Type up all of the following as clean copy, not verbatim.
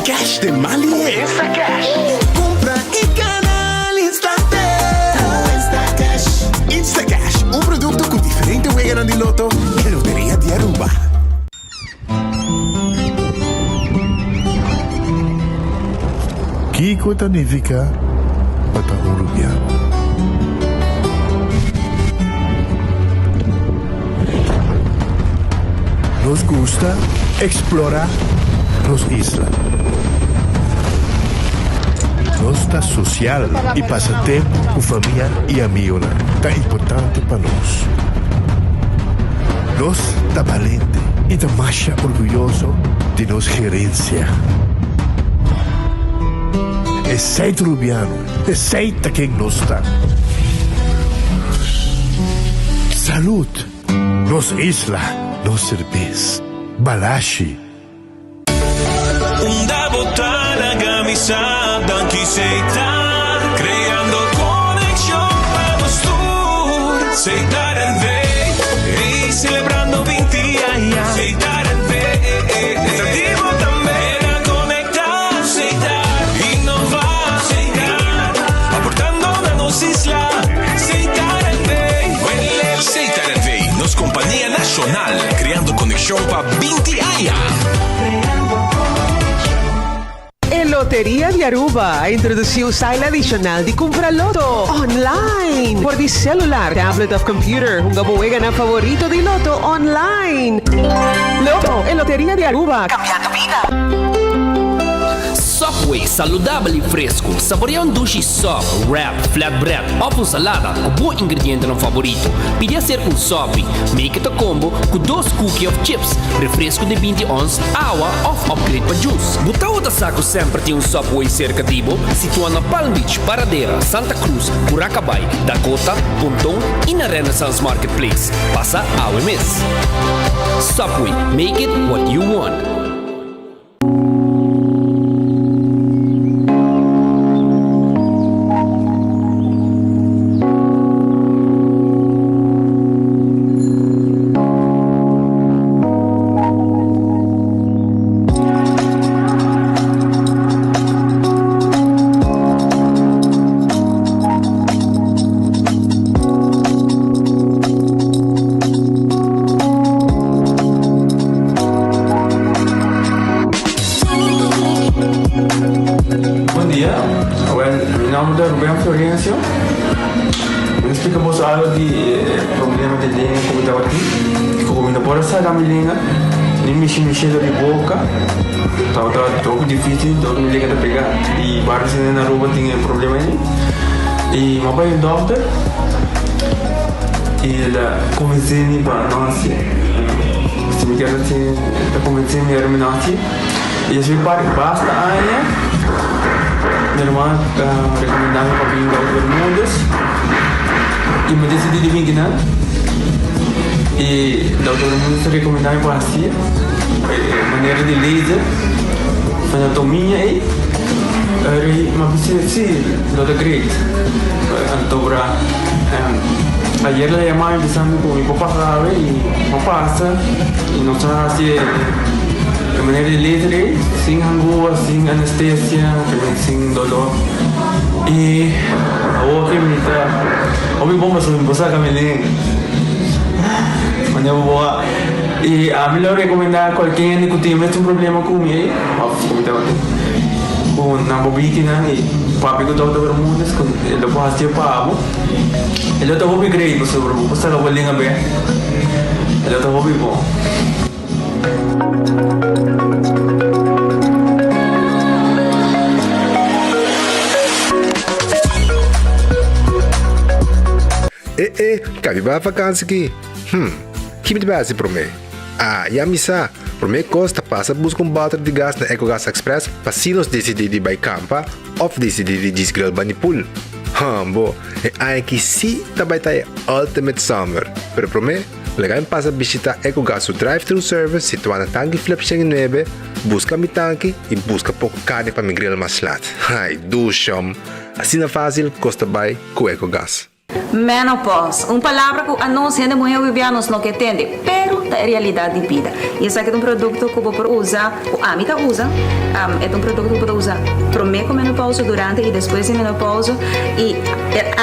Cash den man lihe. Instacash. Cumpra y gana al instante. Cu Instacash. Instacash, un producto cu diferente weganan di loto e Loteria di Aruba. Kiko ta nifiká pa ta un rubiano? Nos gusta eksplorá nos isla. Nos ta sosial i pasa tempu ku famia i amigonan ta importante pa nos. Nos ta balente i ta masha orguyoso di nos gerensia. Esei ta Rubiano, esei ta ken nos ta. Salud! Nos isla, nos serbes. Balashi. Unda bo ta laga mi sa danki Seita creando conexion pa nos tur Setar NV ey celebrando 20 aña Setar NV ta di bo tambe na conecta Setar innova Setar aportando na nos isla Setar NV Setar NV nos compania nacional creando conexion pa 20 aña. E Loteria di Aruba a introduci un style adicional di cumpra loto online. Por di celular, tablet of computer, hunga bo weganan favorito di loto online. Loto, e Loteria di Aruba, cambiando bida. Subway, saludabel y fresco. Saborea un dushi sub, wrap, flatbread of un salada cu bo ingredientenan favorito. Pidi acerca un Subway. Make it a combo cu dos cookie of chips, refresco di 20 ons, awa of upgrade pa juice. Bo tabata sa cu semper tin un Subway cerca di bo? Situa na Palm Beach, Paradera, Santa Cruz, Curacabai, Dakota, Ponton y na Renaissance Marketplace. Pasa awe mes. Subway, make it what you want. Bon dia, well mi nomber ta Ruben Florencio. Mi ta splika boso algo di e problema di lenga ku mi tabatin. Ku mi no por a saka mi lenga, ni mishi mishi dor di boka. Tabata hopi dificil, dor mi lenga ta pega. I varios hende na Aruba tin e problema ei. I mi a bai un dokter i el a konvensé mi pa no hasié. Si mi kier hasié, el a konvensé mi ora mi no hasié. I así mi parti basta aña, mi hermano a rekomendá mi pa bin Dokter Bermudez i mi a disidí di bin kinan. I Dokter Bermudez a rekomendá mi pa hasié e manera di laser, anatomia ei. Ora mi a bisa si, lo ta great. Anto bra ayer el a yama mi bisa mi ku mi por pasa awe i mi a pasa i nos a hasi e manera di laser ei sin hangua, sin anestesia, sin dolor i awor ke mi ta hopi bon pasobra mi por saka mi lenga manera bo a i ami lo rekomenda kualke hende ku tin e mesun problema ku mi ei òf ku mi tabatin ku nan por biki nan i papia ku Dòkter Bermudez ku e lo por hasié pa bo e lo ta hopi great pasobra bo por saka bo lenga bek e lo ta hopi bon. E e, kabi bai vakansi ki? Hm, ki mi ta bai hasi promé? Ah, ya mi sa! Promé kos ta pasa buska un bòter di gas na Ecogas Express pa si nos disidí di bai kampa òf disidí di djis grill bani pool. Hambo, e aña aki sí ta bai ta e ultimate summer! Pero promé, laga mi pasa bishitá Ecogas su drive-thru service situá na Tanki Flip 109, buska mi tanki i buska poko karni pa mi grill mas lat. Ai, dushom! Asina fásil kos ta bai ku Ecogas. Menopause, un palabra ku anos hende muhé hopi bia nos no ke tende, pero. ta e realidat di bida. I esaki ta un produkto ku bo por usa, ku ami ta usa, e ta un produkto ku bo ta usa promé ku menopousa, durante i despues di menopousa i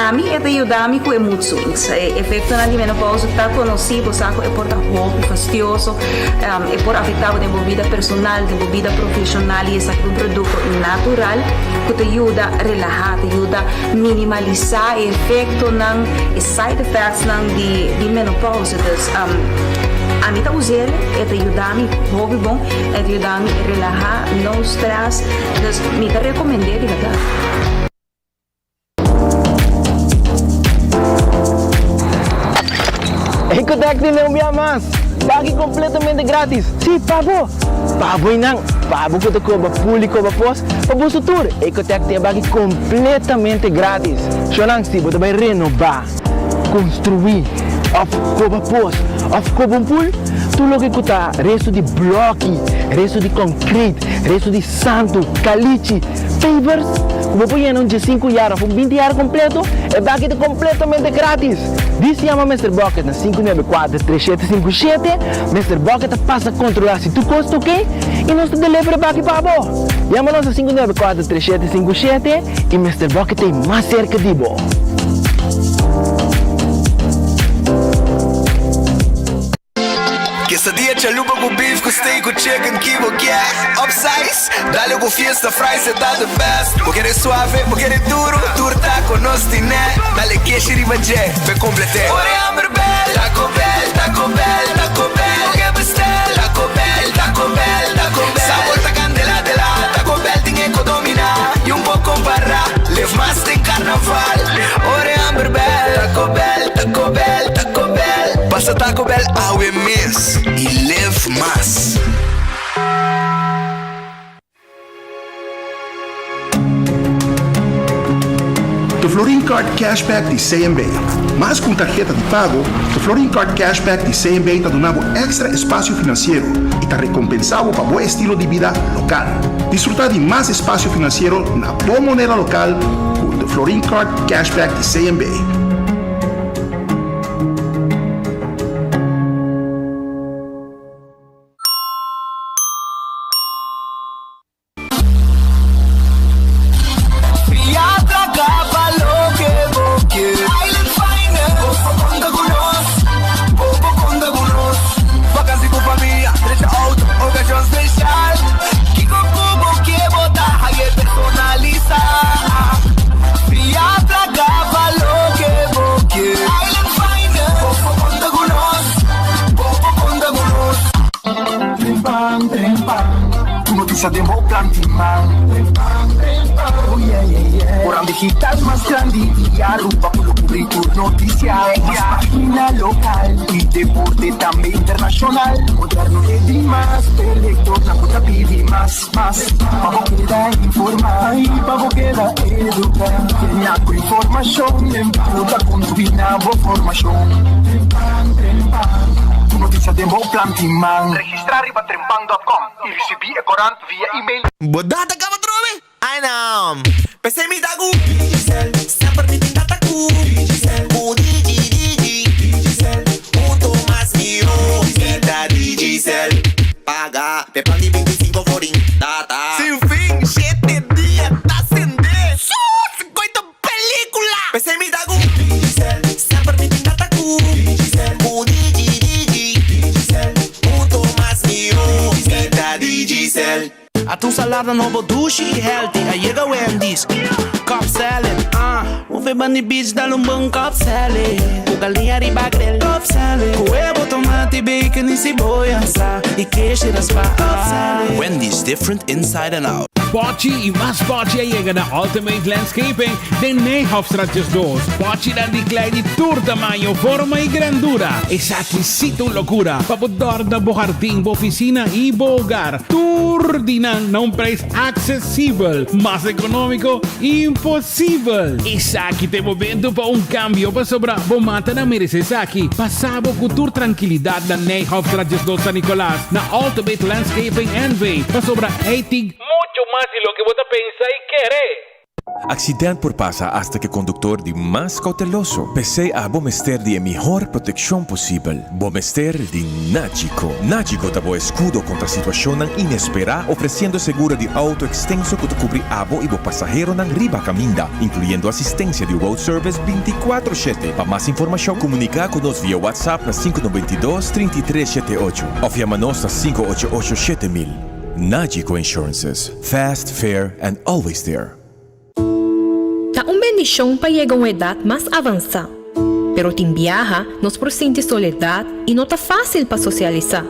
ami e ta yuda mi ku e mood swings. E efektonan di menopousa ta konosí, bo sa ku e por ta hopi fastioso, e por afektá bo den bo bida personal, den bo bida profeshonal i esaki ta un produkto natural ku ta yuda relahá, ta yuda minimalisá e efektonan, e side effectsnan di menopousa. Dus ami ta us'el, e ta yuda mi hopi bon, e ta yuda mi relahá, no stress, dus mi ta rekomend'é di bèrdat. Ecotec tene un bia mas! Pagi completamente gratis! Si, pa bo! Pa bo y nan! Pa bo cu ta coba pul y coba pos, pa boso tur! Ecotec tin e baki completamente gratis! Shonan, si bo ta bay renoba, construi, of coba pos, of coba un pul, tur loke cu ta resto di bloki, resto di concrete, resto di santu, calichi, Pavers ku bo por yena un diesinku yar òf un binti yar kompleto, e baki ta kompletamente gratis! Dis yama Mister Bucket na 594 3757, Mister Bucket ta pasa kontrolá si tur kos ta oke i nos ta deliver e baki pa bo! Yama nos na 594 3757 i Mister Bucket ta ei mas serka di bo! Quesadilla chalupa cu beef cu steak cu chicken ki bo kier Upsize, dale cu fiesta fries e ta the best Bo kere suave, bo kere duro, tur taco nos tine Dale keshi riba dje, p'e complete Ora e hamber bel, Taco Bell, Taco Bell, Taco Bell Bo ke bestel, Taco Bell, Taco Bell, Taco Bell Sabor ta candela de la, Taco Bell tin e co domina Y un bo compara, live mas den carnaval Ora e hamber bel, Taco Bell, Taco Bell, Taco Bell Pasa Taco Bell awe mes y live mas. The Florin Card Cashback di CMB. Mas ku un tarheta di pago, The Florin Card Cashback di CMB ta duna bo èkstra espasio finansiero i ta rekompensá bo pa bo estilo di bida lokal. Disfrutá di mas espasio finansiero na bo moneda lokal ku The Florin Card Cashback di CMB. Registrá riba trempan dòt kòm i risibí e korant via email. Bo data kaba atrobe? Ai nan! P'esei mi ta ku Digicel, semper mi tin data ku Digicel, ku Digi Digi Digicel, hunto mas mihó Mi ta Digicel, paga p'e plan di 25 florin Data sin fin, shete dia ta sende Sus! Koito Película! P'esei mi ta ku Digicel, semper mi tin data ku Digicel, ku Digi Digi Digicel, hunto mas mihó Mi ta Digicel. Ata un salada nobo dushi y healthy a yega Wendy's Cobb salad ah Move bani beach dal un bon Cobb salad Cu galiña riba grill Cobb salad Cu huevo, tomati, bacon y siboya sa Y keshi raspa Cobb salad Wendy's different inside and out. Pochi y mas pochi a yega na Ultimate Landscaping den Nijhofstraat 12. Pochinan di klei di tur tamaño, forma y grandura. Esaki sí ta un locura pa bo dòrna bo hardin, bo oficina y bo hogar. Tur di nan na un prijs accesibel. Mas economico, imposibel! Esaki ta e momento pa un cambio pasobra bo matanan merece esaki. Pasa bo cu tur trankilidad na Nijhofstraat 12 San Nicolas na Ultimate Landscaping NV pasobra ei tin Mucho mas di loke bo ta pensa y kere. Accident por pasa hasta cu e conductor di mas cauteloso. P'esey abo mester di e mihor proteccion posibel. Bo mester di Nagico. Nagico ta bo escudo contra situacionnan inespera, ofreciendo seguro di auto extenso cu ta cubri abo y bo pasaheronan riba caminda, incluyendo asistencia di road service binticuatro shete. Pa mas informacion, comunica cu nos via WhatsApp na sinku 92 33 shete ocho of yama nos na 588 7000. Nagico Insurances. Fast, fair and always there. Ta un bendishon pa yega un edat mas avansá. Pero tin biaha nos por sinti soledat i no ta fásil pa sosialisá.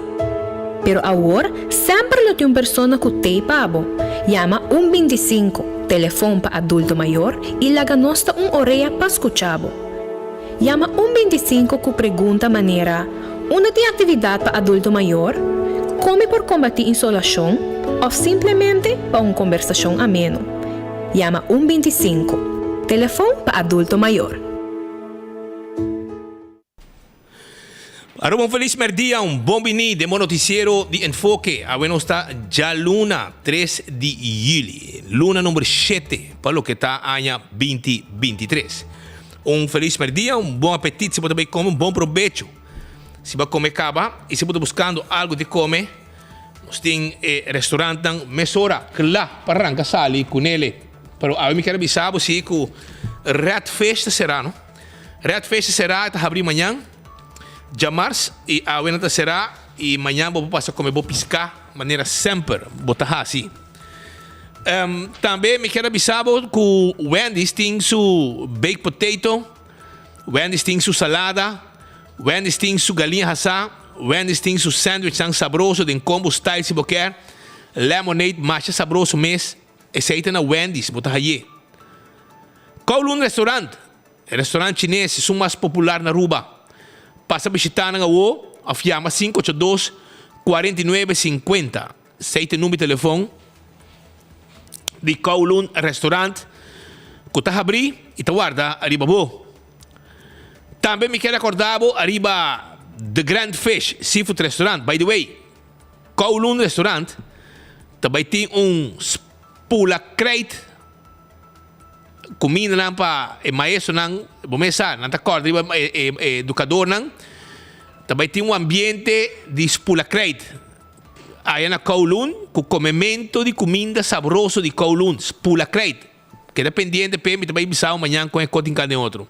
Pero awor semper lo tin un persona ku t'ei pa bo. Yama un 25, telefon pa adulto mayor, i laga nos ta un orea pa skucha bo. Yama un 25 ku pregunta manera, Unda tin aktividat pa adulto mayor? Kon mi por kombatí insolashon? Òf simplemente pa un kombersashon ameno. Yama un 25, telefon pa adulto mayor. Aruba un felis merdia, un bon bini den bo noticiero di Enfoke. Awe nos ta djaluna tres di juli, luna number shete pa loke ta aña binti 23. Un felis merdia, un bon apetit si bo ta bay come, un bon probecho si bo a come caba y si bo ta buscando algo di come, nos tin e restaurantnan mesora cla pa ranca sali cu nele. Pero awe mi kier a bisa bo si cu Red Fish ta cera no. Red Fish ta cera, e ta habri mañan djamars y awe nan ta cera y mañan bo por pasa come bo pisca manera semper bo ta haci. Tambe mi kier a bisa bo ku Wendy's tin su baked potato, Wendy's tin su salada, Wendy's tin su galiña hasá, Wendy's tin su sandwichnan sabroso den combo style si bo kier, lemonade masha sabroso mes, esei ta na Wendy's bo ta haye. Kowloon Restaurant, e restaurant chines esun mas popular na Aruba. Pasa bishita nan awo of yama 582 49 50. Esei ta e number di telefon di Kowloon Restaurant ku ta habrí i ta warda ariba bo. Tambe mi kier rekorda bo ariba The Grand Fish Seafood Restaurant. By the way, Kowloon Restaurant ta bai tin un spula krijt kumindanan pa e maestronan, bo mes sa, nan ta kòrda riba e edukadornan. Ta bai tin un ambiente di spula krijt. Aya na Kowloon ku komemento di kuminda sabroso di Kowloon, Spula Kreit. Keda pendiente p'e, mi ta bai bisa bo mañan kon e kos tin kende otro.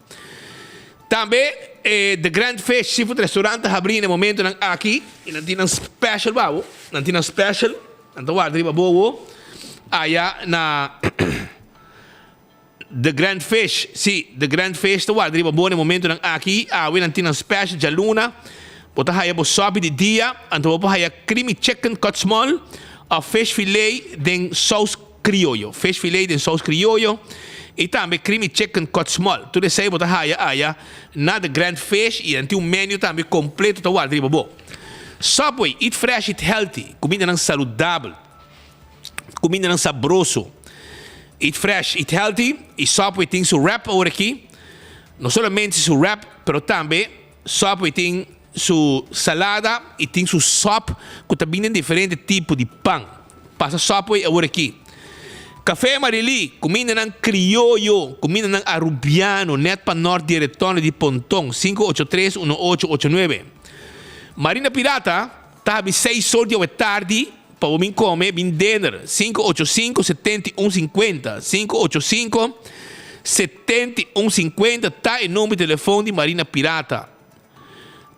Tambe e The Grand Fish Seafood Restaurant ta habrí na e momentonan aki i nan tin nan special pa bo, nan tin nan special, nan ta warda riba bo awo aya na The Grand Fish, sí, The Grand Fish ta warda riba bo na e momentonan aki. Awe nan tin nan special djaluna. Bo ta haya bo sopi di dia, anto bo por haya creamy chicken cut small of fish fillet den saus crioyo. Fish fillet den saus crioyo y tambe creamy chicken cut small. Tur esey bo ta haya aya na The Grand Fish y nan tin un menu tambe completo ta warda riba bo. Subway, eat fresh, eat healthy, cumindanan saludabel. Kumindanan sabroso. Eat fresh, eat healthy y Subway tin su wrap awor aki. No solamente su wrap, pero tambe Subway tin su salada y tin su sop cu ta bini den diferente tipo di pan. Pasa Subway awor aki. Café Marily, kumindanan crioyo, kumindanan arubiano, net pa nort di e retonde di Ponton, 583 1889. Marina Pirata. Ta habi seis or di awe tardi pa bo bin come bin dinner 585 71 50 585 71 50 ta e number di telefon di Marina Pirata.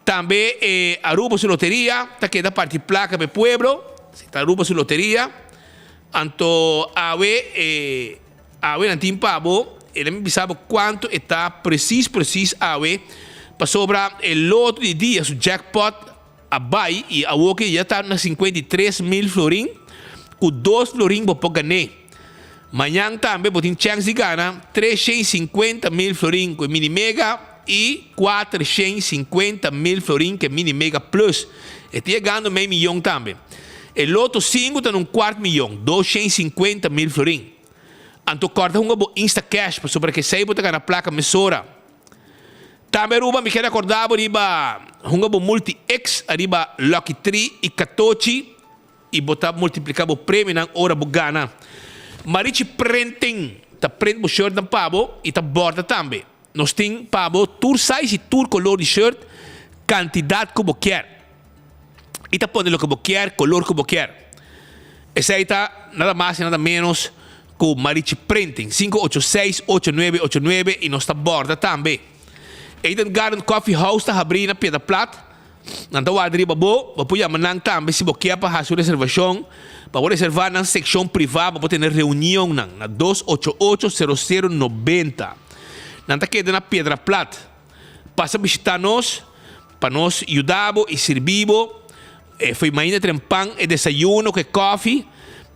Tambe e Aruba su loteria ta keda parti placa pa e pueblo si ta Aruba su loteria anto awe e awe nan tin pa bo e nan bisa bo cuanto e ta precies precies awe pasobra e loto di dia su jackpot A bai y awoke ya ta na 53 mil florin cu dos florin bo por gané. Mañan tambe bo tin chance di gana 350 mil florin cu e mini mega y 450 mil florin cu e mini mega plus. E ta yegando mei miyon tambe. E loto 5 ta na un cuart miyon, 250 mil florin. Anto corda hunga bo Instacash pasobra kesey bo ta gana placa mesora. Tambe Aruba mi kier acorda bo riba hunga bo multi X ariba Lucky Tree y Catochi y bo ta multiplica bo premionan ora bo gana. Marichi Printing. Ta print bo shirtnan pa bo y ta borda tambe. Nos tin pa bo tur size y tur color di shirt, cantidad cu bo kier. Y ta pone loke bo kier, color cu bo kier. Esey ta nada mas y nada menos cu Marichi Printing, 586 8989 y nos ta borda tambe. Eden Garden Coffee House ta habri na Piedra Plat. Nan ta warda riba bo. Bo por yama nan tambe si bo kier pa hasi un reservashon. Pa bo reservá nan sekshon privá pa bo tene reunionnan na 288 00 90. Nan ta keda na Piedra Plat. Pasa bishitá nos pa nos yuda bo i sirbi bo. E foi mainta trempan e desayuno ku e kòfi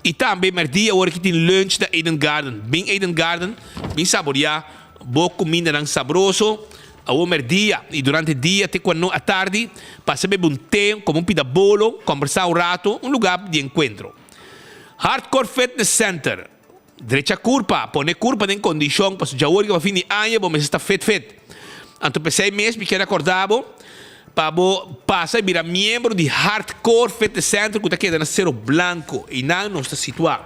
i tambe mèrdia ora ki tin lunch na Eden Garden. Bin Eden Garden, bin saboriá bo kumindanan sabroso. Awor merdia y durante dia te cu atardi, pasa bebe un te, come un pida bolo, combersa un rato, un lugar di encuentro. Hardcore Fitness Center, Drecha curpa, pone curpa den condicion, pasobra dja awor pa fin di aña bo mester sta fit fit. Anto p'esey mes mi kier acorda bo pa bo pasa y bira miembro di Hardcore Fitness Center cu ta keda na Cerro Blanco, eynan nos ta situa.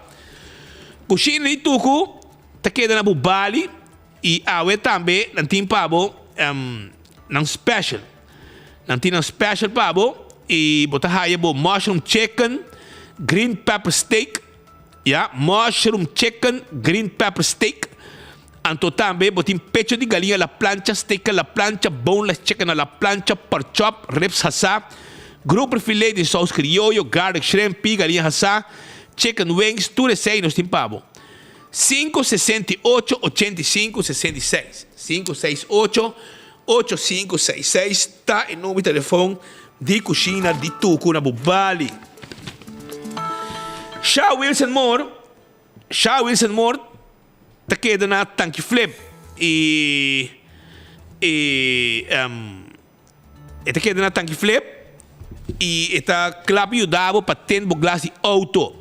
Cushina di Tucu ta keda na Bubali. I awe tambe nan tin pa bo nan special. Nan tin nan special pa bo i bo ta haya bo mushroom chicken, green pepper steak, ya, mushroom chicken, green pepper steak. Anto tambe bo tin pecho di galiña la plancha, steak a la plancha, boneless chicken a la plancha, pork chop, ribs hasá, grouper filet den saus crioyo, garlic shrimp, pia galiña hasá, chicken wings, tur esei nos tin pa bo. Sinku sesenta i ocho ochenta i sinku sesenta i seis, sinku seis ocho, ocho sinku seis seis, ta e number di telefon di kushina di Tuku na Bubali. Sha Wilson Moore, Sha Wilson Moore ta keda na Tanki Flip i i E ta keda na tanki flip y e ta kla pa yuda bo pa tend bo glas di auto.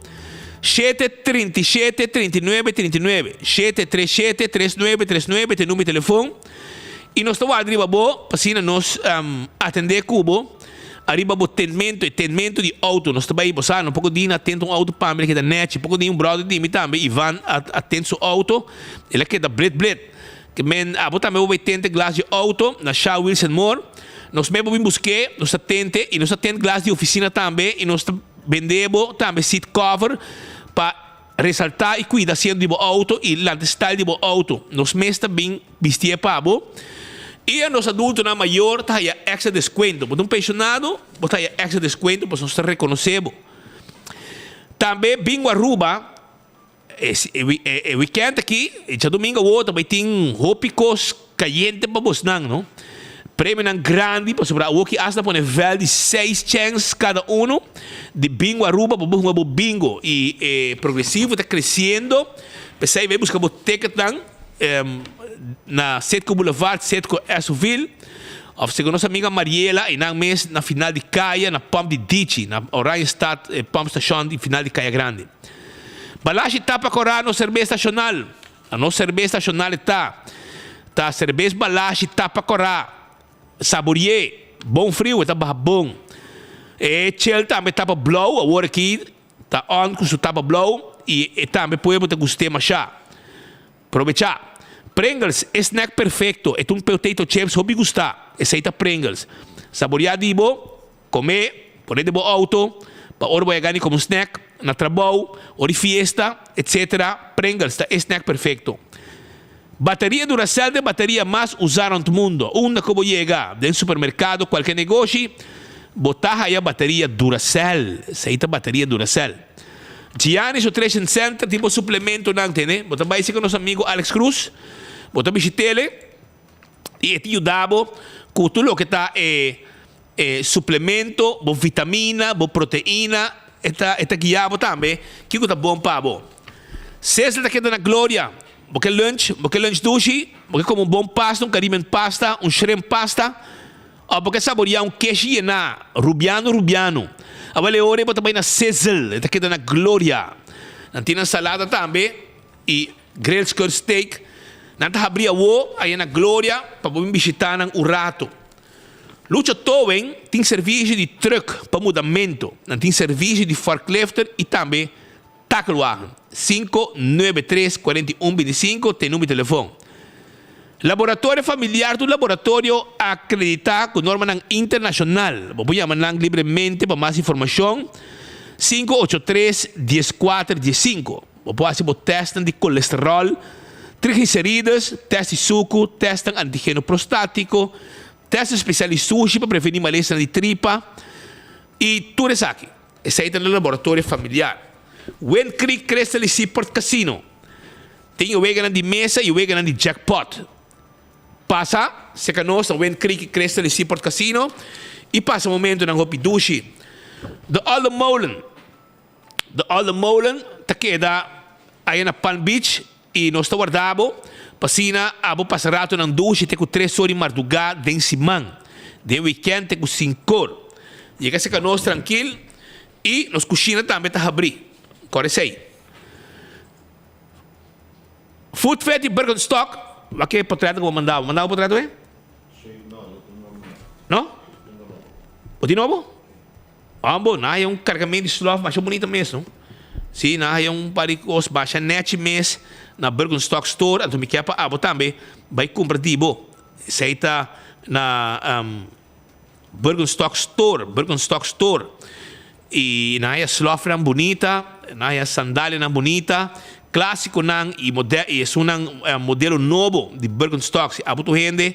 737 39 39, 737 39 39 ta e number di telefon y nos ta warda riba bo pa asina nos atende cu bo ariba bo tendmento, e tendmento di auto. Nos ta bay, bo sa, no poco di na tend un auto pa mi, el a keda nechi. Poco di un brother di mi tambe, Ivan, a tend su auto, el a keda blit blit. Ke men abo tambe bo bay tente glas di auto na Sha Wilson Moore. Nos mes bo bin busk'é, nos ta tente y nos ta tent glas di oficina tambe y nos ta bende bo tambe seat cover pa resalta y cuida asiento di bo auto y lanta style di bo auto. Nos mes ta bin bisti'é pa bo. Y a nos adultonan mayor ta haya extra descuento. Bo ta un pensionado, bo ta haya extra descuento pasobra nos ta reconoce bo. Tambe Bingo Aruba. E weekend aki, e djadumingo awor ta bai tin hopi kos kayente pa bosnan, no? Premionan grandi, pasobra awor ki asta pone vèl di seis chèns kada uno di Bingo Aruba pa bo hunga bo bingo. I e progresivo ta kresiendo, p'esei bai buska bo ticketnan na Citgo Boulevard, Citgo Esoville, òf segun nos amiga Mariela, einan mes na final di kaya, na pòmp di Dichi, na Oranjestad, e pòmp stashon di final di Kaya Grandi. Balashi ta pa korá nos serbes nashonal. Na nos serbes nashonal e ta. Ta serbes Balashi ta pa korá. Saborié. Bon friu, e ta baha bon. E chel tambe tapa blou, awor aki ta on ku su tapa blou i e tambe pueblo ta gust'é mashá. Probechá. Pringles, e snack perfekto. E ta un potato chips hopi gustá. Esei ta Pringles. Saboriá di bo. Come, pone den bo auto, pa ora bo yega ni como snack, na trabou, ora di fiesta, etc. Pringles ta e snack perfecto. Bateria Duracell ta e bateria mas usa rond mundo. Unda cu bo yega, den supermercado, cualke negoshi, bo ta haya bateria Duracell. Esey ta bateria Duracell. Giannis Nutrition Center tin bo suplementonan, tene. Bo ta bay si cu nos amigo Alex Cruz, bo ta bishitele. I e ta yuda bo ku tur loke ta e e suplemento, bo vitamina, bo proteina, e ta e ta guia bo tambe kiko ta bon pa bo. Cecil ta keda na gloria. Bo ke lunch, bo ke lunch dushi, bo ke kome un bon pasta, un Caribbean pasta, un shrimp pasta, òf bo ke saboria un keshi yená, rubiano rubiano. Awel e ora ei bo ta bai na Cecil, e ta keda na gloria. Nan tin nan salada tambe i. Grilled Skirt Steak, Nan ta habri awo aya na Gloria pa bo bin bishita nan un rato. Lucho Towing tin servisio di truck pa mudamento. Nan tin servisio di forklifter y tambe. Takelwagen. 593 41 25 ta e number di telefon. Laboratorio Familiar ta un laboratorio akreditá ku normanan internashonal. Bo por yama nan libremente pa mas informashon, 583 14 15. Bo por hasi bo tèstnan di kolesteròl, triglicerides, tèst di suku, tèstnan antigeno prostátiko, tèst spesial di sushi pa prevení malesanan di tripa i tur esaki. Esei ta na Laboratorio Familiar. Wind Creek Crystal i Seaport Casino. Tin e weganan di mesa i weganan di jackpot. Pasa serka nos na Wind Creek Crystal i Seaport Casino i pasa momentunan hopi dushi. De Olde Molen De Olde Molen ta keda aya na Palm Beach i nos ta warda bo pa asina abo pasa ratonan dushi te ku tres or di mardugá den siman. Den wikènt te ku sinkor. Yega serka nos trankil i nos kushina tambe ta habrí. Kòrda esei. Food Fair di Birkenstock, wak e portret ku bo manda bo? Manda bo portret awe? No? Bo tin nobo? Ambo, nan haya un kargamento di slof masha bunita mes no. Si, nan haya un par di kos basha nechi mes na Birkenstock store, anto mi kier pa abo tambe bai kumpra di bo. Esei ta na Birkenstock store, Birkenstock store. I nan haya slòfnan bunita, nan haya sandalianan bunita, klásikonan i mode i esunnan modelo nobo di Birkenstock. Si abo tur hende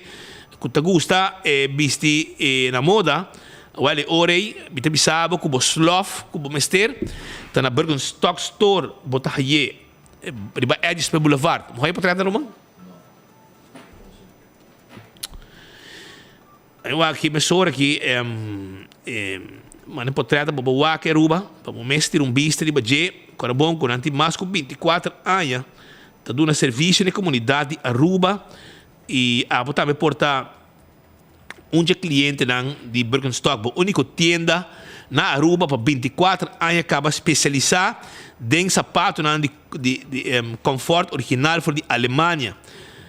ku ta gusta e bisti na moda, wèl e ora ei mi ta bisa bo ku bo slòf ku bo mester ta na Birkenstock store bo ta hay'é riba Edgesmere Boulevard. Bo haya por trata ruman? Mi wak ki mesora ki manda potret pa bo wak Aruba pa bo mes tira un bista riba dje. Kora bon ku nan tin mas ku 24 aña ta duna servisio na e komunidat di Aruba i abo tambe por ta un dje klientenan di Birkenstock, bo úniko tienda na Aruba pa 24 aña kaba spesialisá den sapatonan di comfort original for di Alemania.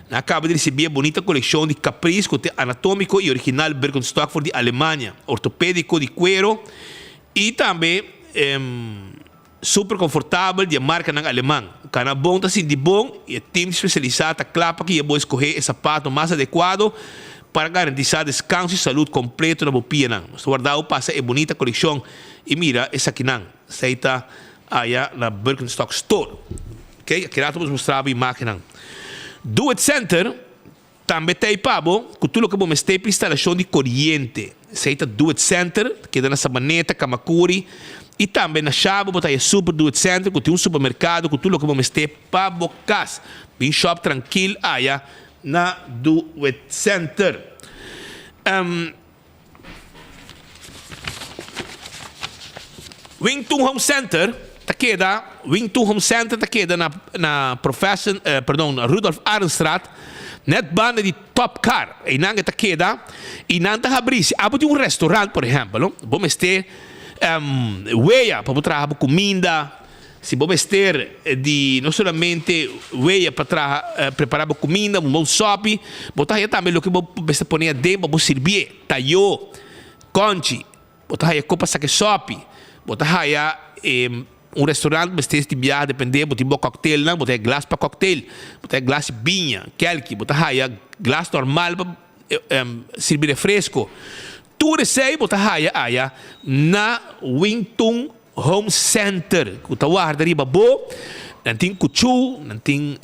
Nan a caba di ricibi e bunita coleccion di Caprice cu t'e anatomico y original Birkenstock for di Alemania, ortopedico di cuero y tambe super confortabel di e marcanan Aleman. Cana bon ta sinti bon y e team specialisa ta cla pa guia bo escoge e sapato mas adecuado para garantisa descanso y salud completo na bo pianan. Nos ta warda bo pasa e bunita coleccion y mira esakinan. Esey ta aya na Birkenstock Store. Ok, aki rato bo mustra bo imagennan. Do It Center tambe ta ei pa bo ku tur loke bo mester pa instalashon di koriente. Esei ta Do It Center, ta keda na Sabaneta, Kamakuri i tambe na Shabo bo ta haña Super Do It Center ku tin un supermerkado ku tur loke bo mester pa bo kas. Bin shop trankil aya na Do It Center. Wing Tun Home Center ta keda Wing Tun Home Center ta keda na na Professor eh, perdon, Rudolf Arendstraat, net banda di Top Car. Einan e ta keda i nan ta habri. Si abo tin un restaurant, por ehempel, no, bo mester em, wea pa bo traha bo kuminda, Si bo mester di no solamente weya pa traha prepara bo kuminda, un bon sòpi, bo ta haya tambe loke bo mester pone aden pa bo sirbié, tayó, kònchi, bo ta haya kon pa saka e sòpi, bo ta haya un restaurant mester di biaha depende bo tin bo kòktelnan, bo ta haya glas pa kòktel, bo ta haya glas di biña, kèlki, bo ta haya glas normal pa sirbi refresko. Tur esei bo ta haya aya na Wingtun Home Center ku ta warda riba bo. Nan tin kuchú, nan tin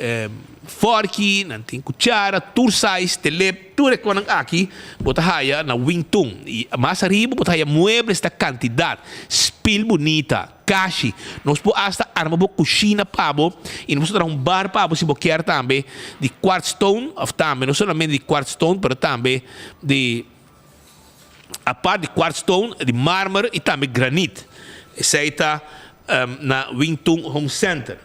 fòrki, nan tin kuchara, tur size, telep, tur e konan aki bo ta haya na Wingtun. I mas ariba bo ta haya muebles ta kantidat, spil bunita, kashi. Nos por asta arma bo kushina pa bo i nos por traha un bar pa bo si bo kier tambe di quartz stone òf tambe no solamente di quartz stone pero tambe di. Apart di quartzstone, di marmer y tambe granit. Esey ta na Wing Tun Home Center.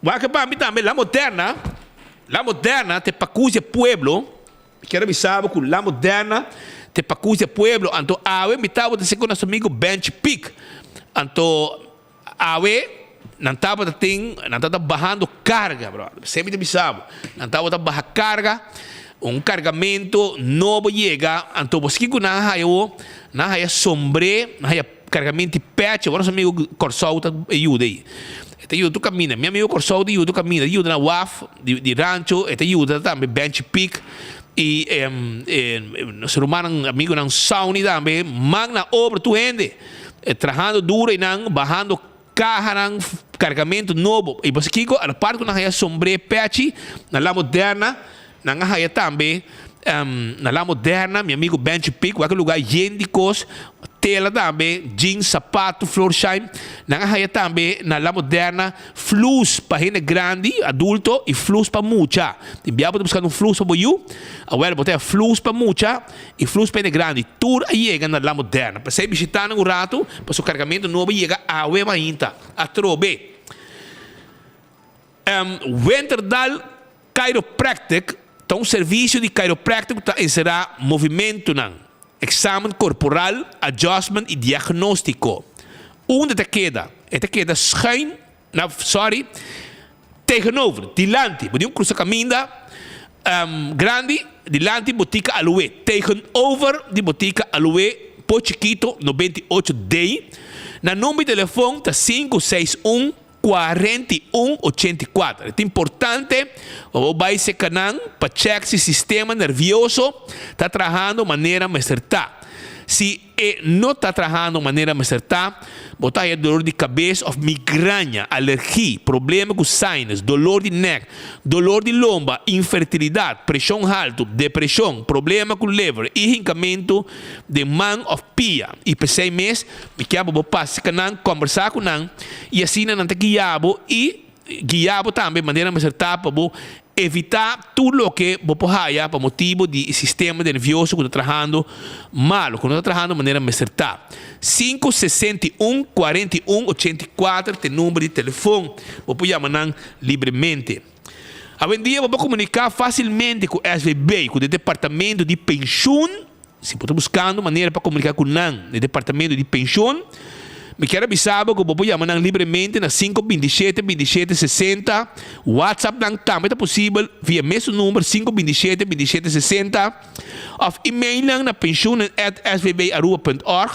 Wak pa mi tambe La Moderna, La Moderna te pakus di e pueblo. Mi kier a bisa bo ku La Moderna te pakus di e pueblo. Anto awe mi tabata si ku nos amigo Bench Peak. Anto Awe nan tabata tin, nan tabata bahando karga, brother. P'esei mi ta bisa bo, nan tabata baha karga, un kargamento nobo yega, anto bo ski ku nan a haya awo, nan a haya sombré, nan a haya. kargamento di pèchi. Awor nos amigu Kòrsou ta yuda ei. E ta yuda tur kaminda. Mi amigu Kòrsou ta yuda tur kaminda. E ta yuda na waf di Rancho, e ta yuda tambe Benchi Pik i nos rumannan amigunan Sauni tambe. Man na obra tur hende trahando duro einan bahando Kahanan kargamentu nobo. I boso kiko? Apart ku nan haya sombré pechi na La Moderna, nan a haya tambe na La Moderna, mi amigu Benchi Pik, wak e lugá yen di kos, tela tambe, jeans, sapatu, Florsheim. Nan a haya tambe na La Moderna flus pa hende grandi, adulto, i flus pa mucha. Tin bia bo ta buskando un flus pa bo yu? Awel, bo ta haya flus pa mucha. E flus pende grandi tur a yega na La Moderna. P'esei bishitá nan un ratu, pasobra kargamentu nobo yega awe mainta. Atrobe. Winterdal Chiropractic ta un servisio di chiropractic ku ta enserá movimentunan, eksamen korporal, adjustment i diagnóstiko. Unda ta keda? E ta keda schuin na, sorry, Tegenover, dilanti, bo tin un krusa kaminda grandi, dilanti Botica Aloe, tegenover di Botica Aloe, Po Chikito, 98 D. Nan number di telefon ta 561 41 84. E ta importante pa bo bai serka nan pa chèk si sistema nervioso ta trahando manera mester ta. Si e no ta trahando manera mester ta, bo ta haya dolor di kabes òf migraña, alergi, problema ku sinus, dolor di nèk, dolor di lomba, infertilidat, preshon haltu, depreshon, problema ku liver i hinkamentu den man òf pia. I p'esei mes mi kier pa bo pasa ku nan, kòmbersá ku nan i asina nan ta guia bo i guia bo tambe manera mester ta pa bo evita tur loke bo por haya pa motibo di e sistema nervioso ku ta trahando malo, ku no ta trahando manera mester ta. 561 41 84 ta e number di telefon, bo por yama nan libremente. Awendia bo por komunika fasilmente ku SVB, ku ta e departamento di penshun. Si bo ta buskando manera pa komuniká ku nan na e departamento di penshon, mi kier a bisa bo ku bo por yama nan libremente na sinku 27 27 60. WhatsApp nan tambe ta posibel via e mesun number sinku 27 27 60 òf email nan na pensioenen at svbaruba punt org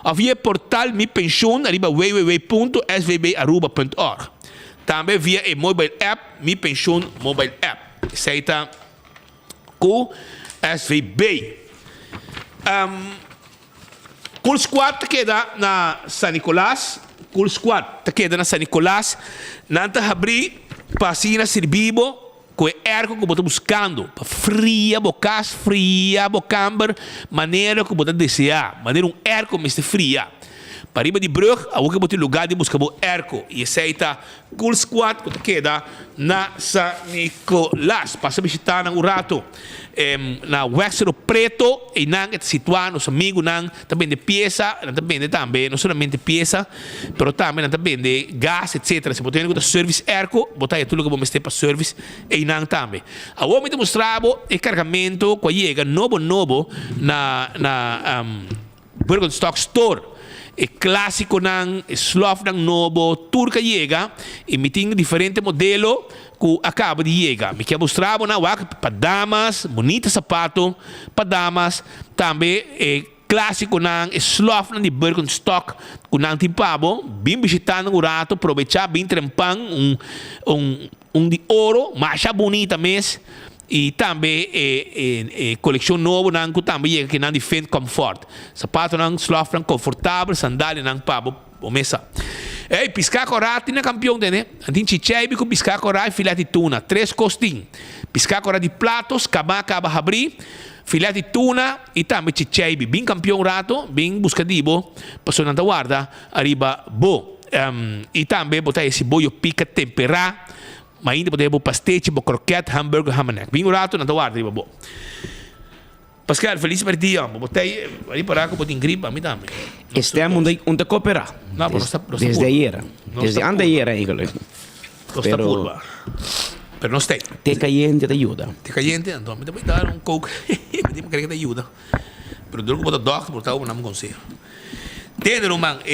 òf via e portal Mi Pensioen ariba www punto svbaruba punt org. Tambe via e mobile app Mi Pensioen Mobile App. Esei ta. Ku SVB. Cool Squad ta keda na San Nicolas. Cool Squad ta keda na San Nicolas. Nan ta habrí pa asina sirbi bo ku e airco ku bo ta buskando pa fria bo kas, fria bo kamber manera ku bo ta deseá, manera un airco mester fria. Pariba di brug awor ke bo tin lugá di buska bo airco i esei ta Cool Squad ku ta keda na San Nicolas. Pasa bishita nan un rato na Wexero Preto. Einan e ta situá. Nos amigunan ta bende piesa. Nan ta bende tambe no solamente piesa, pero tambe nan ta bende gas etcetera. Si bo ta hende ku ta service airco, bo ta haya tur loke bo mester pa service einan tambe. Awor mi ta mustra bo e kargamento ku a yega nobo nobo na na Birkenstock Store, e klásikonan, e slòfnan nobo, tur ka yega i mi tin diferente modelo ku a kaba di yega. Mi ke mustra bo nan wak pa damas, bunita sapato pa damas, tambe e klásikonan, e slòfnan di Birkenstock ku nan tin pa bo. Bin bishita nan un rato, probechá, bin trempan un un un di oro, masha bunita mes. I tambe e e kolekshon nobonan ku tambe yega kinan di Finn Comfort. Sapatonan, slòfnan konfortabel, sandalianan pa bo bo mesa. Ey, piská kòrá tin na kampion tene. Nan tin chichèibi ku piská kòrá i filèt di tuna. Tres kos tin. Piská kòrá di platos, kabá kaba habrí, filèt di tuna i tambe chichèibi. Bin kampion rato, bin buska di bo, pasobra nan ta warda ariba bo. I tambe bo ta hesi bo yo pika temperá. Ma ainda bo ta heba bo pastechi, bo kroket, hamburger, hamanek. Bin un rato nan ta warda riba bo. Pascal, felis merdia homber. Bo ta ripara ku bo tin grip, ami tambe. E stem un ta koperá. No, pero nos ta purba. Desde ayera. Desde anteayera eigenlijk. Nos ta purba. Pero nos ta. Te kayente ta yuda. Te kayente? Anto mi ta bai dar un coke. Mi tin kere ku ta yuda. Pero dor ku bo ta dòkter bo ta duna mi konseho. Tende ruman,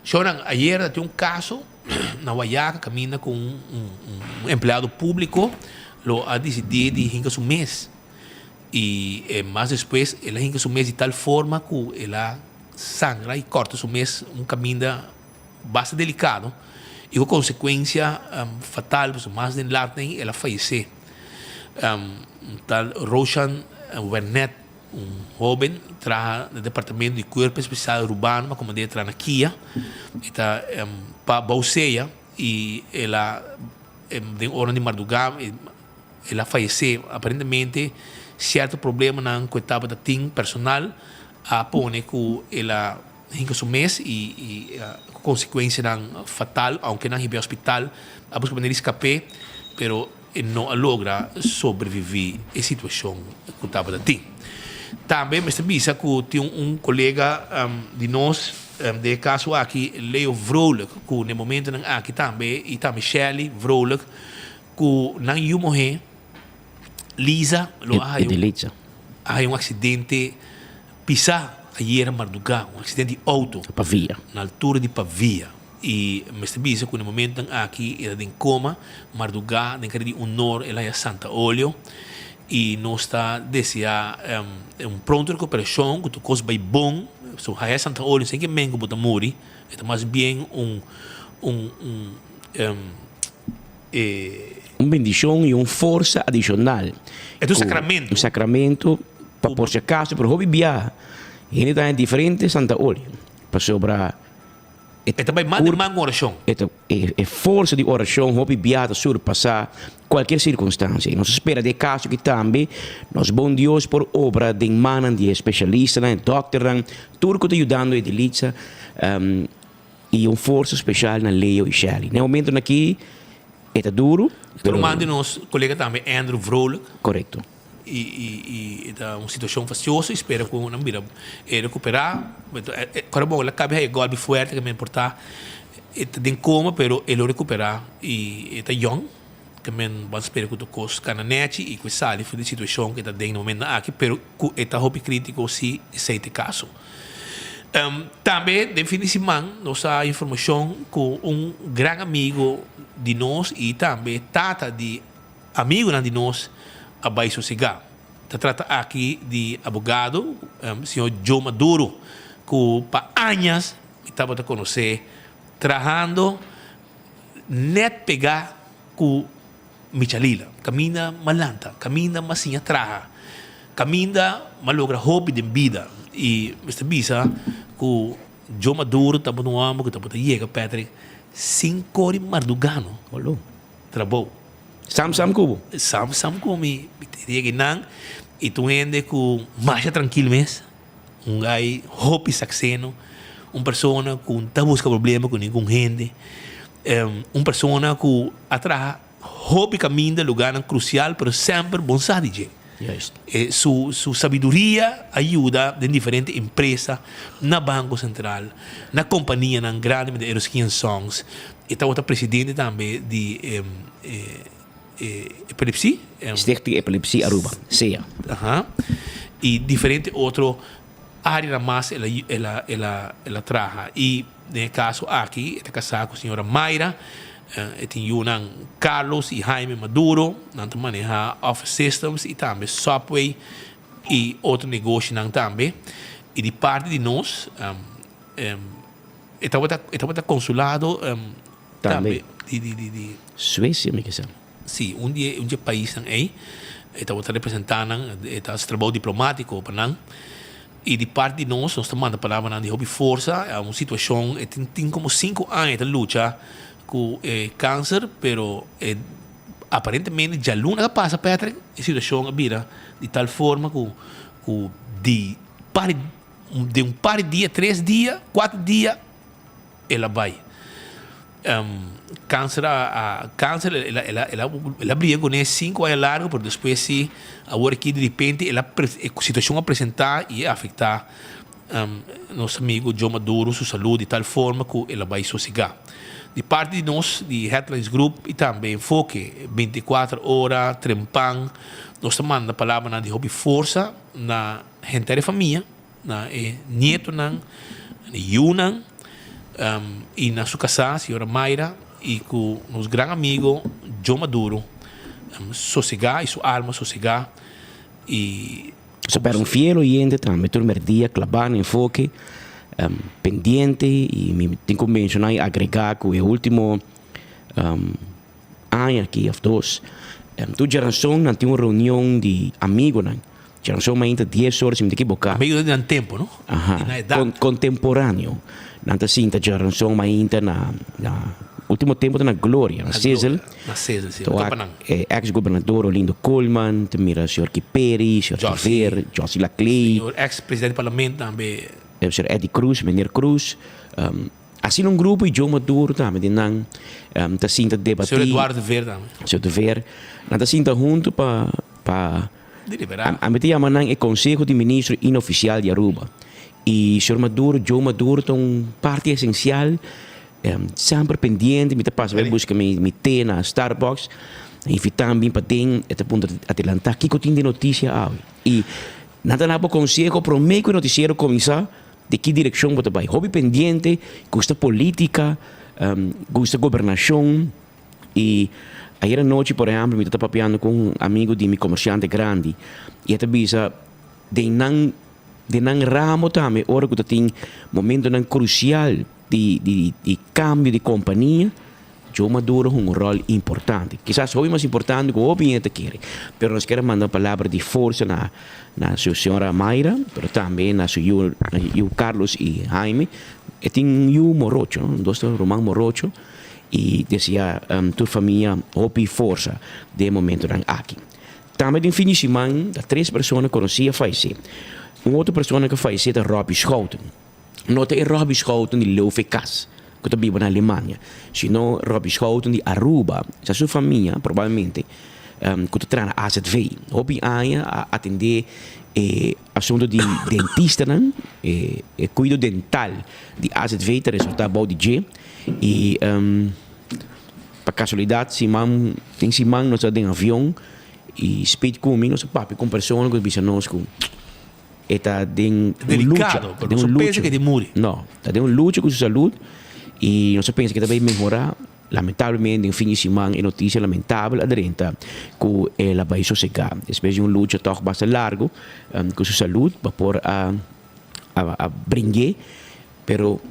shownan ayera tin un kaso. Na Guayaca caminda cu un empleado publico lo a dicidi di hinca su mes y mas despues el a hinca su mes di tal forma cu el a. sangra y corta su mes un caminda basta delicado y cu consecuencia fatal pasobra mas den lat den el a fayece. Un tal Roshan Wernet, un hoben traha na departamento di Cuerpo Especial Urbano pa comand'e traha na Kia, e ta pa Bouseya y el a den ora di marduga el a fayece. Aparentemente cierto problemanan cu e tabata tin personal a pone cu el a hinka su mes y cu consecuencianan fatal, aunke nan hiba e hospital a busca manera di escape pero e no a logra sobrevivi e situacion cu tabata tin. Tambe mester bisa cu tin un colega di nos den e caso aki Leo Vrolijk cu na e momentonan aki tambe y tambe Shelly Vrolijk cu nan yu muhe Liza lo a haya un accidente pisa ayera marduga, un accidente di auto. Pavia. Na altura di Pavia. Y mester bisa cu na e momentonan aki e ta den coma, marduga den kare di honor el haya Santa Olio. Y nos ta desea un pronto recuperacion, cu tur cos bay bon. So haya Santa Olio sin ke men cu bo ta muri, e ta mas bien un un un e. Un bendicion y un forsa adicional. E ta un sacramento. Un sacramento pa por si acaso, pero hopi biaha hende ta den diferente Santa Olio pasobra e ta bai man den man cu oracion. E ta e forsa di oracion hopi biaha ta surpasa cualkier circunstancia y nos ta spera den e caso aki tambe nos bon Dios por obra den mannan di e specialistanan, e dokternan, tur cu ta yudando e Delitza. Y un forsa special na Leo y Shelly. Na e momentonan aki e ta duro. E ta ruman di nos colega tambe Andrew Vrolijk. Corecto. Y y e ta un situacion fastioso y spera cu nan bira e recupera. Ora bon el a cabe haya golpi fuerte ke men por ta e ta den coma pero e lo recupera y e ta yong ke men ban spera cu tur cos cana nechi y cu e sali for di situacion cu e ta den na momentonan aki pero cu e ta hopi critico si esey ta e caso. Tambe den fin di siman nos a informashon ku un gran amigo di nos i tambe tata di amigunan di nos a bai sosegá. Ta trata aki di abogado señor Joe Maduro ku pa añas mi tabata konosé trahando nèt pegá ku Michalila. Kaminda m'a lanta, kaminda m'a siña traha, kaminda m'a logra hopi den bida. I mester bisa ku Joe Maduro tabata un hòmber ku tabata yega, Patrick, sin kore mardugano trabou. Sam sam ku bo? Sam sam ku mi. Mi ta yega einan i ta un hende ku masha trankil mes, un gai hopi sakseno, un persona ku no ta buska problema ku ningun hende, un persona ku a traha hopi kaminda lugarnan krusial pero semper bon sa di dje. Su su sabiduria a yuda den diferente empresa, na Banko Sentral, na kompanianan grandi manera Eroski en Sons. E tabata presidente tambe di epilepsie. Stichting Epilepsie Aruba, sea. Aha. Y diferente otro areanan mas el a el a el a el a traha. Y den e caso aki e ta casá cu señora Mayra. E tin yunan Carlos y Jaime Maduro. Nan ta maneha Office Systems y tambe Subway y otro negoshinan tambe. Y di parti di nos e tabata e tabata consulado Tambe. Di di di di. Suecia mi kisa. Si, un di e un di e paisnan ei e tabata representá nan, e ta hasi trabou diplomátiko pa nan. I di parti di nos, nos ta manda palabranan di hopi forsa. A un situashon, e tin tin komo sinku aña e ta lucha ku e kanser, pero e aparentemente djaluna a pasa, Patrick, e situashon a bira di tal forma ku ku di par di un par di dia, tres dia, kuater dia, El a bai. Cancer a cancer el a el a el a el a bria kuné sinku aña largu pero despues si awor aki diripente el a e situacion a presenta y a afecta nos amigo Joe Maduro su salud di tal forma ku el a bai sosega. Di parti di nos di Headlines Group y tambe Enfoke 24 ora trempan nos ta manda palabranan di hopi forsa na henter e famia. Na e nietonan, na e yunan i na su kasá, señora Mayra, i ku nos gran amigo Joe Maduro sosegá i su alma sosegá i. Nos a pèrdè un fiel oyente tambe tur mèrdia klabá na enfoke. Pendiente y mi tin cu menciona y agrega cu e ultimo aña aki of dos tur djaranson nan tin un reunion di amigonan. Djaranson mainta dies ora si mi ta ekiboca. Amigonan di nan tempo no? Aha, Di nan edad. Contemporaneo. Nan ta sinta djaranson mainta na na ultimo tempo ta na Gloria, na Sizzle. Na Sizzle si, topa nan. E ex gobernador Olindo Koolman, ta mira señor Kiperi, señor Gever, Jossy Laclay. Señor ex presidente di parlamento tambe. Señor Eddie Cruz, meneer Cruz. Asina un grupo y Joe Maduro tambe den nan ta sinta debati. Señor Eduardo de Veer tambe. Señor de Veer. Nan ta sinta hunto pa pa. Deliberá. Ami ta yama nan e Conseho di Ministro Inoficial di Aruba. Y señor Maduro, Joe Maduro ta un parti esencial, semper pendiente, mi ta pasa bai busca mi mi te na Starbucks, invita mi bin paden, e ta puntra adelanta kico tin di noticia awe. Y nan ta daba conseho prome cu e noticiero cuminsa di ki direccion bo ta bai. Hopi pendiente, gusta politica, gusta gobernacion. Y ayer anochi por ehempel mi ta papiando cu un amigo di mi comerciante grandi y e ta bisa den nan den nan ramo tambe ora cu ta tin momentonan crucial di di di cambio di compania Joe Maduro hunga un rol importante. Kisas hopi mas importante cu hopi hende ta kere pero nos kier a manda un palabra di forsa na na su señora Mayra pero tambe na su yu na yu Carlos y Jaime. E tin un yu morocho no dos ta ruman morocho. I deseá tur famia hopi forsa den e momentonan aki. Tambe den fin di siman ta tres persona konosí a fayesé. Un otro persona ku a fayesé ta Robbie Schouten. No ta e Robbie Schouten di Leeuwvekas ku ta biba na Alemania, sino Robbie Schouten di Aruba. Sa su famia probablemente ku ta traha na AZV. Hopi aña a atendé e asuntu di dentistanan, e kuido dental di AZV ta resultá bou di dje. Y pa casualidad siman tin siman nos ta den avion y Speed cu mi nos a papia cu un persona cu ta bisa nos cu e ta den un lucha, Delicado, ta pero den nos un a pensa lucha. cu e ta muri. No, ta den un lucha cu su salud y nos a pensa cu e ta bay mehora. Lamentablemente den fin di siman e noticia lamentabel a drenta cu el a bay sosega despues di un lucha toch basta largo cu su salud pa por a a bring'e pero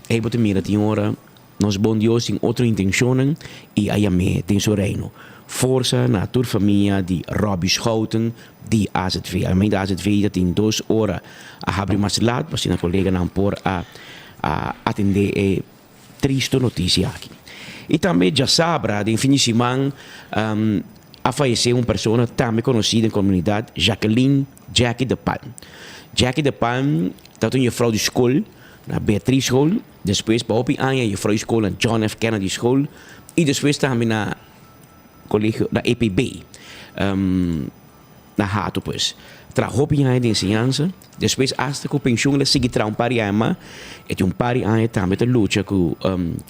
Ey bo ta mira tin ora nos bon Dios tin otro intencionnan y a yam'é den su reino. Forsa na tur famia di Robbie Schouten di AZV. Almente AZV ta tin dos ora a habri mas lat pa asina coleganan por a a atende e tristo noticia aki. Y tambe djasabra den fin di siman a fayece un persona tambe conoci den comunidad Jacqueline Jackie de Palm. Jackie de Palm ta un juffrouw di school. Na Beatrice School, despues pa hopi aña Juffrouw School na John F. Kennedy School y despues tambe na colegio na EPB na Hato pues. Traha hopi aña den enseñansa, despues hasta cu pensioen el a sigui traha un par di aña mas, e tin un par di aña tambe ta lucha cu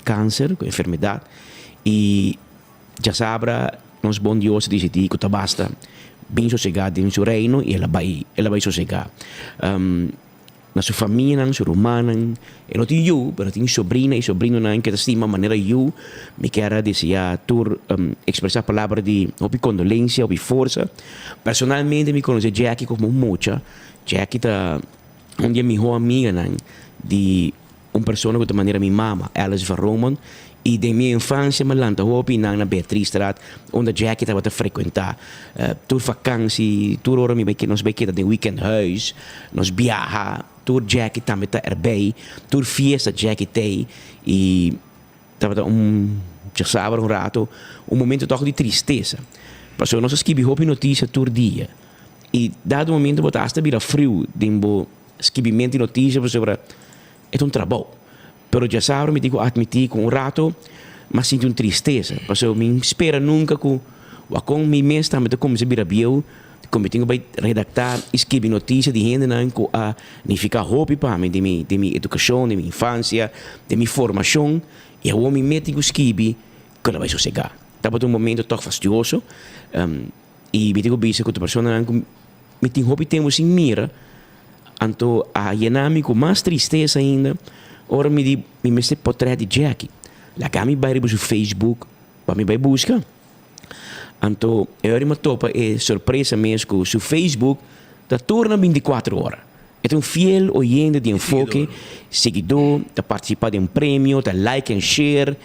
cancer, cu enfermedad y djasabra nos bon Dios a dicidi cu ta basta bin sosega den su reino y el a bay el a bay sosega. Na su famianan, su rumannan. E no tin yu, pero tin sobrina i sobrinonan ke ta stima manera yu. Mi kier a deseá tur ekspresá palabra di hopi kondolensia, hopi forsa. Personalmente mi konosé Jackie komo un mucha. Jackie ta un di e mihó amiganan di un persona ku ta manera mi mama, Alice van Roman. I den mi infansia mi a lanta hopi nan na Beatricestraat unda Jackie tabata frekuentá. Tur vakansi, tur ora mi bai nos bai keda den weekendhuis, nos biaha, tur Jackie tambe ta erbei, tur fiesta Jackie t'ei i tabata un djasabra un rato, un momento tòg di tristesa. Pasobra nos a skibi hopi notisia tur dia i dado momento bo ta asta bira friu den bo skibimento di notisia pasobra e ta un trabou. Pero djasabra mi tin ku atmití ku un rato mi a sinti un tristesa, pasobra mi spera nunka ku wakon mi mes tambe ta kuminsá bira bieu, ku mi tin ku bai redaktá i skibi notisia di hendenan ku a nifiká hopi pa mi den mi den mi edukashon, den mi infansia, den mi formashon, i awor mi mes tin ku skibi ku el a bai sosegá. Tabata un momento tòg fastioso i mi tin ku bisa ku ta personanan ku Mi tin hopi tempu sin mira, anto a yena mi ku mas tristesa ainda ora mi di mi mester potrèt di Jackie. Laga mi bai riba su Facebook pa mi bai buska. Anto e ora mi a topa e sorpresa mes ku su Facebook ta tur na bintikuater ora. E ta un fiel oyente di Enfoke, seguidó, ta partisipá den premio, ta like en share.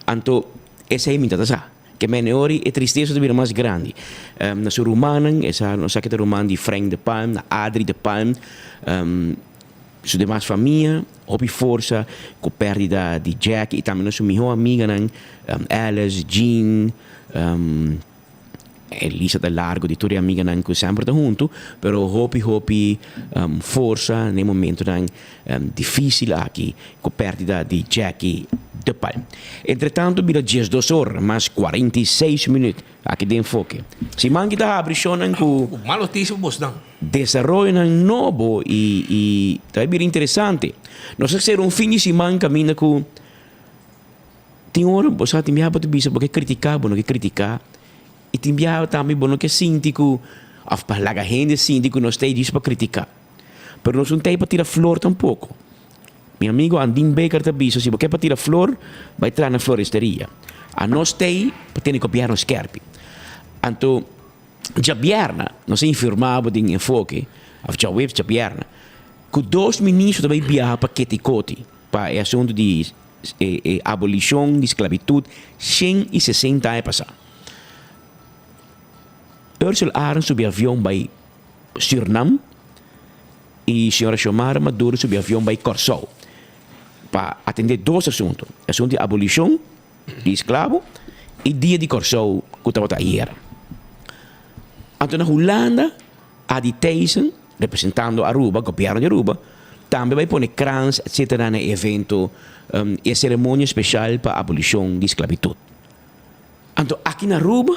Anto esei mi ta ta sa. Ke mene ori e tristesa ta bira mas grandi. Na su rumannan, e sa, nos sa ke ta ruman di Frank de Palm, na Adri de Palm, su demas famia, hopi forsa ku pèrdida di Jack i tambe na su mihó amiganan, Alice, Jean, E lista ta largo di tur e amiganan cu semper ta hunto, pero hopi hopi forsa na e momentonan dificil aki cu perdida di Jacky de Palm. Entretanto bira diesdos or mas 46 minuut aki den Enfoke. Siman ki ta habri shownan cu Mal noticia pa bosnan. desaroyonan nobo y y ta bira interesante. Nos a ser un fin di siman caminda cu. Tin ora bo sa tin biaha bo ta bisa bo ke kritiká, bo no ke kritiká. I tin biaha tambe bo no ke sinti ku òf pa laga hende sinti ku nos ta ei djis pa kritiká. Pero nos no ta ei pa tira flor tampoko. Mi amigo Andin Baker ta bisa si bo ke pa tira flor, bai traha na floresteria. Anos ta ei pa tene gobièrnu skèrpi. Anto djabièrna nos a informá bo den Enfoke, òf djaweps djabièrna, ku dos ministro ta bai biaha pa Ketikoti pa e asuntu di E abolishon di sklabitut 160 aña pasá. Ursel Arends subi avion bai Sürnam i señora Xiomara Maduro subi avion bai Kòrsou pa atendé dos asuntu, asuntu di abolishon di esklabo i dia di Kòrsou ku tabata ayera. Anto na Hulanda Adi Thijssen, representando Aruba, gobierno di Aruba, tambe bai pone krans etcetera na e evento, e ceremonia special pa abolicion di sclavitud. Anto aki na Aruba,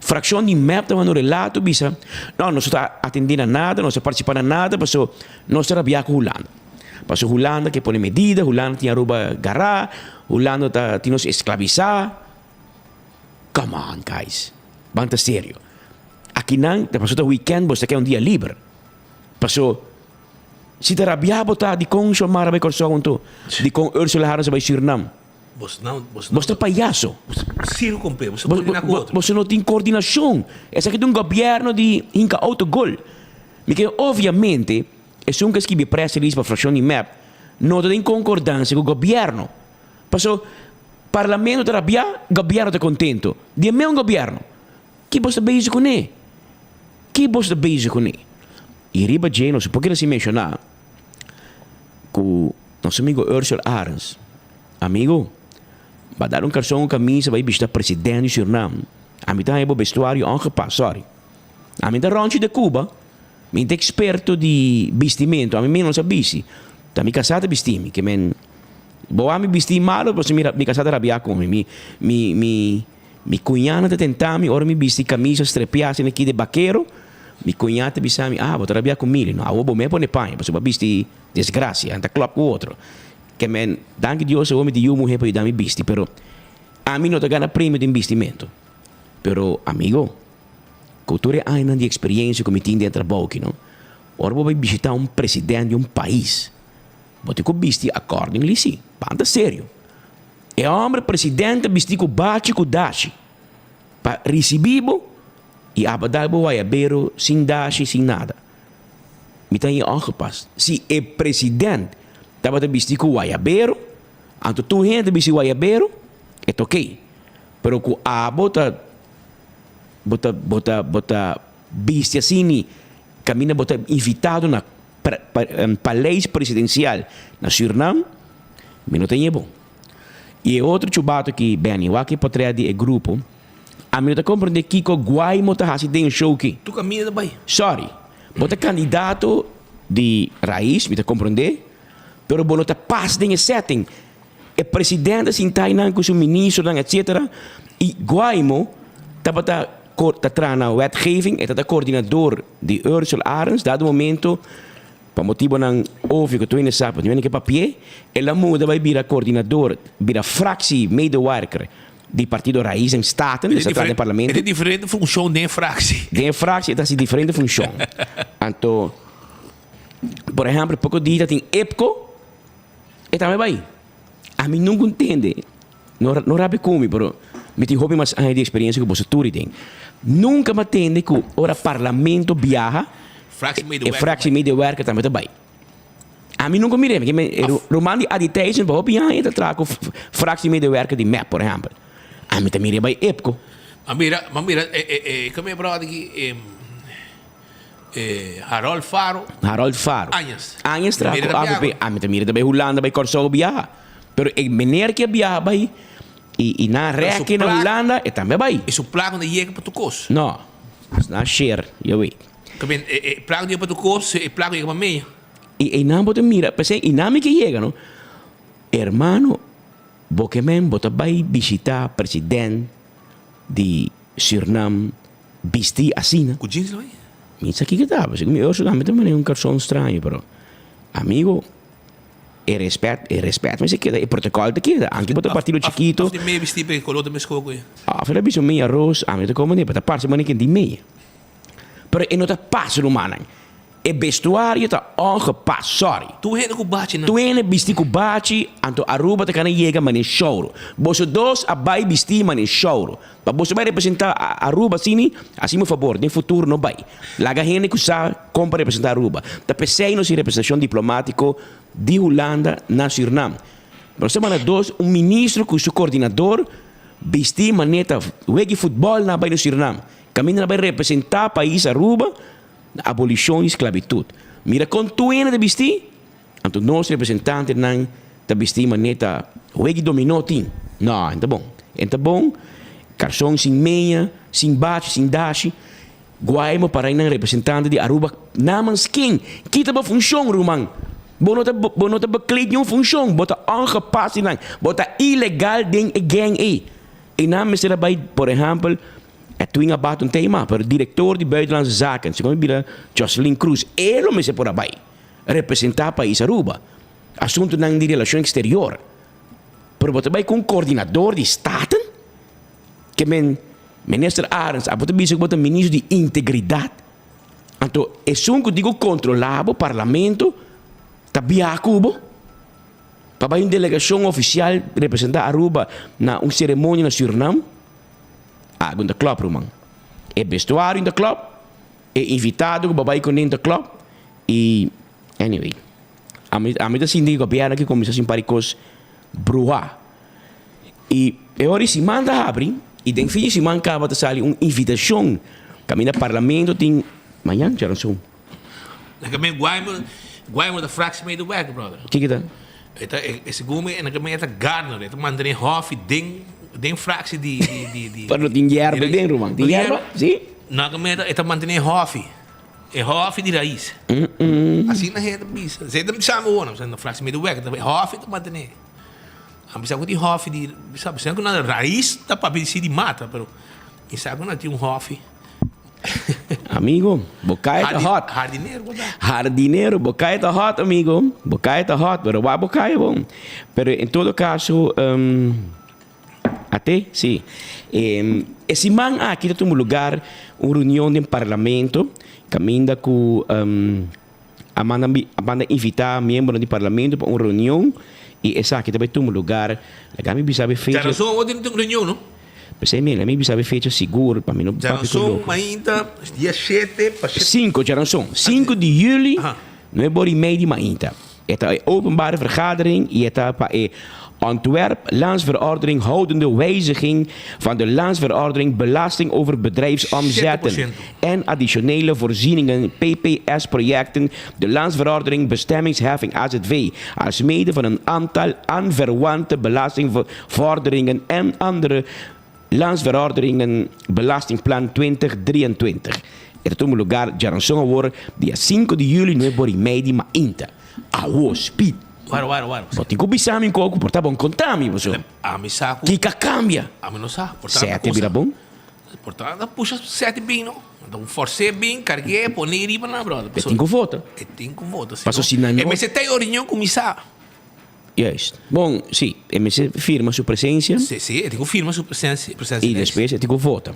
fraccion di mep ta manda un relato bisa, no, nos no ta atende na nada, nos no ta participa na nada paso nos ta rabia cu Hulanda. Paso Hulanda ke pone medida, Hulanda tin Aruba gara, Hulanda ta tin nos esclavisa. Come on guys, ban ta serio. Akinan ta paso ta weekend bo ta keda un dia liber. Paso si ta rabia bo ta dikon Xiomara bai Kòrsou anto? Dikon Ursula Harms a bai Surinam? Bos ta payaso. Boso no tin koordinashon. Esaki ta un gobièrnu di hinka autogol. Mi ke obviamente esun ku a skibi press release pa frakshon di mep no ta den konkordansia ku gobièrnu. Paso parlamento ta rabia, gobièrnu ta kontento. Di e meun gobièrnu. Ki boso ta bezig kuné? Ki boso ta bezig kuné? I riba dje nos por keda sin menshoná ku nos amigo Ursel Arends, amigo, ba dal un karson un kamisa bai bishita president di Surinam, ami ta haña bo bestuario ongepas, sorry. Ami ta Ronchi de Cuba, mi ta eksperto di bistimento, ami mi no sa bisti, ta mi kasá ta bisti mi, ke men bo wak mi bisti malo, pasobra mi kasá ta rabia ku mi, mi, mi, mi. Mi cuñana ta tenta mi ora mi bisti camisa strepia asina aki de bakero, mi cuña ta bisa mi, ah, bo ta rabia cu Mili, no, awo bo me pone paña pasobra bo a bisti desgracia, nan ta klop cu otro. Ke men, danki Dios awo mi tin yu muhe pa yuda mi bisti, pero ami no ta gana premio den bistimento. Pero, amigo, cu tur e añanan di experiencia cu mi tin den e trabou aki, no, ora bo bay bishita un president di un pais, bo tin cu bisti accordingly, si, banta serio. E homber president ta bisti cu bachi cu dashi pa ricibi bo y aba dal bo wayabero sin dashi sin nada. Mi ta haña ongepast. Si e president tabata bisti cu wayabero anto tur hende ta bisti wayabero e ta ok. Pero cu abo ta bo ta bo ta bo ta bisti asini caminda bo ta invitado na paleis presidencial na Surinam Mi no ta ñe bon. I e otro chubato ki Benny, wak e potret di e grupo, ami no ta comprende kiko Guaimo ta hasi den e show ki. Tu caminda ta bay. Sorry, bo ta candidato di Raiz, mi ta comprende, pero bo no ta pas den e setting. E president a sinta einan cu su ministronan etc. I Guaimo tabata ta traha na wetgeving, e ta ta coordinador di Ursel Arends, dado momento, Pa motibonan obvio ku tur hende sa, pasobra mi ke papi'é, el a muda bai bira koordinador, bira fractie medewerker di partido Raiz en Staten, esei ta den parlamento. E tin diferente funshon den e fractie. Den e fractie e ta hasi diferente funshon. Anto, por ehèmpel, poko dia ta tin EPCO, e tambe bai. Ami nunka un tende, no no rabia ku mi, pero mi tin hopi mas aña di eksperensia ku boso tur ei den. Nunka mi a tende ku ora parlamento biaha. E fractiemedewerker tambe ta bai. Ami nunca mir'é, mi e ruman di Adi Thijssen pa hopi aña ta traha ku fractiemedewerker di mep, por ehèmpel. Ami ta mir'é bai Epco. Ma mira, ma mira e e e kome e bròder aki e e Harold Faro. Harold Faro. Añas. Añas traha ku avp. Ami ta mir'é ta bai Hulanda, bai Kòrsou biaha. Pero e meneer ki a biaha bai i i nan rèki na Hulanda, e tambe a bai. E su plak no ta yega pa tur kos. No, nan share, je weet. Kaben e e plak no yega pa tur kos, e plak no yega pa medio. I einan bo ta mira, p'esei einan mi ke yega no, hermano, bo ke men bo ta bai bishita president di Surnam bisti asina. Ku jeans lo bai? Mi sa kiko ta, pasobra mi oso tambe ta mane un karson straño, pero amigo, e respet, e respet mester keda, e protokòl ta keda, anke bo ta partido chikito. Of di mei bisti pa e koló ta meskó ku e. Of el a bisa mei aros, ami ta kome ne, pa ta parse mane ken di mei. Pero e no ta pas rumannan. E bestuario ta ongepast, sorry. Tur hende ku bachi nan. Tur hende bisti ku bachi, anto Aruba ta kana yega mane shouro. Boso dos a bai bisti mane shouro. Pa boso bai representa Aruba asini, hasi mi fabor, den futuro no bai. Laga hende ku sa kon pa representa Aruba. Ta p'esei nos tin representashon diplomatiko di Hulanda na Surinam. Nos ta manda dos, un ministro ku su kordinador bisti mane ta wega futbòl nan a bai na Surinam. Kaminda nan bai representá pais Aruba na abolishon di sklabitut. Mira kon tur hende ta bistí, anto nos representantenan ta bistí manera ta wega di dominó tin. No, e no ta bon. E no ta bon, karson sin meña, sin bachi, sin dashi. Guaimo para nan representante di Aruba namens ken? Ki ta bo funshon, ruman? Bo no ta bo no ta bekleed niun funshon, bo ta ongepast di nan, bo ta ilegal den e gang ei. E nan mester a bai, por ehèmpel, Edwin a bati un tema, pero director di Buitenlandse Zaken, segun mi bira Jocelyn Cruz, e lo mester por a bai representa pais Aruba, asuntonan di relacion exterior. Pero bo ta bai cu un coordinador di Staten? Ke men, Minister Arends, abo ta bisa cu bo ta ministro di integridad? Anto esun cu tin cu controla bo, Parlamento, ta bia cu bo? Pa bai un delegacion oficial representa Aruba na un ceremonia na Surinam? Agu ta klòp ruman. E bestuario ta klòp, e invitado ku bo bai kuné ta klòp i anyway. Ami ami ta sinti ku gobièrnu aki kuminsá sin par di kos bruhá. I e ora di siman ta habri i den fin di siman kaba ta sali un invitashon kaminda parlamento tin mañan djaranson. Nan men Guaymo Guaymo ta fractiemedewerker brother. Kiko ta? E ta e segun mi nan men e ta gardener e ta mantene hofi den den fractie di di di di. Pero no tin yerba den ruman. Tin yerba? Si. Nan men e ta mantene hofi. E hofi di rais. Asina hende ta bisa. Esei ta bisa mi awor nan fractiemedewerker ta hofi ta mantene. A bisa ku tin hofi di bisa ku nan rais ta papia di si di mata pero mi sa ku nan tin un hofi. Amigo, bo kai ta hot. Hardinero bo ta. Hardinero, bo kai ta hot, amigo. Bo kai ta hot, pero wak bo kai bon. Pero en todo caso, um, ate, si. E, e siman aki ta tuma lugar un reunion den parlamento, caminda cu um, a manda, a manda invita miembronan di parlamento pa un reunion y esaki ta bay tuma lugar, laga mi bisa bo fecha. Djaranson awor tin un reunion no? P'esei mi, laga mi bisa bo fecha sigur pa mi no papia ku Djaranson loko. mainta dia shete pa shete. Sinku, djaranson, sinku di juli, nuebe ora y mei di mainta. E ta e openbare vergadering y e ta pa e Ontwerp Landsverordening houdende wijziging van de Landsverordening Belasting over Bedrijfsomzetten en additionele voorzieningen PPS-projecten, de Landsverordening Bestemmingsheffing AZV, alsmede van een aantal aanverwante belastingvorderingen en andere Landsverordeningen Belastingplan 2023. E ta tuma lugar djaranson awor dia sinku di juli nuebe ora i mei di mainta. Awo Speed. Waro, waro, waro. Bo tin ku bisa mi koko por ta bon konta mi boso. Ami sa ku. Kiko a kambia? Ami no sa. Por ta Sete bira bon? Por ta ta pusha sete bin no. Anto un fors'é bin, karg'é, pon'é riba nan brother. E tin ku vota. E tin ku vota. Paso si nan no. E mester ta e reunion kuminsá. Juist. Bon, si, e mester firma su presencia. Si, si, e tin ku firma su presencia, presencia I despues e tin ku vota.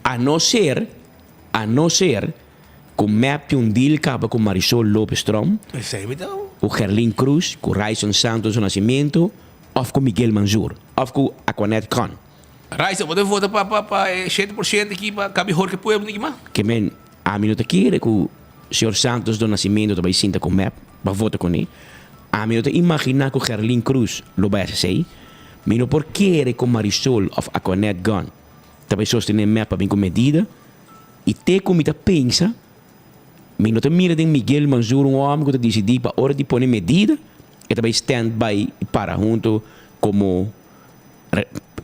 A no ser, a no ser ku mep tin un deal kaba ku Marisol Lopez Tromp, Esei mi ta. ku Gerlin Cruz, ku Ryson Santos do Nascimento, of ku Miguel Manzoor, of ku Aquanet Khan. Ryson, bo ta vota pa, pa, pa e 7% aki pa kabi Jorge Pueblo niki mas? Ke men, ami no ta kere ku. señor Santos do Nascimento ta bai sinta ku mep pa vota kuné. Ami no ta imaginá ku Gerlin Cruz lo bai hasi esei. Mi no por kere ku Marisol òf Aquanette Gunn ta bai sostené mep pa bin ku medida. I te ku mi ta pensa, mi no ta mira den Miguel Manzur un hòmber ku ta disidí pa ora di pone medida e ta bai stand by i para huntu komo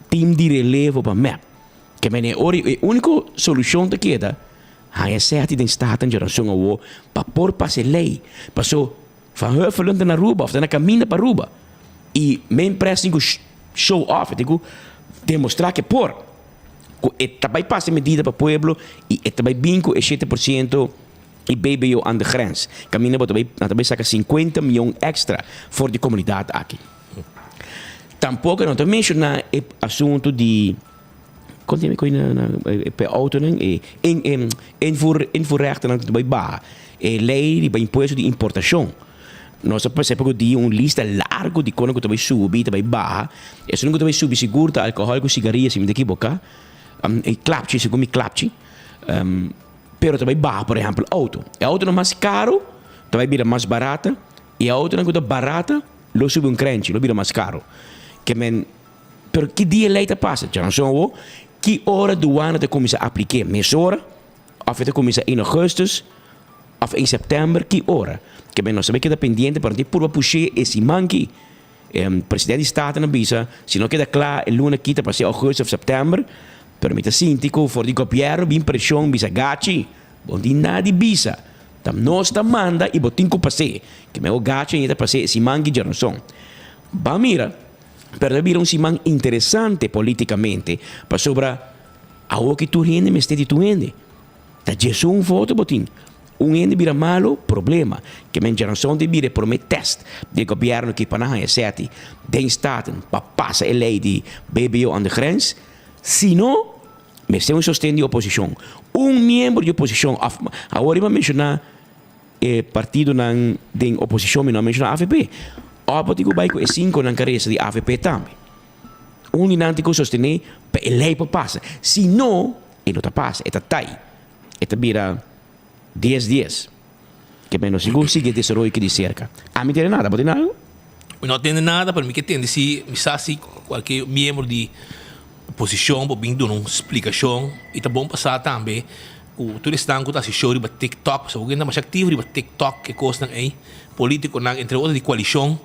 team di relevo pa mep. Ke mene ora e úniko solushon ta keda haña sèti den Staten djarason awo pa por pasa e lei. Paso Van Huffelen ta na Aruba òf ta na kaminda pa Aruba i men pres tin ku show off, e tin ku demostrá ke por ku e ta bai pasa e medida pa pueblo i e ta bai bin ku e shete por siento i BBO aan de grens. Kaminda bo ta bai nan ta bai saka sinkuenta mion èkstra for di komunidat aki. Tampoko no ta menshoná e asuntu di kon ta yama e koi na na pa e outonan e invoer invoerrechtennan ku ta bai baha e lei riba impuesto di importashon. Nos a pasa poko dia un lista largu di konan ku ta bai subi ta bai baha. Esun ku ta bai subi sigur ta alkohòl ku sigaria si mi ta ekiboká e klapchi segun mi klapchi pero ta bai baha por ehèmpel outo. E outonan mas karu ta bai bira mas barata i e outonan ku ta barata. Lo subi un krenchi, lo bira mas karo. Ke men, pero ki dia e lei ta pasa? Djarason awo, ki ora duana ta kuminsá aplik'é? Mesora? Òf e ta kuminsá in augustus? Òf in sèptèmber? Ki ora? Ke men, nos ta bai keda pendiente pa no tin purba push'é e siman ki. Presidente di Staten a bisa, si no keda kla e luna ki ta pas'é augustus òf sèptèmber, pero mi ta sinti ku for di gobièrnu bin preshon bisa gachi. Bo no tin nada di bisa. Ta nos ta manda i bo tin ku pas'é. Ke mehor gacha i ta pas'é e siman ki djaranson. Ban mira, pero ta bira un siman interesante polítikamente, pasobra awor ki tur hende mester di tur hende. Ta djesun voto bo tin. Un hende bira malu, problema. Ke men djaranson ta bira e promé tèst di e gobièrnu ki pa nan haña sèti den Staten pa pasa e lei di BBO aan de grens. Si no, Mester un sosten di oposishon. Un miembro di oposishon òf awor riba menshoná e partidonan den oposishon mi no a menshoná avp. Òf bo tin ku bai ku e sinkonan karesa di avp tambe. Un di nan tin ku sostené pa e lei por pasa. Si no, e no ta pasa, e ta tai. E ta bira dies dies. Ke men no sigur sigui e desaroyo aki di serka. Ami tende nada, bo tende algu? Mi no tende nada, pero mi ke tende si mi sa si kualke miembro di oposishon por bin duna un splikashon. I ta bon pa sa tambe ku tur esnan ku ta hasi show riba TikTok, pasobra ku hende ta masha aktivo riba TikTok, e kosnan ei, politikonan entre otro di koalishon.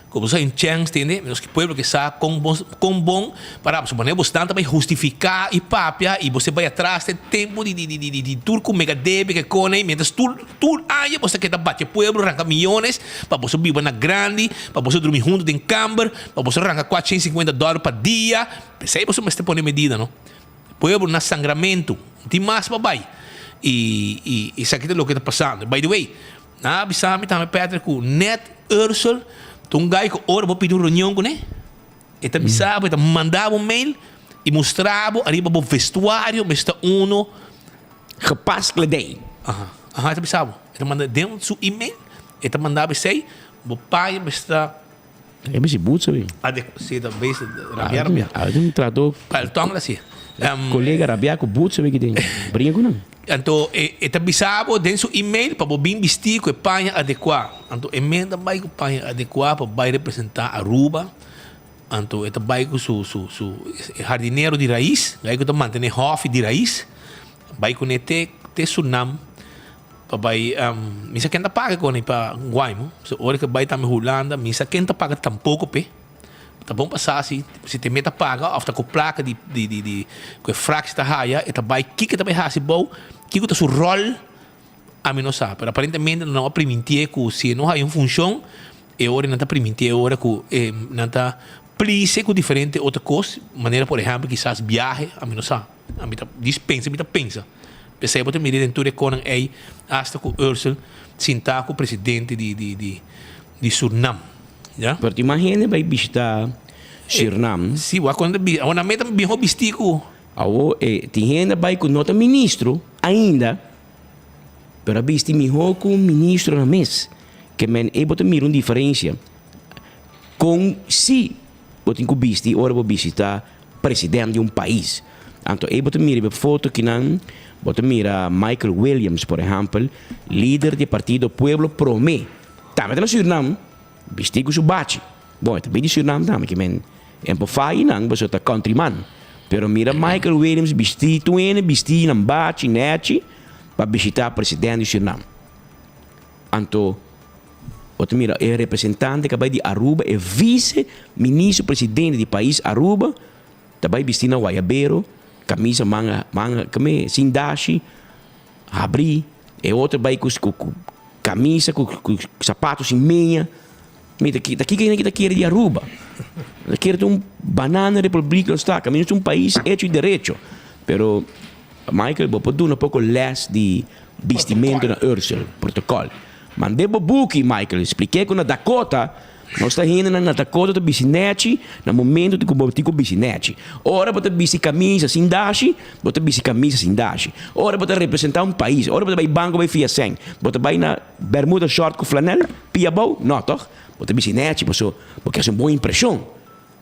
Ku bo sa un chèns tende, nos ki pueblo ke sa kon bon kon bon para pasobra manera bo stan ta bai hustifiká i papia i bo se bai atras te tempu di di di di di tur ku mega debe ke kone mientras tur tur aña bo sa keda bati e pueblo ranka miyones pa boso biba na grandi pa boso drumi huntu den kamber pa boso ranka 450 dòler pa dia p'esei boso mester pone medida no pueblo na sangramentu no tin mas pa bai i i esaki ta loke ta pasando by the way. Nan a bisa mi tambe Patrick ku net Ursel ta un guy ku ora bo pidi un reunion kuné e ta bisa bo e ta manda bo un mail i mustra bo ariba bo vestuario mester ta uno Gepast kledij. Aha aha e ta bisa bo e ta manda den su email e ta manda bo esei bo paña mester ta E mester boots abi. Adekua si ta bezig rabia rabia. Abi un trato. Paltong la si. Kolega rabia ku boots abi ki den. Bringa ku nan. Anto e ta bisa bo den su email pa bo bin bisti ku e paña adekua. Anto e men ta bai ku paña adekua pa bai representa Aruba. Anto e ta bai ku su su su hardinero di rais, gai ku ta mantene hòfi di rais. Bai kuné te te Surnam. Pa bai mi sa ken ta paga con pa Guaymo so ora ke bai tambe Hulanda mi sa ken ta paga tampoco p'e ta bon pa sa si si te meta paga of ta ku plaka di di di di ku e fractie ta haya e ta bai kiko e ta bai hasi bou kiko ta su rol ami no sa pero aparentemente nan a primintié ku si e no haya un funcion e ora nan ta primintié e ora ku e nan ta please ku diferente otro kos manera por ehempel kisas biahe ami no sa. Ami ta dis pensa, mi ta pensa. P'esei bo ta mira den tur e konan ei, hasta ku Ursel sintá ku presidente di di di di Surnam. Ya. Pero tin mas hende bai bishitá Surnam. Si, wak kon ta bi, awor nan meta mihó bistí ku. Awor e tin hende bai ku no ta ministro ainda, pero a bisti mihó ku ministronan mes. Ke men ei bo ta mira un diferensia kon si bo tin ku bisti ora bo bishitá president di un pais. Anto ei bo ta mira riba e foto kinan, bo ta mira Michael Williams por ehèmpel, lider di e partido Pueblo Promé, tambe ta na Sürnam, bistí ku su bachi. Bon, e ta bin di Sürnam tambe, ke men en por fai nan pasobra ta countryman. Pero mira Michael Williams bistí, tur hende bistí nan bachi nèchi pa bishitá president di Sürnam. Anto bo ta mira e representante ku a bai di Aruba, e vise ministro presidente di pais Aruba, Ta bai bisti na wayabero, camisa manga manga kame sin dashi, habri, e otro bai ku ku camisa ku ku sapato sin meña. Mi ta ta kiko hende ta kere di Aruba? Ta kere ta un banana republiek nos ta, caminda nos ta un pais hecho y derecho. Pero Michael bo por duna poko les di bistimento na Ursel, protocol. Mande bo buki Michael, spliké ku na Dakota Nos ta hendenan na Dakota ta bisti nèchi na momento ku bo tin ku bisti nèchi. Ora bo ta bisti kamisa sin dashi, bo ta bisti kamisa sin dashi. Ora bo ta representá un pais, ora bo ta bai banko bai fia sèn, bo ta bai na bermuda shòrt ku flanèl pia abou? No tòg? Bo ta bisti nèchi pasobra bo ke hasi un bon impreshon.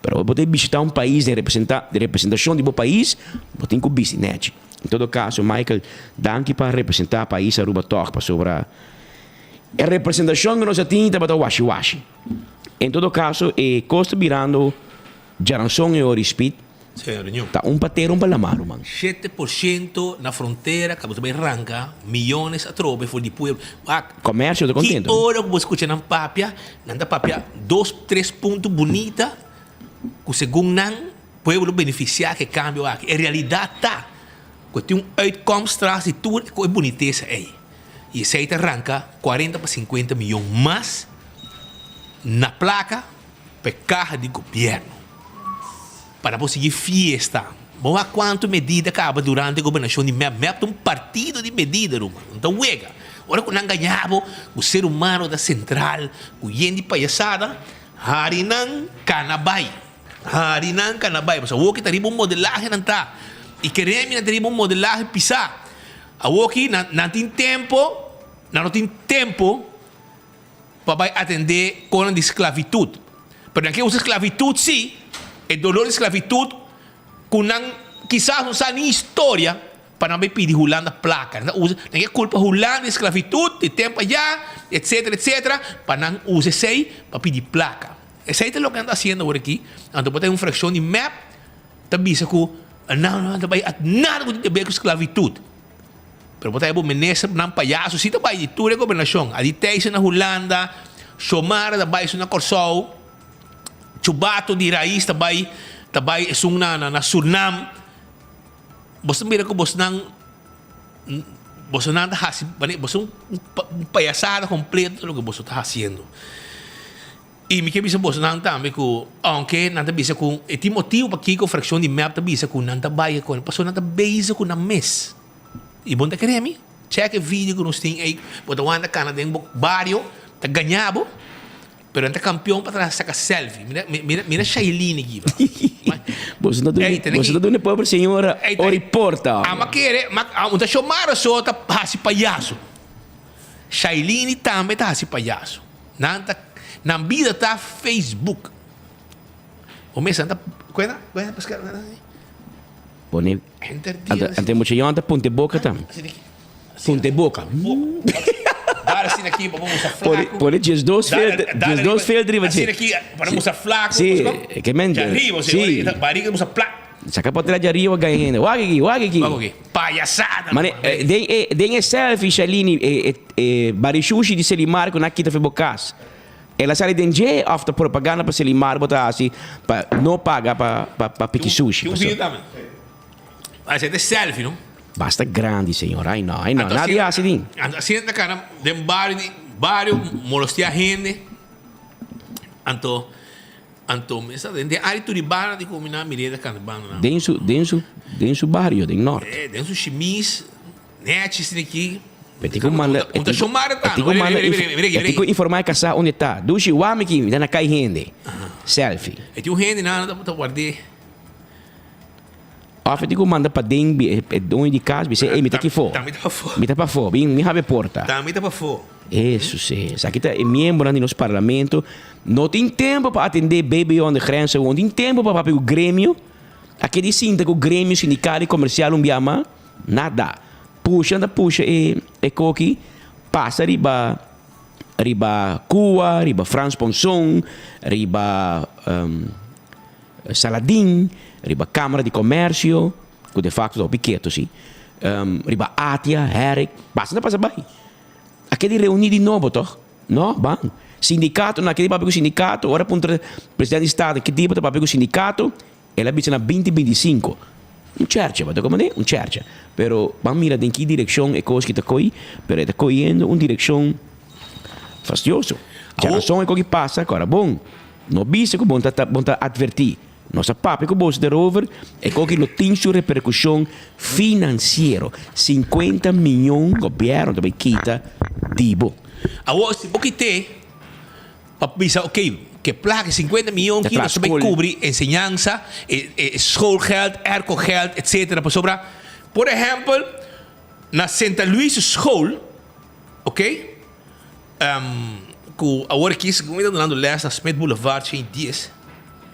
Pero ora bo ta bishitá un pais den representá den representashon di bo pais, bo tin ku bisti nèchi. En todo kaso Michael, danki pa representá pais Aruba tòg pasobra. E representashon ku nos a tin tabata washi washi. En todo kaso e kos ta birando djaranson e ora i spit ta un pa tera un pa lamar ruman. 7% na frontera ka bo ta bai ranka miyones atrobe for di pueblo. Wak, Komersio ta ki kontento. ora ku bo skucha nan papia, nan ta papia dos tres punto bunita ku segun nan pueblo benefisiá ku e kambio aki. E realidat ta ku tin un uitkomst tras di tur e bunitesa ei. I esei ta ranka kuarenta pa sinkuenta miyon mas na plaka pa e kaha di gobièrnu pa nan por sigui fiesta. Bo wak kuantu medida kaba durante gobernashon di mep. Mep ta un partido di medida ruman, no ta wega. Ora ku nan gaña bo ku ser humano ta sentral, ku yen di payasada, hari nan kana bai. Hari nan kana bai. Pasobra awor ki ta riba un modelahe nan ta. I kere mi nan ta riba un modelahe pisá. Awoki nan nan tin tempo, nan no tin tempo pa bai atendé konan di sklavitut. Pero nan ke usa sklavitut sí, e dolor di sklavitut ku nan kisas no sa ni historia pa nan bai pidi Hulanda plaka. Nan ta usa, nan ke kulpa Hulanda di sklavitut di tempo ayá, etsetera, etsetera, pa nan usa esei pa pidi plaka. Esei ta loke nan ta hasiendo awor aki. Anto bo ta un frakshon di mep. Ta bisa ku nan no ta bai at nada ku tin ke ber ku sklavitud. Pero bo ta haya bo minister nan payaso si ta bai di tur e gobernashon. Adi Thijssen na Hulanda, Xiomara ta bai esun na Kòrsou, Chubato di Raiz ta bai ta bai esun na na Surnam. Bo ta mira ku bosnan bosonan ta hasi boso un payasada kompleto loke boso ta hasiendo. I mi ke bisa bosonan tambe ku ounke nan ta bisa ku e tin motibu pakiko frakshon di mep ta bisa ku nan ta bai ku pasobra nan ta bezig ku nan mes. I bo no ta kere mi? Chèk e video ku nos tin ei, bo ta wanta kana den bo bario ta gaña bo, pero nan ta kampion pa traha saka selfie. Mira mira mira Shailine aki bro. Boso ta duna boso ta duna e pobre señora ora i porta. Ama kere ma un ta Xiomara so ta hasi payaso. Shailine tambe ta hasi payaso. Nan ta nan bida ta Facebook. O mes nan ta kuena kuena paskal kuena si. Pone Enter dia ante ante mucha yon ta punte boka tam. Punte boka. Dar asina aki pa bo musa Pone flaku. pone 12 Dar filter dar 12 filter riba asina dje. aki pa no musa flaku. Si, ke men Djariba si. ora barriga musa plak. Saka potrèt djariba gaña hende. Wak aki wak aki. Wak aki. Payasada Mane den e den e selfie Shalini e e e barishushi di Selimar ku nan a kita for bo kas. El a sali den dje òf ta propaganda pa Selimar bo ta hasi pa no paga pa pa pa piki sushi Tin un paso. video tambe. Esei ta e selfie no. Basta grandi señor ai no ai no Anto nadie asina hasi din. anto asina ta kana den bario di bario molestia hende anto Anto mi sa den área Turibana di kuminá mir'é ta kanta banda nan. Den su den su den su bario den nort. Eh den su shimis nèchi asina aki. E tin ku manda Un ta shomara e tin ku manda e tin ku informá e kasá unda e ta. Dushi wak mi aki mi ta na kai hende. Selfie. E tin un hende nan ta ward'é. Òf e tin ku manda paden e doño di kas bis'é ey mi ta aki afó. Ta mi ta pafó. Mi ta pafó bin mi habri e porta. Ta mi ta pafó. Eso sí. Esaki ta e miembronan di nos parlamento. No tin tempo pa atendé BBO aan de grens awo. No tin tempo pa papia ku gremio. A keda di sinta ku gremio sindikal i komersial un bia mas? Nada. Pusha ta pusha e e koki pasa riba riba Cuba, riba Frans Ponson, riba Saladin, riba Kamara di Komersio, ku de fakto ta hopi ketu si, riba Atia, Herrick, pasa ta pasa bai. A keda di reuni di nobo tog? No, ban. Sindikato, nan a keda di papia ku sindikato, ora puntra presidente di Staten ki dia bo ta papia ku sindikato, El a bisa na binti 25. Un chèrchè, bo ta komprendé? Un chèrchè. Pero ban mira den ki direkshon e kos ki ta koi, pero e ta koyendo un direkshon fastioso. Djarason e kos ki pasa, ku ora bon, no bisa ku bon ta bon ta atvertí. Nos a papia ku boso derover, e kos ki lo tin su reperkushon finansiero. Sinkuenta miyon gobièrnu ta bai kita di bo. Awor, si bo kit'é. Pa bisa ok, ke plaka 50 miyon ki nos ta bay kubri enseñansa, e schoolgeld, aircogeld, etcetera. Pasobra, por ehempel, na Senta Luis school, ok, ku awor aki segun mi ta dunando les na Smith Boulevard 110,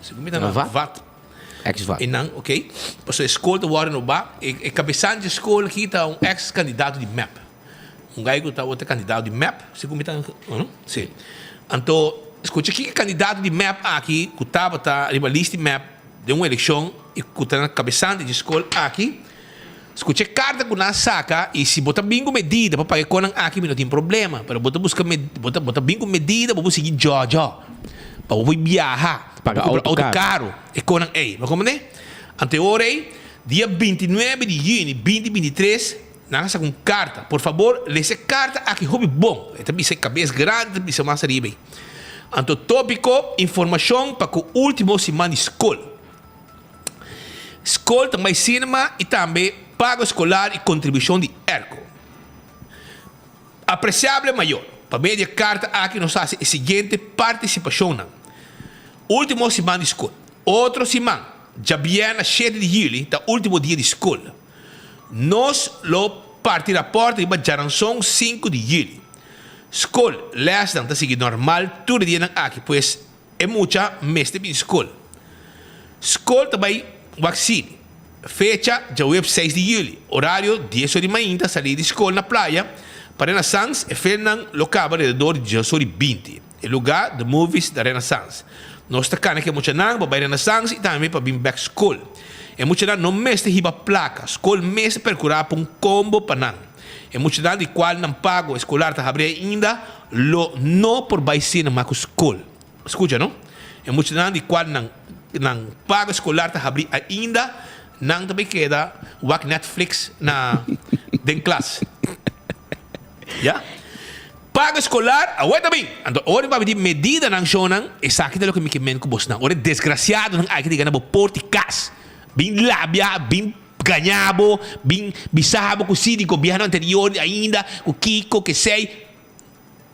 segun mi ta na Vat. Ex-Vat. Einan, ok. Pasobra e school ta wòrdu renobá. E kabesante di e school aki ta un ex kandidato di mep. Un gai ku tabata kandidato di mep, segun mi ta, no? Si. Anto, skucha kiko e kandidato di mep aki ku tabata riba list di mep den un elekshon i ku ta na kabesante dje skol aki, skucha e karta ku nan a saka i si bo ta bin ku medida pa paga e konan aki mi no tin problema, pero bo ta buska bo ta bo ta bin ku medida bo por sigui djòdjò pa bo por biaha, pa bo kumpra outo karu, e konan ei. Bo komprende? Anto e ora ei, dia 29 di yüni 2023, Nan a saka un karta. Por fabor, lesa e karta aki hopi bon. E ta bisa e kabes grandi ta bisa mas ariba ei. Anto topiko, Informashon pa ku ultimo siman di skol. Skol ta bai sinema i tambe pago eskolar i kontribushon di airco. Apresiable mayor, pa medio di e karta aki nos ta hasi e siguiente partisipashonnan. Ultimo siman di skol. Otro siman, djabièrnè shete di yüli, ta ultimo dia di skol. Nos lo parti rapòrt riba djaranson sinku di yüli. Skol, lèsnan ta sigui nòrmal tur e dianan aki, pues e mucha mester bin skol. Skol ta bai wak sini. Fecha, djaweps seis di yüli. Orario, dies or di mainta salí di skol na playa pa Renaissance, e filmnan lo kaba alrededor di dies or di binti. E lugá, The Movies na Renaissance. Nos ta kana ku e muchanan pa bai Renaissance i tambe pa bin bèk skol. E muchanan no mester hiba plaka, skol mester perkurá pa un kombo pa nan. E muchanan di kual nan pago eskolar ta habri ainda lo no por bai sinema ku skol. Skucha no. E muchanan di kual nan nan pago eskolar ta habri ainda nan ta bai keda wak Netflix na den klas. Ya. Pago eskolar, awor ta bin. Anto ora mi papia di medidanan shownan, esaki ta loke mi ke men ku bosnan. Ora e desgrasiadonan aki ta yega na bo porta di kas, bin labia, bin gaña bo, bin bisa bo ku si di gobierno anterior ainda, ku kiko, kesei,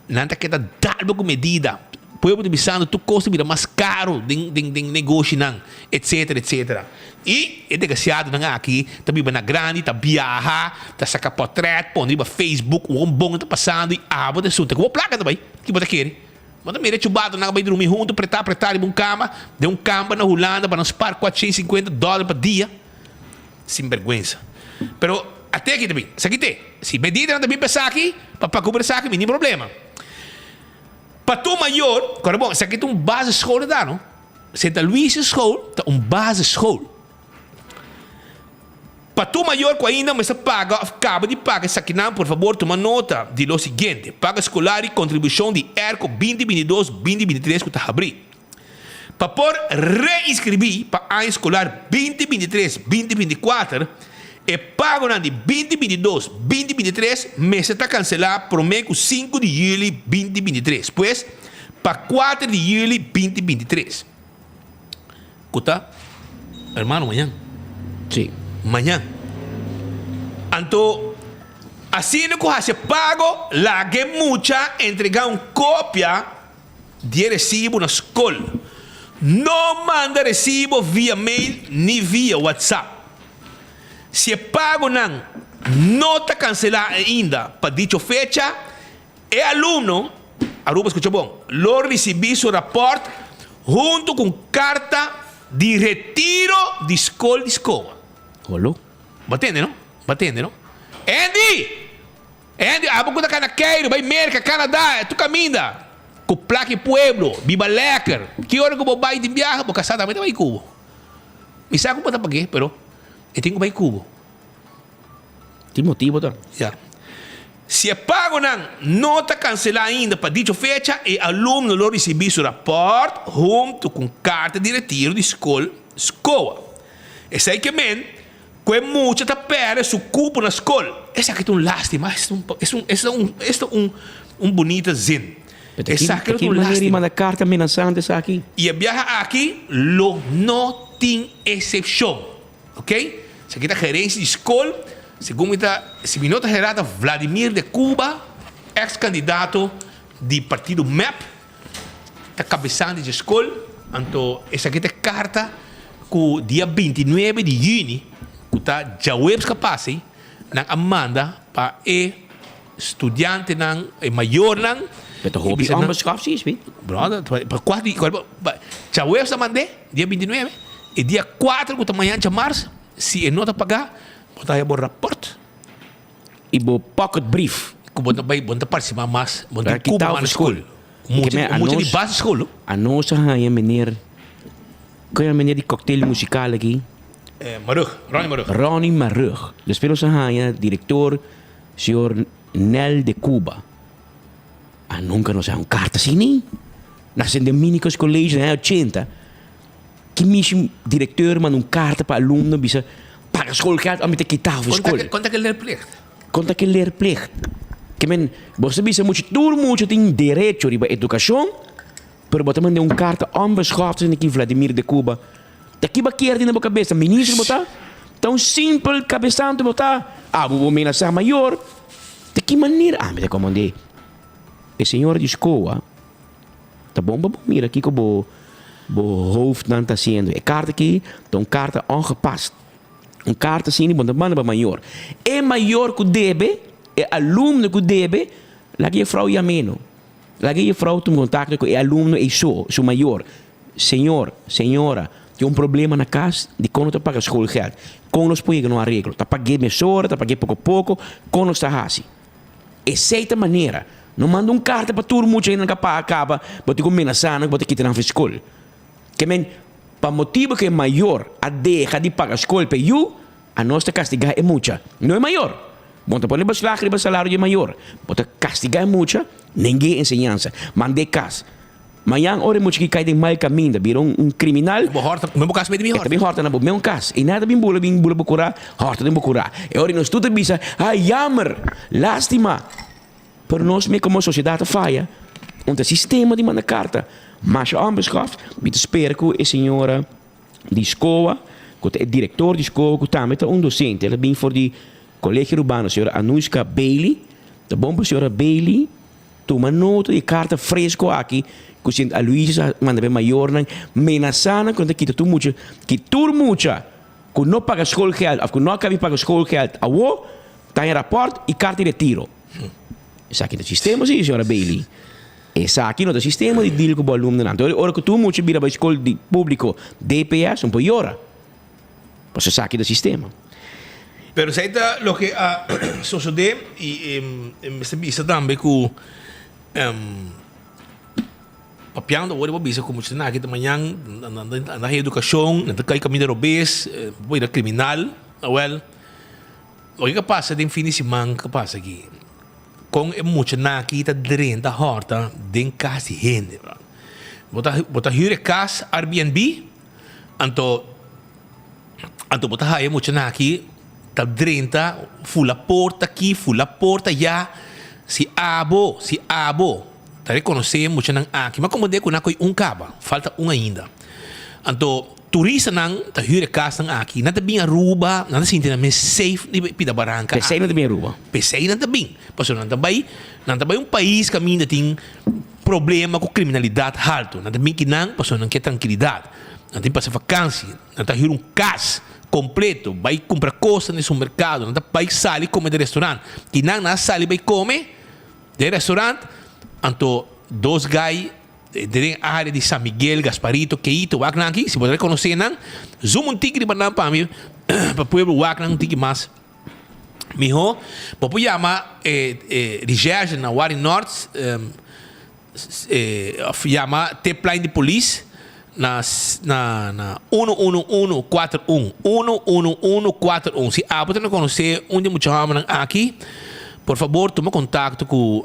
nan ta keda dal bo ku medida. Pueblo ta bisando tur kos ta bira mas karo den den den negoshinan, etcetera, etcetera. I e desgrasiadonan aki ta biba na grandi, ta biaha, ta saka pòtrèt, pone riba Facebook won bon ta pasando i abo ta esun. Ta ku bo plaka ta bai? Ki bo ta kere? Bo ta mira e chubatonan a bai drumi huntu pretá pretá riba un kama den un kamber na Hulanda pa nan spar 450 dòler pa dia. Sinbergwensa. Pero ate aki ta bin. Esaki te. Si medidanan ta bin pa esaki, pa pa kubri esaki mi tin problema. Pa tur mayor, kòrda bon, esaki ta un basisschool ta no. Santa Luisa School ta un basisschool. Pa tur mayor ku ainda mester paga òf kaba di paga esakinan, por fabor tuma nota di lo siguiente, Paga skolar i kontribushon di airco 2022, 2023 ku ta habrí. Pa por reinskribí pa aña skolar 2023, 2024, e pagonan di 2022, 2023 mester ta kanselá promé ku sinku di yüli 2023. Pues, pa kuater di yüli 2023. Ku ta, hermano, mañan. Sí. Mañan. Anto, asina ku hasi e pago, laga e mucha entregá un kopia di e resibo na skol. No manda resibo via mail ni via WhatsApp. Si e pagonan no ta kanselá ainda pa dicho fecha, e alumno, Aruba skucha bon, lo risibí su rapòrt huntu ku un karta. di retiro di skol di Skoa. Holo. Bo tende no? Bo tende no? Andy! Andy, abo ku ta kana Cairo, bai Merka, Canada, tur kaminda. Ku plaka e pueblo, biba lekker. Ki ora ku bo bai tin biaha, bo kasá tambe ta bai ku bo. Mi sa ku bo ta pag'é, pero e tin ku bai ku bo. Tin motibo ta. Ya. Si e pagonan no ta kanselá ainda pa dicho fecha, e alumno lo risibí su rapòrt huntu ku un karta di retiro di skol SCOA. Esei ke men ku e mucha ta pèrdè su kupo na skol. Esaki ta un lástima. Esta un esta un un bunita zin. Esaki lo ta un lástima. Manda karta amenasante esaki. I e biaha aki lo no tin eksepshon. Ok, esaki ta gerencia di skol, segun mi ta, si mi no ta hera ta Vladimir de Cuba, ex candidato di partido mep, ta cabezante dje skol, anto esaki ta e carta cu dia 29 di juni, cu ta djaweps ca pasa, nan a manda pa e studiantenan, e mayornan. Pero ta hopi onbeschoft si, spi. Brother, pa cua di, djaweps a mand'e, dia 29. E dia kuater ku ta mañan djamars, si e no ta pagá, bo ta haya bo rapòrt. I bo pocket brief. Ku bo ta bai, bo no ta partisipá mas, bo no tin kuba mas na skol. Mucha, mucha di basisskol lo. Anos a haña meneer, kon yama meneer di cocktail musical aki? Marug, Ronnie Marug. Ronnie Marug. Despues nos a haña director señor Nel de Cuba. A nunca nos a haña un karta así ni. Na Sint Dominicus College den aña ochenta. Ki mishi directeur manda un carta pa alumno bisa paga schoolgeld of mi ta kita for school. Kon ta ke leerplicht? Kon ta ke leerplicht? Ke men bo sa bisa mucha tur mucha tin derecho riba educacion pero bo ta manda un carta onbeschoft asina ki Vladimir de Cuba ta kiba kier tin na bo cabeza ministro bo ta? Ta un simpel cabezante bo ta? Abo bo menasa mayor ta ki manera? Ami ta komand'e e señora di scoa. Ta bon pa bo mira kiko bo bo hoofdnan ta hasiendo. E karta aki ta un karta ongepast. Un karta asina bo no ta manda pa mayor. E mayor ku debe, e alumno ku debe, laga e juffrouw yam'é no. Laga e juffrouw tuma kontakto ku e alumno ei so, su mayor. Señor, señora, tin un problema na kas, dikon no ta paga schoolgeld? Kon nos por yega na un areglo? Ta pag'é mesora, ta pag'é poko poko, kon nos ta hasi? Esei ta manera. No manda un karta pa tur mucha hende nan ka paga kaba, bo tin ku menasá nan ku bo ta kita nan for skol. Ke men, pa motibu ku e mayor a deha di paga skol pa e yu, anos ta kastigá e mucha, no e mayor. Bo no ta pone beslag riba salario di e mayor. Bo ta kastigá e mucha, neng'é enseñansa, mand'é kas. Mañan ora e mucha ki kai den mal kaminda, bira un kriminal. Bo hòrta, men bo kas mete bin hòrta. E ta bin hòrta na bo meun kas. I nada bin bula bin bula bo kurá, hòrta den bo kurá. E ora nos tur ta bisa, Ai, jammer! Lástima! Pero nos me komo sosiedat a faya. Un ta sistema di manda karta. Masha onbeschoft, mi ta spera ku e señora di skoa, ku ta e direktor di skoa, ku tambe ta un dosente, el a bin for di Kolegio Urbano, señora Anushka Bailey. Ta bon pa señora Bailey. Tuma nota di e karta fresko aki ku Sint Aloysius a manda pa e mayornan, menasá nan ku nan ta kita tur mucha, ki tur mucha ku no paga schoolgeld òf ku no a kabi paga schoolgeld awo, ta haña rapòrt i karta di retiro. Esaki no ta sistema si, señora Bailey. Esaki no ta sistema di deal ku bo alumnonan. Anto ora ku tur mucha bira bai skol di públiko DPS, un por yora. Pasobra esaki ta sistema. Pero esei ta loke a sosodé i mester bisa tambe ku papiando awor bo bisa ku muchanan aki ta mañan nan ta haña edukashon, nan ta kai kaminda robes, bo bira kriminal. Awel, loke ka pasa den fin di siman ka pasa aki, kon e muchanan aki ta drenta hòrta den kas di hende. Bo ta bo ta hür e kas Airbnb. Anto anto bo ta haya muchanan aki ta drenta fula porta aki fula porta ya si abo si abo ta rekonosé muchanan aki ma komprendé ku nan koy un kaba falta un ainda anto turistanan ta hür e kasnan aki nan ta bin Aruba nan ta sinti nan mes safe riba e pida baranka aki P'esei nan ta bin Aruba. P'esei nan ta bin pasobra nan ta bai nan ta bai un pais kaminda tin Problema ku kriminalidat haltu. Nan ta bin kinan pasobra nan ke trankilidat. Nan tin pasa fakansi. Nan ta hür un kas kompleto, bai kumpra kosnan den supermerkado. Nan ta bai sali kome den restorant. Kinan nan a sali bai kome den restorant, anto dos gai. Den área di San Miguel, Gasparito, Keito, wak nan aki. Si bo ta rekonosé nan, zoom un tiki riba nan pa mi, pa pueblo wak nan un tiki mas mihó. Bo por yama e recherche na Wari Nort òf yama tipline di polis na na na uno uno uno kuater un, uno uno uno kuater un. Si abo ta rekonosé un di e mucha hòmbernan aki, por fabor tuma kontakto ku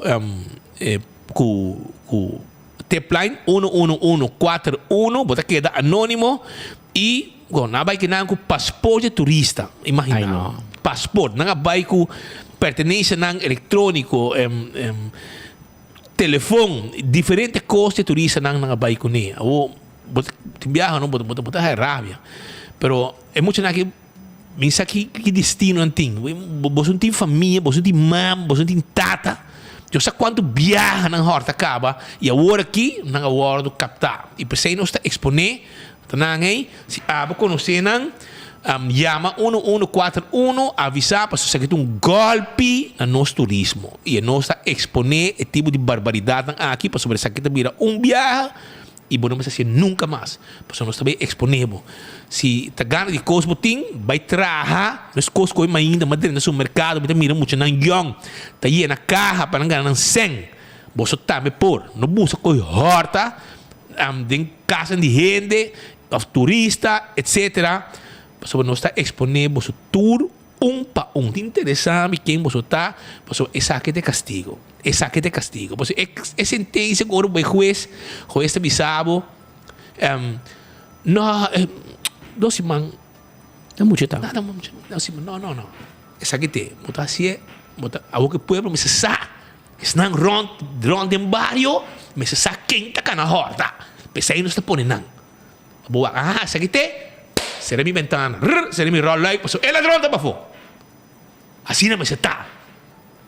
e. Ku ku tipline uno uno uno kuater uno bo ta keda anonimo i bon nan a bai kinan ku paspoort di turista imagina paspoort nan a bai ku pertenencianan electronico telefon diferente kos di turistanan nan a bai kuné awor bo ta tin biaha no bo ta bo ta haña rabia pero e muchanan aki Mi sa ki ki destino nan tin. Boso no tin famia, boso no tin mama, boso no tin tata. Dios sa kuantu biaha nan hòrta kaba i awor aki nan a wòrdu kaptá. I p'esei nos ta eksponé ta nan ei, si abo konosé nan, yama uno uno kuater uno, avisá pasobra esaki ta un gòlpi na nos turismo. I nos ta eksponé e tipo di barbaridatnan aki pasobra esaki ta bira un biaha I bo no mester hacié nunca mas, pasobra nos ta bay exponé bo. Si ta gana di cos bo tin, bay traha. Mes cos cu hoy mainda mas drenta supermercado, mi ta mira muchanan yong ta yena caha pa nan gana nan cen. Boso tambe por. No busa coy horta den casanan di hende of turista, etcetera, pasobra nos ta exponé boso tur Un pa un. Tin interesá mi ken boso ta, pasobra esaki ta e kastigo. Esaki ta e kastigo. Pasobra e e sentensia ku ora bo bai hues, hues ta bisa bo, No, dos siman. Ta muchu ta. No, muchu, dos siman. No, no, no. Esaki ta e. Bo ta hasié, bo ta, awor ku e pueblo mester sa, esnan rònt, rònt den bario mester sa ken ta kana hòrta. P'esei nos ta pone nan. Bo wak, aha, esaki te, sera mi bentana, rrr, sera mi rolluik, pasobra e ladron ta pafó. Asina mester ta.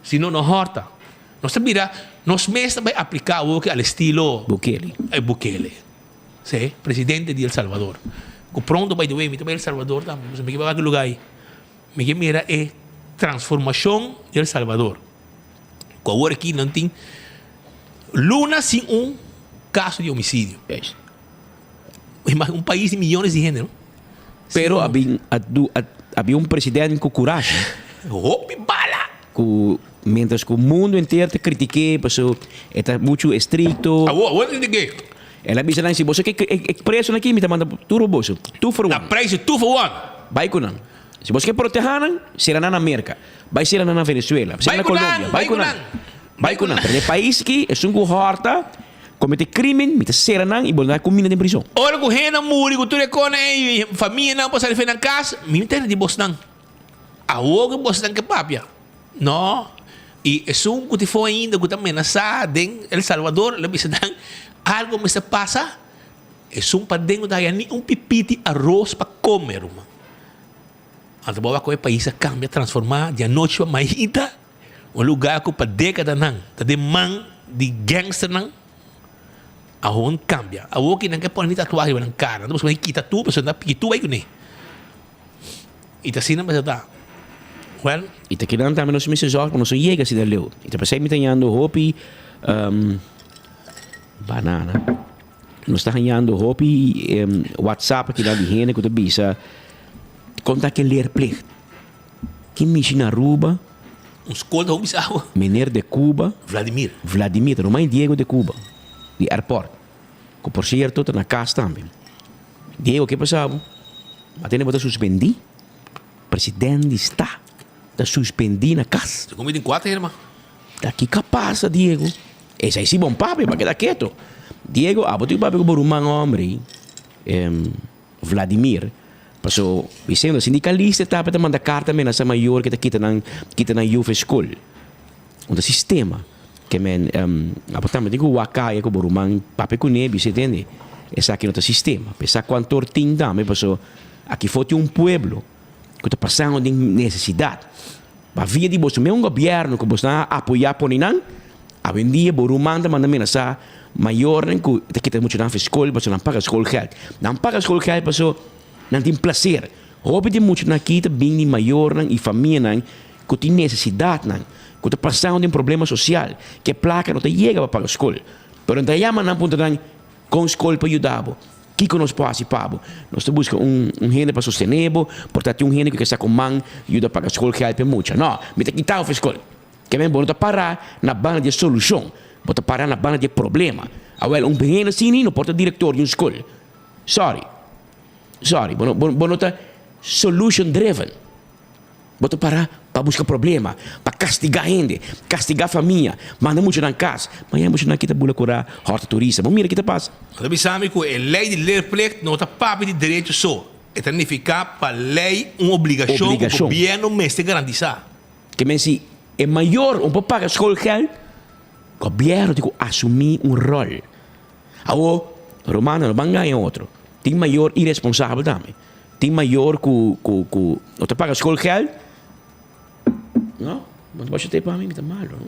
Si no, no hòrta. Nos ta bira, nos mes ta bai apliká awoki al estilo Bukele. Bukele. Sí, presidente di El Salvador. Ku pronto, by the way, mi ta bai El Salvador tambe, pasobra mi ke bai wak e lugá ei. Mi ke mira e transformashon di El Salvador. Ku awor aki nan tin luna sin un kaso di homisidio. Imagina un pais di miyones di hende, no? Pero a bin a du a habia un president cu curashi. Hopi bala! Cu mientras cu mundo enter ta critique paso e ta mucho estricto. Awor, awor critique. El a bisa nan si boso ke e presonan aki mi ta manda tur pa boso, two for one. Na preso two for one. Bai cu nan. Si boso ke proteha nan, sera nan na Merca. Bai sera nan na Venezuela, sera Bai na cu nan, Colombia, bai bai cu cu nan. nan. Bai cu nan. Pero den e pais aki esun cu horta. Comete crimen, mi ta cera nan y bo na cuminda den prison. Ora cu hende muri cu tur e cona ey y famianan por sali fe nan cas, mi no tende di bosnan. Awor cu bosnan ke papia. No. Y esun cu tin fo ainda cu ta menasa den El Salvador, lo bisa nan, algo mester pasa, esun paden no ta haya ni un pipiti aros pa come, ruman. Anto bo a wak con e pais a cambia, transforma di anochi pa mainta. Un lugá ku pa dékadanan ta den man di gangsternan awor kambia. Awor ki nan ke pone tatuahe riba nan kara. Nan ta buska nan kita tur pasobra nan ta piki tur bai kuné. I ta asina mester ta. Wèl. I ta kinan tambe nos mester zòrg pa nos no yega asina leu. I ta p'esei mi ta hañando hopi banana. Nos ta hañando hopi whatsapp akinan di hende ku ta bisa kon ta ke leerplicht. Ki mishi na Aruba. Un skol ta hopi sawa. Meneer de Cuba. Vladimir. Vladimir, ta ruman Diego de Cuba, di airport. Ku por sierto ta na kas tambe. Diego, ke pasa bo? A tende bo ta suspendi? President di sta ta suspendi na kas. Segun mi tin kuater herman. Ta kiko a pasa, Diego? Esei si bon papia, pa keda keto. Diego, abo tin ku papia ku bo ruman hombre. Vladimir, paso diciendo sindicalista ta ta manda carta amenaza mayor ke ta kita nan kita nan yu fe school. Un ta sistema ke men abo tambe tin ku wak kaya ku bo ruman papia kuné bisa tende esaki no ta sistema. P'esaki kuantor tin tambe paso aki for tin un pueblo ku ta pasando den nesesidat. Pa via di boso mes un gobierno ku boso nan a apoya pone nan awendia bo ruman ta manda menasa mayornan ku ta kita muchanan for skol pasobra nan paga skolgeld. Nan paga skolgeld pasobra nan tin plaser. Hopi di muchanan aki ta bin di mayornan i famianan ku tin nesesidatnan, ku ta pasando den problema sosial, ku e plaka no ta yega pa paga skol. Pero nan ta yama nan puntra nan. Kon skol por yuda bo? Kiko nos por hasi pa bo? Nos ta buska un un hende pa sostené bo, por ta tin un hende ku ke sa ku man yuda paga skolgeld pa e mucha. No, mi ta kita bo for skol. Ke men bo no ta pará na banda di e solushon, bo ta pará na banda di e problema. Awel, un hende asina no por ta direktor di un skol. Sorry. Sorry, bo no bo no ta solution driven. Bo ta para pa buska problema, pa kastigá hende, kastigá famia, manda muchanan kas. Mañana muchanan kita bula kurá hòrta turista. Bo mira ki ta pasa. Bo ta bisa mi ku e lei di leerplicht no ta papia di derecho so, e ta nifiká pa lei un obligashon ku gobièrnu mester garantisá. Ke men si e mayor un por paga skolgeld, gobièrnu tin ku asumí un ròl. Awor, rumannan no ban gaña otro. Tin mayor iresponsabel tambe. Tin mayor ku ku ku no ta paga schoolgeld. No, bo ta basha te pa mi, mi ta malo.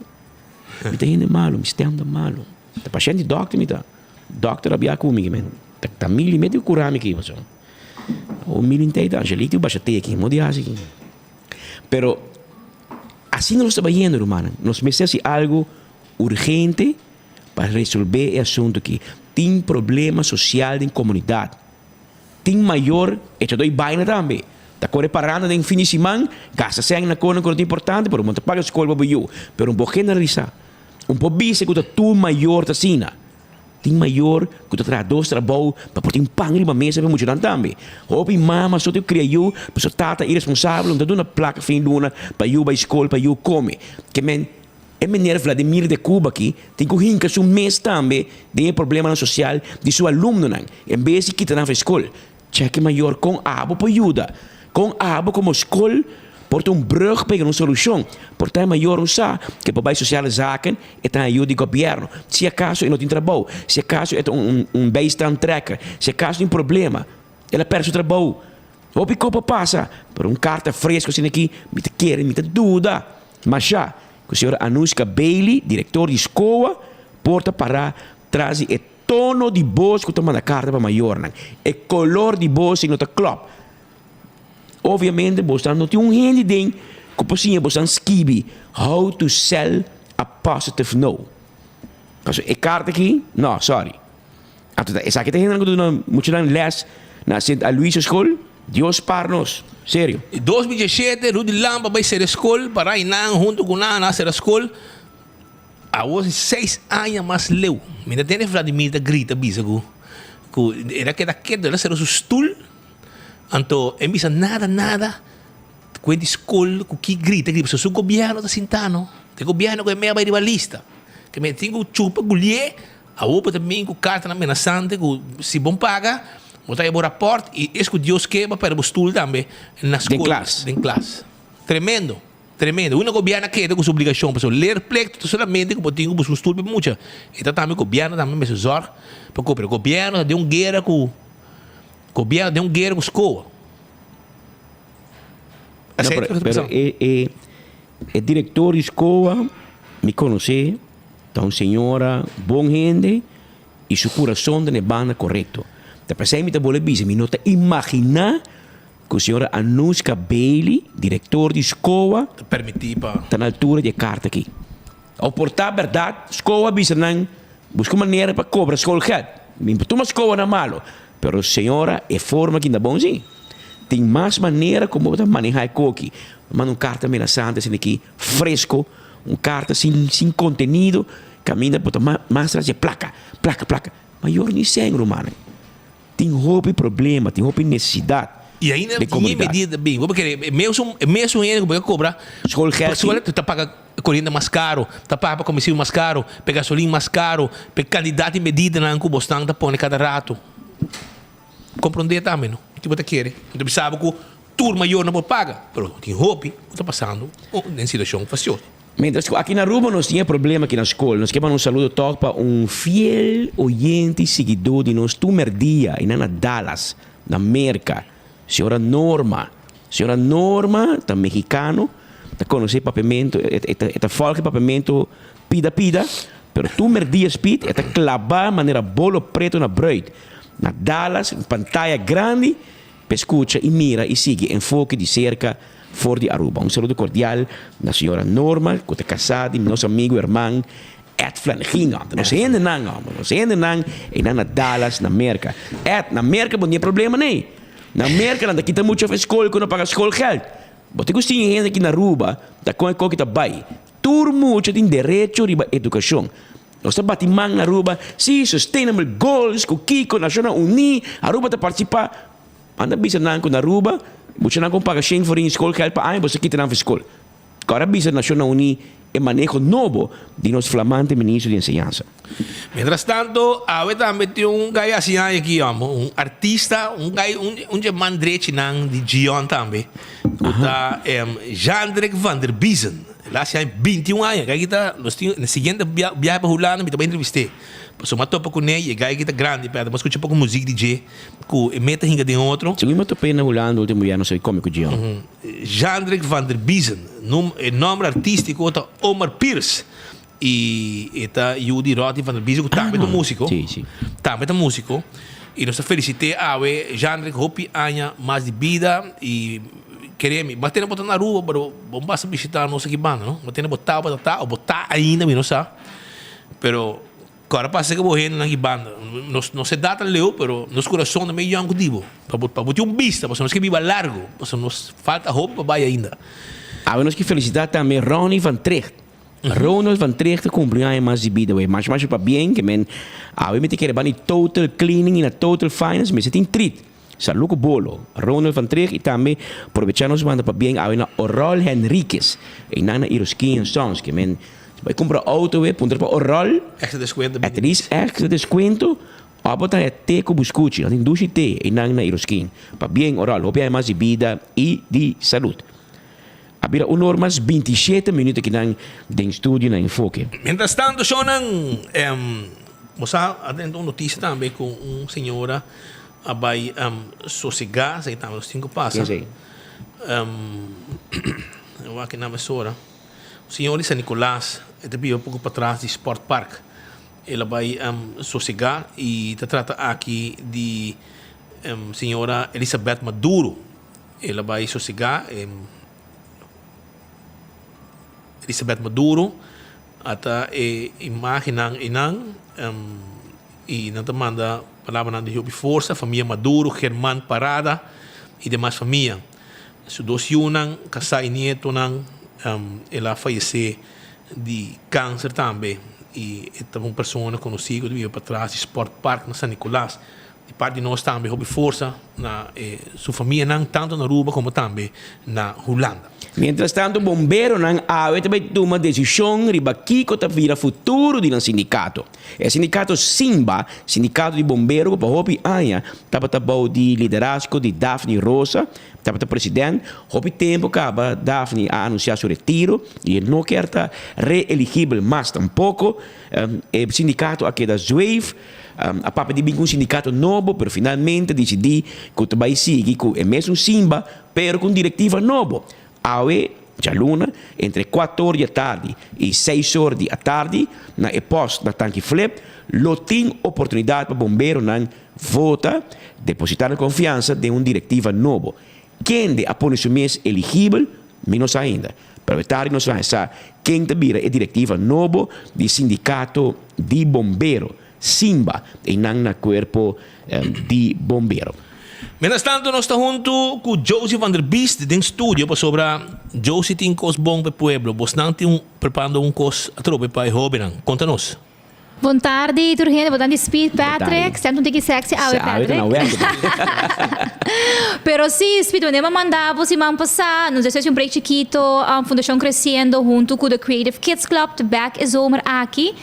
Mi ta hende malo, mi stem ta malo. Ta pashent di dokter mi ta. Dokter a bia ku mi, men ta ta mili mete ku kura mi aki pasobra. Awor mili n'tei ta Angelita basha te aki, mo di hasi aki. Pero asina nos ta bayendo rumannan, nos mester hasi algu urgente pa resolbe e asuntu aki. Tin problema sosial den komunidat. Tin mayor echa doi baina tambe. Ta kore paranda den fin di siman, gasta sèn na konan ku no ta importante, pero bo no ta paga skol pa bo yu. Pero un por generalisá. Un por bisa ku ta tur mayor ta asina. Tin mayor ku ta traha dos trabou pa por tin pan riba mesa pa e muchanan tambe. Hopi mama so ta kria yu, pasobra tata iresponsabel no ta duna plaka fin luna pa yu bai skol, pa yu kome. Ke men E meneer Vladimir de Cuba aki tin cu hinca su mes tambe den e problemanan social di su alumnonan en bes di kita nan for e scol. Check e mayor con abo por yuda, con abo como scol por ta un brug pa yega na un solucion. Por ta e mayor no sa cu e por bay sociale zaken e ta ayuda di gobierno, si acaso e no tin trabou, si acaso e ta un un bijstandtrekker, si acaso tin problema, el a perde su trabou. Hopi cos por pasa, pero un carta fresco asina aki mi ta kere, mi ta duda. Masha ku señora Anushka Bailey, direktor di SCOA, por ta pará tras di e tono di bos ku ta manda karta pa mayornan. E kolor di bos si no ta klòp. Obviamente bosnan no tin un hende den ku por siña bosnan skibi how to sell a positive no. Pasobra e karta aki, no, sorry. Anto ta esaki ta hendenan ku ta duna muchanan lès na Sint Aloysio School? Dios spar nos. Serio. 2017, Rudy Lampe a bai sera skol, para i nan huntu ku nan a sera skol. Awor si seis aña mas leu. Mi ta tende Vladimir ta grita bisa ku ku el a keda ketu, el a sera su stul, anto e bisa nada nada ku e di skol ku ki grita grita pasobra su gobièrnu ta sinta no. E gobièrnu ku e mei a bai riba lista. Ke mi tin ku chupa gulié. Awor bo ta bin ku kartanan menasante ku si bon paga, bo ta haña bo rapòrt i es ku Dios ke bo pèrdè bo stul tambe na skol. Den klas. Den klas. Tremendo. Tremendo. Unda gobièrnu a keda ku su obligashon? Pasobra leerplicht ta solamente ku bo tin ku buska un stul pa e mucha. E ta tambe gobièrnu tambe mester zòrg pa kumpli. Gobièrnu ta den un guera ku gobièrnu ta den un guera ku skoa. No, pero, pero e, e, e direktor di skoa mi konosé. Ta un señora bon hende y su curason ta na e banda corecto. Ta pesey mi ta bolbe bisa, mi no ta imagina cu señora Anushka Bailey, director di SCOA, Ta permiti pa. ta na altura di e carta aki. Au por ta berdad, SCOA bisa nan busca un manera pa cobra schoolgeld. Mi no tuma SCOA na malo, pero señora e forma aki no ta bon si. Tin mas manera como bo ta maneha e coki. Manda un carta amenazante asina aki, fresco. Un karta sin sin kontenido kaminda bo ta mas tras di e plaka, plaka, plaka. Mayor ni sèn rumannan. Tin hopi problema, tin hopi nesesidat I ainda den tin e komunidat. medida ta bin. Bo por kere e mesun e mesun hende ku bo ke kobra Schoolgeld pa skol ta paga koriente mas karo, ta paga pa komestibel mas karo, pa e gasolin mas karo, pa e kandidat di medidanan ku bosnan ta pone kada rato. Komprondé tambe no. Ki bo ta kere? Bo ta bisa bo ku Tur mayor no por paga, pero tin hopi ku ta pasando den situashon fasioso. Mientras ku aki na Aruba nos tin e problema aki na skol, nos ke manda un saludo tòg pa un fiel oyente i siguidó di nos tur mèrdia einan na Dallas, na Merka, señora Norma. Señora Norma ta mexicano, ta konosé papiamentu, e ta fòlg e papiamentu pida pida, pero tur mèrdia spit e ta klabá manera bolo preto na brùit. Na Dallas, un pantaya grandi. P'e scucha y mira y sigui Enfoke di cerca for di Aruba. Un saludo cordial na señora Norma cu ta casá di nos amigo herman. Ed Flanegin hombre. Nos hendenan hombre. Nos hendenan einan na Dallas na Merca. Ed, na Merca bo no tin e problema nee. Na Merca nan ta kita mucha for skol ku no paga skolgeld. Bo tin ku siña hende aki na Aruba ta kon e koki ta bai. Tur mucha tin derecho riba edukashon. Nos ta bati man na Aruba, si, Sustainable Goals ku kiko, Nashonnan Uní, Aruba ta partisipá. Anda bisa nan ku na Aruba, muchanan ku paga shen forin skolgeld pa aña bo sa kita nan for skol. Kòrda bisa Nashonnan Uní e maneho nobo di nos flamante ministro di enseñansa. Mientras tanto, awe tambe tin un guy hasi aña aki amo, un artista, un guy, un un dje man drechinan di Gion tambe, ku ta Jandrik van der Biezen. El a hasi aña binti un aña. Guy aki ta, nos tin, na siguiente biahe pa Hulanda mi ta bai entrevist'é. Pasobra mi a topa kuné i e guy aki ta grandi, pero mi a skucha poko muzik di dje ku e meta hinka den otro. Segun mi a top'é na Hulanda ultimo biaha nos a kome ku Gion. Jandrik van der Biezen, num, e nomber artístiko ta Omar Pierce i e ta yu di Rodney van der Biezen ku tambe ta un músiko. Sí, sí. Tambe ta músiko. I nos ta felisit'é awe Jandrik hopi aña mas di bida i kere mi bo a tene bo ta na Aruba pero bo basta bishitá nos aki banda no. Bo tene bo ta bo ta o bo ta ainda mi no sa pero Kòrda pasa ku bo hendenan ki banda. Nos no se data leu, pero nos kurason ta medio yòn ku di bo. Pa bo pa bo tin un bista, pasobra nos ke biba largu, pasobra nos falta hopi pa bai ainda. Awe nos ke felisitá tambe Ronnie van Trigt. Ronald van Trigt ta kumpli un aña mas di bida awe. Masha masha pabien ke men awe mi ta kere ban di Total Cleaning i na Total Finance mester tin trit. Salú ku bolo. Ronald van Trigt i tambe probechá nos manda pabien awe na Orol Henriquez. Einan na Iroskin and Sons ke men Si bo a kumpra outo we puntra pa Orol. Extra descuento At least extra descuento òf bo ta haña te ku buskuchi. Nan tin dushi te einan na Iroskin. Pabien Orol, hopi aña mas di bida i di salud. A bira un or mas bintishete minuut akinan den studio na Enfoke. Mientras tanto shownan, bo sa a drenta un noticia tambe ku un señora a bai sosega, esaki tambe nos tin ku pasa. Ken esei? Wak e name sora. Señor di San Nicolas, e ta biba poko patras di Sport Park. El a bai sosegá i ta trata aki di señora Elisabeth Maduro. El a bai sosegá. Elisabeth Maduro a ta e imágennan einan i nan ta manda palabranan di hopi forsa, famia Maduro, German Parada i demas famia. Su dos yunan, kasá i nietonan, el a fayesé di kanser tambe i e tabata un persona konosí ku ta biba patras di Sport Park na San Nicolas. Di parti di nos tambe hopi forsa na su famianan tantu na Aruba komo tambe na Hulanda. Mientras tanto bomberonan awe ta bai tuma desishon riba kiko ta bira futuro di nan sindikato. E sindikato Simba, sindikato di bombero ku pa hopi aña tabata bou di liderazgo di Daphne Rosa, tabata president. Hopi tempu kaba Daphne a anunsiá su retiro i e no kier ta reeligibel mas tampoko. E sindikato a keda zweef. A papia di bin ku un sindikato nobo pero finalmente disidí ku ta bai sigui ku e mesun Simba pero ku un direktiva nobo. Awe, djaluna, entre kuater or di atardi i seis or di atardi na e pòst na Tanki Flip lo tin oportunidat pa bomberonan vota, depositá nan konfiansa den un direktiva nobo. Kende a pone su mes eligibel, mi no sa ainda, pero awe tardi nos lo haña sa ken ta bira e direktiva nobo di sindikato di bombero, Simba, einan na kuerpo di bombero. Mientras tanto nos ta huntu ku Josie van der Biest den studio pasobra Josie tin kos bon pa e pueblo. Bosnan tin un preparando un kos atrobe pa e hobennan. Konta nos. Bon tardi tur hende, bon tardi Speed Patrick. Sènt un tiki sexy awe Patrick. Pero si Speed, wanneer mi a manda bo siman pasá, nos despues di un break chikito, Fundashon Creciendo huntu ku The Creative Kids Club ta bek e zomer aki.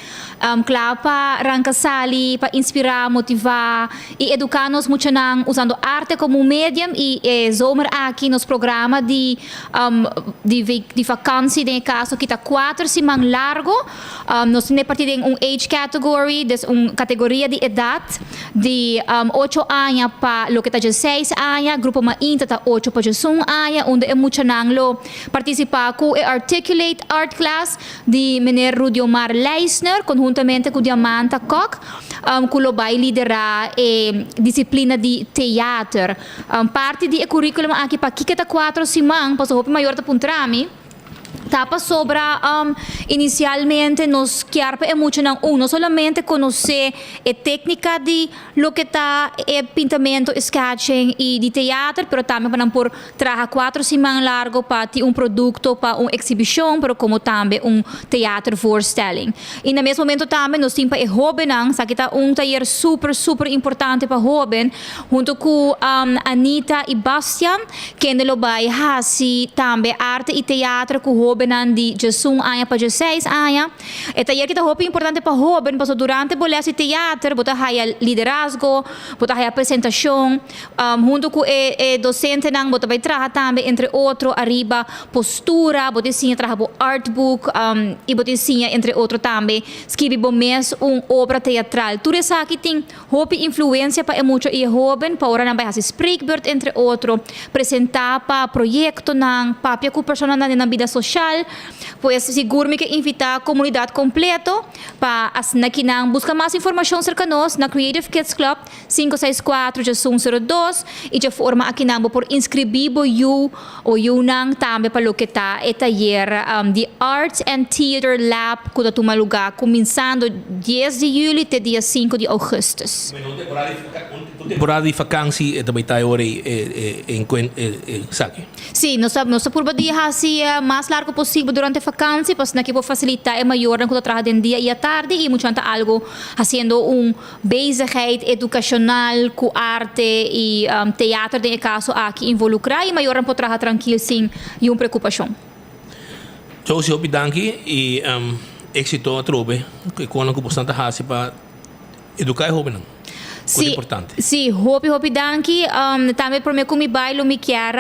Kla pa ranka sali pa inspirá, motivá i eduká nos muchanan usando arte komo un medium i e zomer aki nos programa di di vakansi den e kaso aki ta kuater siman largo. Nos tin e parti den un age category, des un kategoria di edat di ocho aña pa loke ta dieseis aña, grupo mainta ta ocho pa diesun aña unda e muchanan lo partisipá ku e Articulate Art Class. Di meneer Rudiomar Leisner conhuntamente cu Diamanta Kok cu lo bay lidera e disciplina di theater. Parti di e curriculum aki pakico ta cuatro siman, pasobra hopi mayor ta puntra mi. Ta pasobra inicialmente nos kier pa e muchanan un no solamente conoce e tecnica di loke ta e pintamento, e sketching y di teater, pero tambe pa nan por traha cuatro siman largo pa tin un producto pa un exhibicion, pero como tambe un theatervoorstelling. Y na mes momento tambe nos tin pa e hobennan, esaki ta un tayer super super importante pa hoben, hunto cu Anita y Bastian, Kende lo bai hasi tambe arte i teatro ku hóbennan di djesun aña pa djeseis aña. E tayer ki ta hopi importante pa hóben pasobra durante bo lès di teater bo ta haya liderazgo, bo ta haya presentashon. Huntu ku e e dosentenan bo ta bai traha tambe entre otro ariba postura, bo tin siña traha bo artbook i bo tin siña entre otro tambe skibi bo mes un obra teatral. Tur esaki tin Hopi influencia pa e mucha y e hoben pa ora nan bay haci spreekbeurt entre otro, presenta pa proyectonan, papia cu personanan den nan bida social. Pues sigur mi ke invita comunidad completo pa asina ki nan busca mas informacion cerca nos na Creative Kids Club 564 1102 y dje forma aki nan bo por inscribi bo yu o yunan tambe pa loke ta e tayer di Arts and Theater Lab ku ta tuma lugá kuminsando dies di yüli te dia sinku di ougùstùs. Un temporada di fakansi e ta bai ta e ora ei e esaki? Sí, nos ta nos ta purba di hasi mas largu posibel durante fakansi pasobra aki por fasilitá e mayornan ku ta traha den dia i atardi i muchanan ta algu hasiendo un Bezigheid educacional cu arte y teatro den e caso aki involucra y mayornan por traha trankil sin yun preocupacion. Josie hopi danki y exito atrobe cu e conan cu bosan ta haci pa educa e hobennan. Cu ta importante. Sí, hopi hopi danki. Tambe prome cu mi bay lo mi kier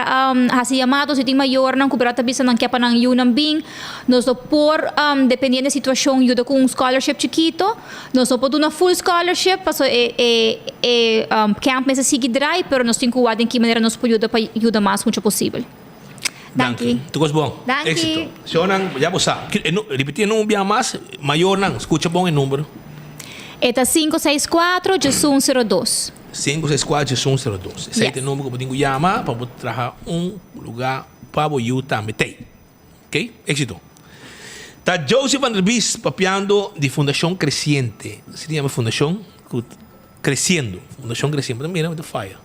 haci yamado si tin mayornan cu berdad ta bisa nan kier pa nan yunan bin. Nos lo por dependiendo e situacion yuda cu un scholarship chikito. Nos no por duna full scholarship paso e e e camp mester sigui draai pero nos tin cu wak den ki manera nos por yuda pa yuda mas mucho posibel. Danki. Tur cos bon. Danki. Exito. Señornan ya bo sa. Ripiti e number bia mas. Mayornan scucha bon e number. E ta 564 1102. 564 1102. Esey ta e number cu bo tin cu yama pa bo traha un lugar pa bo yu tambe tey. Ok, éxito. Ta Joseph van der Bies papiando di Fundacion Creciente. Así ta yama Fundacion Creciendo. Fundacion Creciendo. Bo ta mira mi ta faya.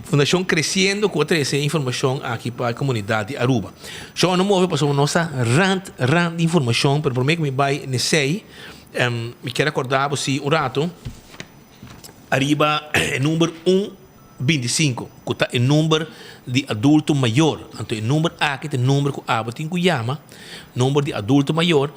Fundacion Creciendo cu a trece informacion aki pa e comunidad di Aruba. Shon a no move pasobra nos ta rand rand di informacion pero prome cu mi bay n'esey mi kier a corda bo si un rato ariba e number un 25, ku ta e number di adulto mayor. Anto e number aki ta e number ku abo tin ku yama, number di adulto mayor.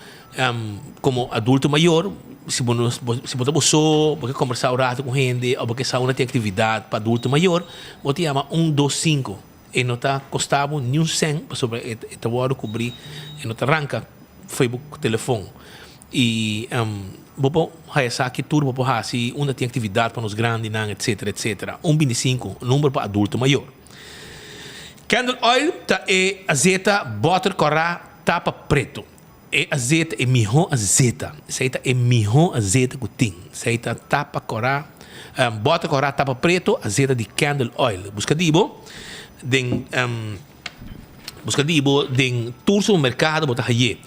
Komo adulto mayor, si bo no si bo ta bo so, bo ke kombersá un rato ku hende òf bo ke sa unda tin aktividat pa adulto mayor, bo ta yama un dos sinku. E no ta kosta bo niun sèn pasobra e ta wòrdu kubrí, e no ta ranka fo'i bo telefon. I bo por haya sa ki tur bo por hasi, unda tin aktividat pa nos grandinan, etsetera, etsetera. Un bintisinku, number pa adulto mayor. Candle oil ta e azeta bòter kòrá tapa pretu. E azeta, e mihó azeta. Esei ta e mihó azeta ku tin. Esei ta tapa kòrá, bòter kòrá tapa pretu, azeta di candle oil. Buska di bo den. Buska di bo den tur supermerkado bo ta haye.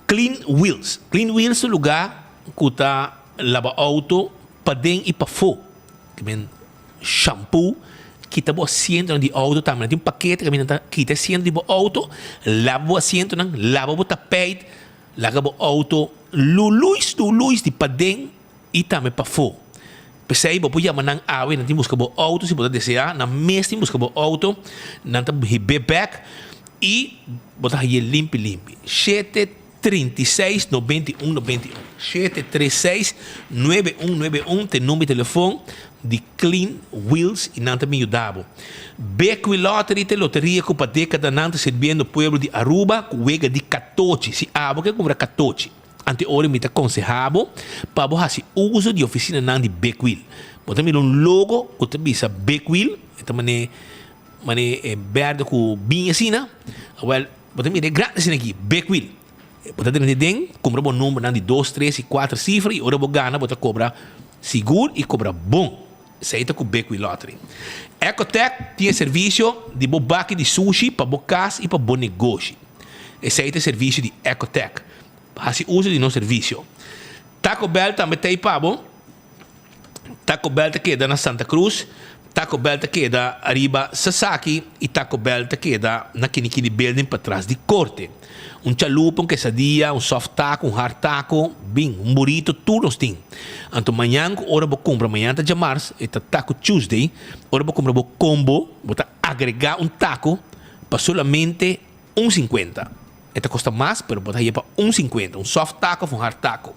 Clean Wheels. Clean Wheels ta un lugá ku ta laba outo paden i pafó. Ke men shampoo, kita bo asientonan di outo tambe. Nan tin un pakete kaminda nan ta kita asiento di bo outo, laba bo asientonan, laba bo tapijt, laga bo outo luluis luluis di paden i tambe pafó. P'esei bo por yama nan awe, nan tin buska bo outo si bo ta deseá, nan mes tin buska bo outo, nan ta hib'é bèk i bo ta hañ'é limpi limpi. Shete 36 91 91, shete tres seis nuebe un nuebe un ta e number di telefon di Clean Wheels i nan ta bin yuda bo. Bequi Lottery ta e loteria ku pa dékadanan ta sirbiendo pueblo di Aruba ku wega di katochi. Si abo ke kumpra katochi. Ante ora mi ta konsehá bo pa bo hasi uso di ofisinanan di Big Wheel. Bo ta mira un logo ku ta bisa Big Wheel, e ta mane mane e bèrdè ku biña asina. Awèl, bo ta mira e grandi asina aki, Big Wheel. Bo ta drenta den, kumpra bo numbernan di dos, tres i kuater sifra i ora bo gana bo ta kobra sigur i kobra bon. Esei ta ku Big Wheel Lottery. Ecotech tin e servisio di bo baki di sushi pa bo kas i pa bo negoshi. Esei ta e servisio di Ecotech. Hasi uso di nos servisio. Taco Bell tambe ta ei pa bo. Taco Bell ta keda na Santa Cruz, Taco Bell ta keda ariba Sasaki y Taco Bell ta keda na Kinikini Building patras di Corte. Un chalupa, un quesadilla, un soft taco, un hard taco, bin, un burrito, tur nos tin. Anto mañan cu ora bo cumpra, mañan ta djamars, e ta Taco Tuesday, ora bo cumpra bo combo, bo ta agrega un taco pa solamente Un sinkuenta. E ta kosta mas, pero bo ta haye pa un sinkuenta, un soft taco of un hard taco.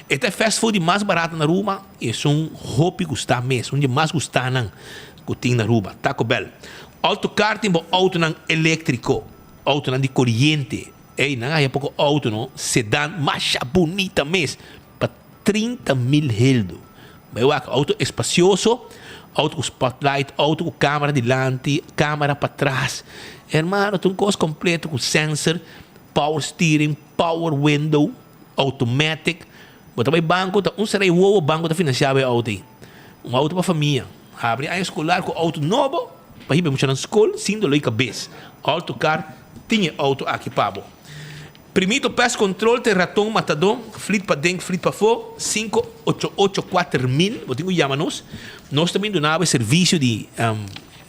E ta e fast food di mas barato na Aruba y esun hopi gusta mes, un di e mas gustanan cu tin na Aruba, Taco Bell. Autocar tin bo autonan electrico, autonan di coriente. Ey, nan a haya poco auto no, sedan masha bunita mes, pa 30 mil heldo. Bay wak, auto espacioso, auto cu spotlight, auto cu camera dilanti, camera patras. Hermano, ta un cos completo cu sensor, power steering, power window, automatic. Bo ta bay banco, ta un serey wowo banco ta financia bo e auto ey. Un auto pa famia. Habri aña escolar cu auto nobo pa hiba e muchanan scol sin dolor di cabes. Autocar tin e auto aki pa bo. Primito Pest Control te raton matadó, flit paden, flit pafó, 588 4000, bo tin ku yama nos. Nos ta bin duna bo e servisio di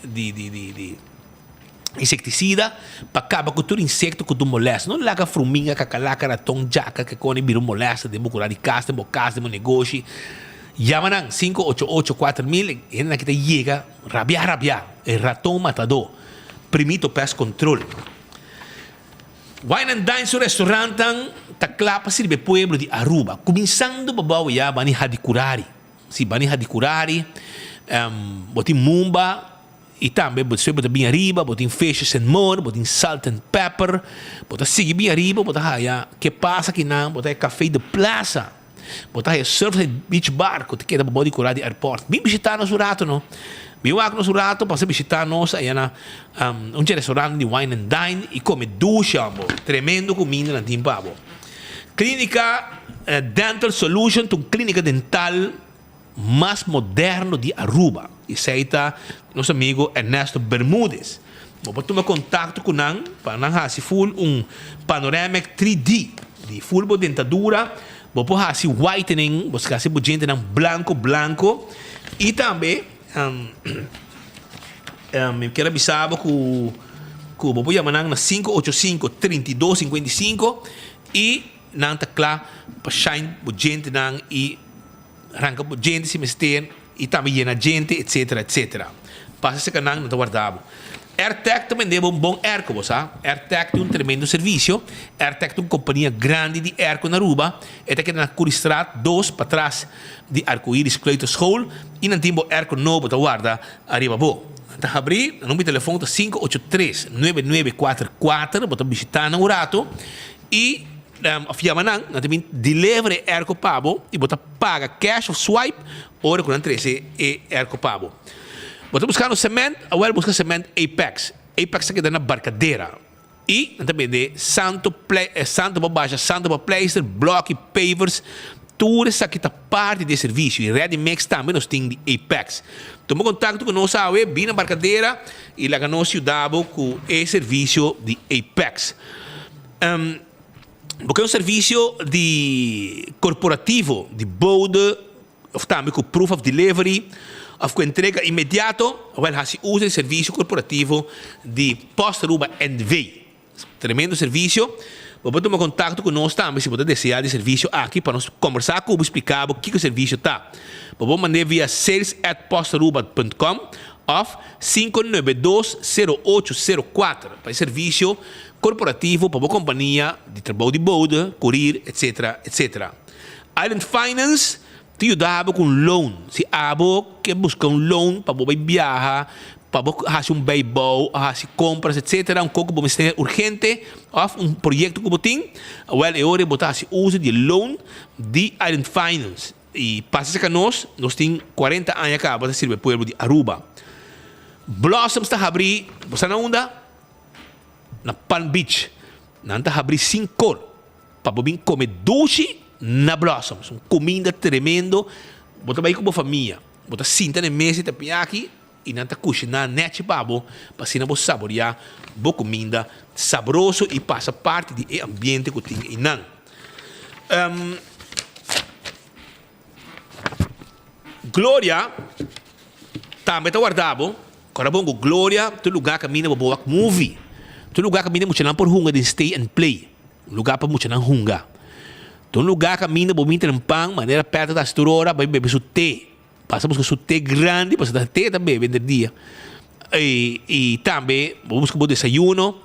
di di di di insektisida pa kaba ku tur insekto ku ta molèst. No laga fruminga, kakalaka, raton, djaka, kekoni bira un molèst den bo kura di kas, den bo kas, den bo negoshi. Yama nan, 588 4000, e hendenan ki ta yega rabiá rabiá, e raton matadó, Primito Pest Control. Wine and Dine su restaurantnan ta kla pa sirbi e pueblo di Aruba, kuminsando pa bou ya bani Hadicurari. Si, bani Hadicurari, bo tin Mumba i tambe bo despues bo ta bin ariba, bo tin Fishes and More, bo tin Salt and Pepper, bo ta sigui bin ariba, bo ta haya Ke Pasa Kinan, bo ta haya Café de Plaza. Bo ta haya Surfside Beach Bar ku ta keda pabou di kura di airport. Bin bishita nos un rato no. Bin wak nos un rato, pasa bishita nos aya na un dje restaurant di Wine and Dine i kome dushi ambo. Tremendo kuminda nan tin pa bo. Klinika Dental Solution ta un klinika dental mas moderno di Aruba. Esei ta nos amigo Ernesto Bermudez. Bo por tuma contacto cu nan pa nan haci full un panoramic 3D di full bo dentadura. Bo por haci whitening, bo haci bo djentenan blanco blanco. Y tambe mi kier a bisa bo cu cu bo por yama nan na 585 32 55 y nan ta cla pa shine bo djentenan y Ranka bo djente si mester y tambe yena djente etcetera etcetera. Pasa cerca nan, nan ta warda bo. Airtec ta bende bo un bon airco bo sa. Airtec tin un tremendo servicio. Airtec ta un compania grandi di airco na Aruba. E ta keda na Curiestraat dos patras di Arcoiris Kleuterschool y nan tin bo airco nobo ta warda ariba bo. Nan ta habri, nan number di telefon ta 583 9944 bo ta bishita nan un rato y Of yama nan, nan ta bin deliver e airco pa bo y bo ta paga cash of swipe ora cu nan trece e airco pa bo. Bo ta buscando cement? Awel busca cement Apex. Apex ta keda na Barcadera y nan ta bende santo santo pa basha, santo pa pleister, bloki, pavers, tur esaki ta parti di e servicio y ready mix tambe nos tin di Apex. Tuma contacto cu nos awe, bin na Barcadera y laga nos yuda bo cu e servicio di Apex. Bo ke un servisio di korporativo di bode òf tambe ku proof of delivery òf ku entrega inmediato? Wèl hasi uso di servisio korporativo di Post Aruba NV. Tremendo servisio. Bo por tuma kontakto ku nos tambe si bo ta deseá di servisio aki pa nos kombersá ku bo i spliká bo kiko e servisio ta. Bo por mand'é via sales at postaruba punt com òf 592 0804 pa e servisio korporativo pa bo kompania di trabou di bode, kurir, etc. Etc. Island Finance ta yuda bo ku un loan. Si abo ke buska un loan pa bo bai biaha, pa bo hasi un bijbou, hasi kompras, etc. Un kos ku bo mester urgente òf un proyekto ku bo tin, awèl e ora bo ta hasi uso di e loan di Island Finance. I pasa serka nos, nos tin 40 aña kaba ta sirbi e pueblo di Aruba. Blossoms ta habri, bo sa na unda? Na Palm Beach. Nan ta habri sin kor pa bo bin kome dushi na Blossoms. Un kuminda tremendo. Bo ta bai ku bo famia. Bo ta sinta na e mesa i ta piña aki. i nan ta kushiná nèchi pa bo pa asina bo saboriá bo kuminda sabroso i pasa parti di e ambiente ku tin einan. Gloria tambe ta warda bo. Kòrda bon ku Gloria ta un lugá kaminda bo por wak movie. Ta un lugá kaminda muchanan por hunga den stay and play. Un lugá pa muchanan hunga. Ta un lugá kaminda bo bin trempan manera Peter ta hasi tur ora bai bebe su te. Pasa buska su te grandi pasobra ta te e ta bebe henter dia. I tambe bo buska bo desayuno,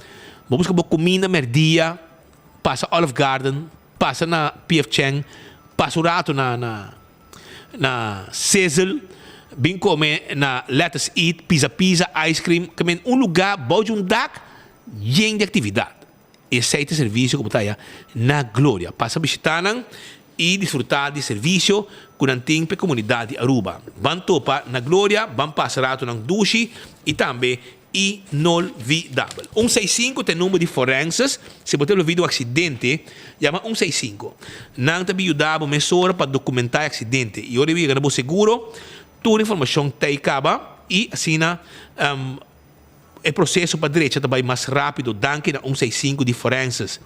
bo buska bo kuminda mèrdia, pasa Olive Garden, pasa na PF Chang, pasa un rato na na na Sizzle, bin kome na Let Us Eat, Pizza Pizza, ice cream, ke men un lugá bou di un dak yen di aktividat. Esei ta e servisio ku bo ta haya na Gloria. Pasa bishitá nan i disfrutá di e servisio ku nan tin pa e komunidat di Aruba. Ban topa na Gloria, ban pasa ratonan dushi i tambe inolvidabel. Un seis sinku ta e number di forenses, si bo ta envolví den un aksidente, yama un seis sinku. Nan ta bin yuda bo mesora pa dokumentá e aksidente i ora e yega na bo seguro, tur informashon ta ei kaba i asina e proseso pa drecha ta bai mas rápido danki na un seis sinku di forenses.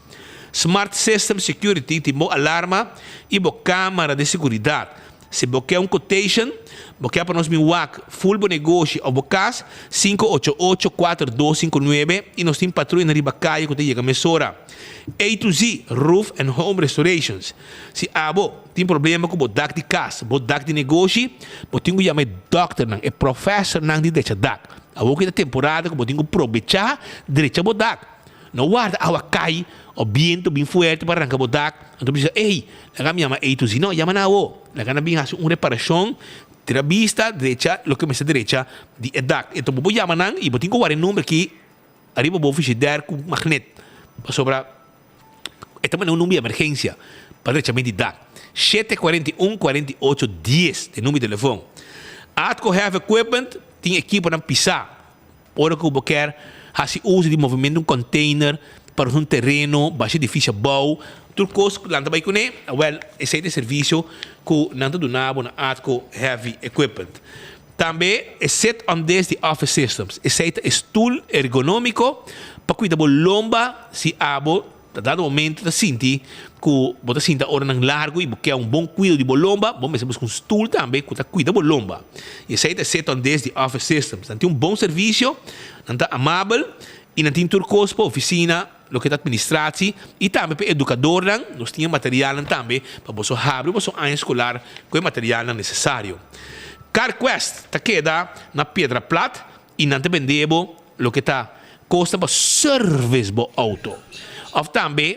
Smart System Security tin bo alarma i bo kámara di seguridat. Si bo ke un quotation, bo ke pa nos bin wak full bo negoshi of bo kas, 588 4259 i nos tin patruya riba kaya ku ta yega mesora. A to Z Roof and Home Restorations Si abo tin problema ku bo dak di kas, bo dak di negoshi, bo tin ku yama e dòkternan, e profesornan di drecha dak. Awor ku e ta temporada ku bo tin ku probecha drecha bo dak. No warda awa kai o bientu bin fuerte pa ranka bo dak, anto bo bisa, Ey, laga mi yama A to Z. No, yama nan awo. Laga nan bin hasi un reparashon, tira bista, drecha loke mester drecha di e dak. Enton bo por yama nan i bo tin ku wara e number aki ariba bo frishider ku magnet, pasobra e ta manda un number di emergensia pa drechament di dak. Shete 41 48 dies ta e number di telefon. Atco Heavy Equipment tin ekiponan pisá. Ora ku bo kier hasi uso di movimentu un container pa un tereno, basha edifisio abou, tur kos ku nan ta bai kuné, awel esei ta e servisio ku nan ta duna bo na Atco Heavy Equipment. Tambe e sit on desk di Office Systems, esei ta e stul ergonómiko pa kuida bo lomba si abo Ta dado momento ta sinti ku bo ta sinta oranan largu i bo ke un bon kuido di bo lomba, bo mester buska un stul tambe ku ta kuida bo lomba. I esei ta e Seton Des di Office Systems. Nan tin un bon servisio, nan ta amabel i nan tin tur kos pa ofisina, loke ta administratie i tambe pa e edukadornan. Nos tin e materialnan tambe pa boso habri boso aña eskolar ku e materialnan nesesario. CarQuest ta keda na Piedra Plat i nan ta bende bo loke ta kosta pa service bo auto. Of tambe,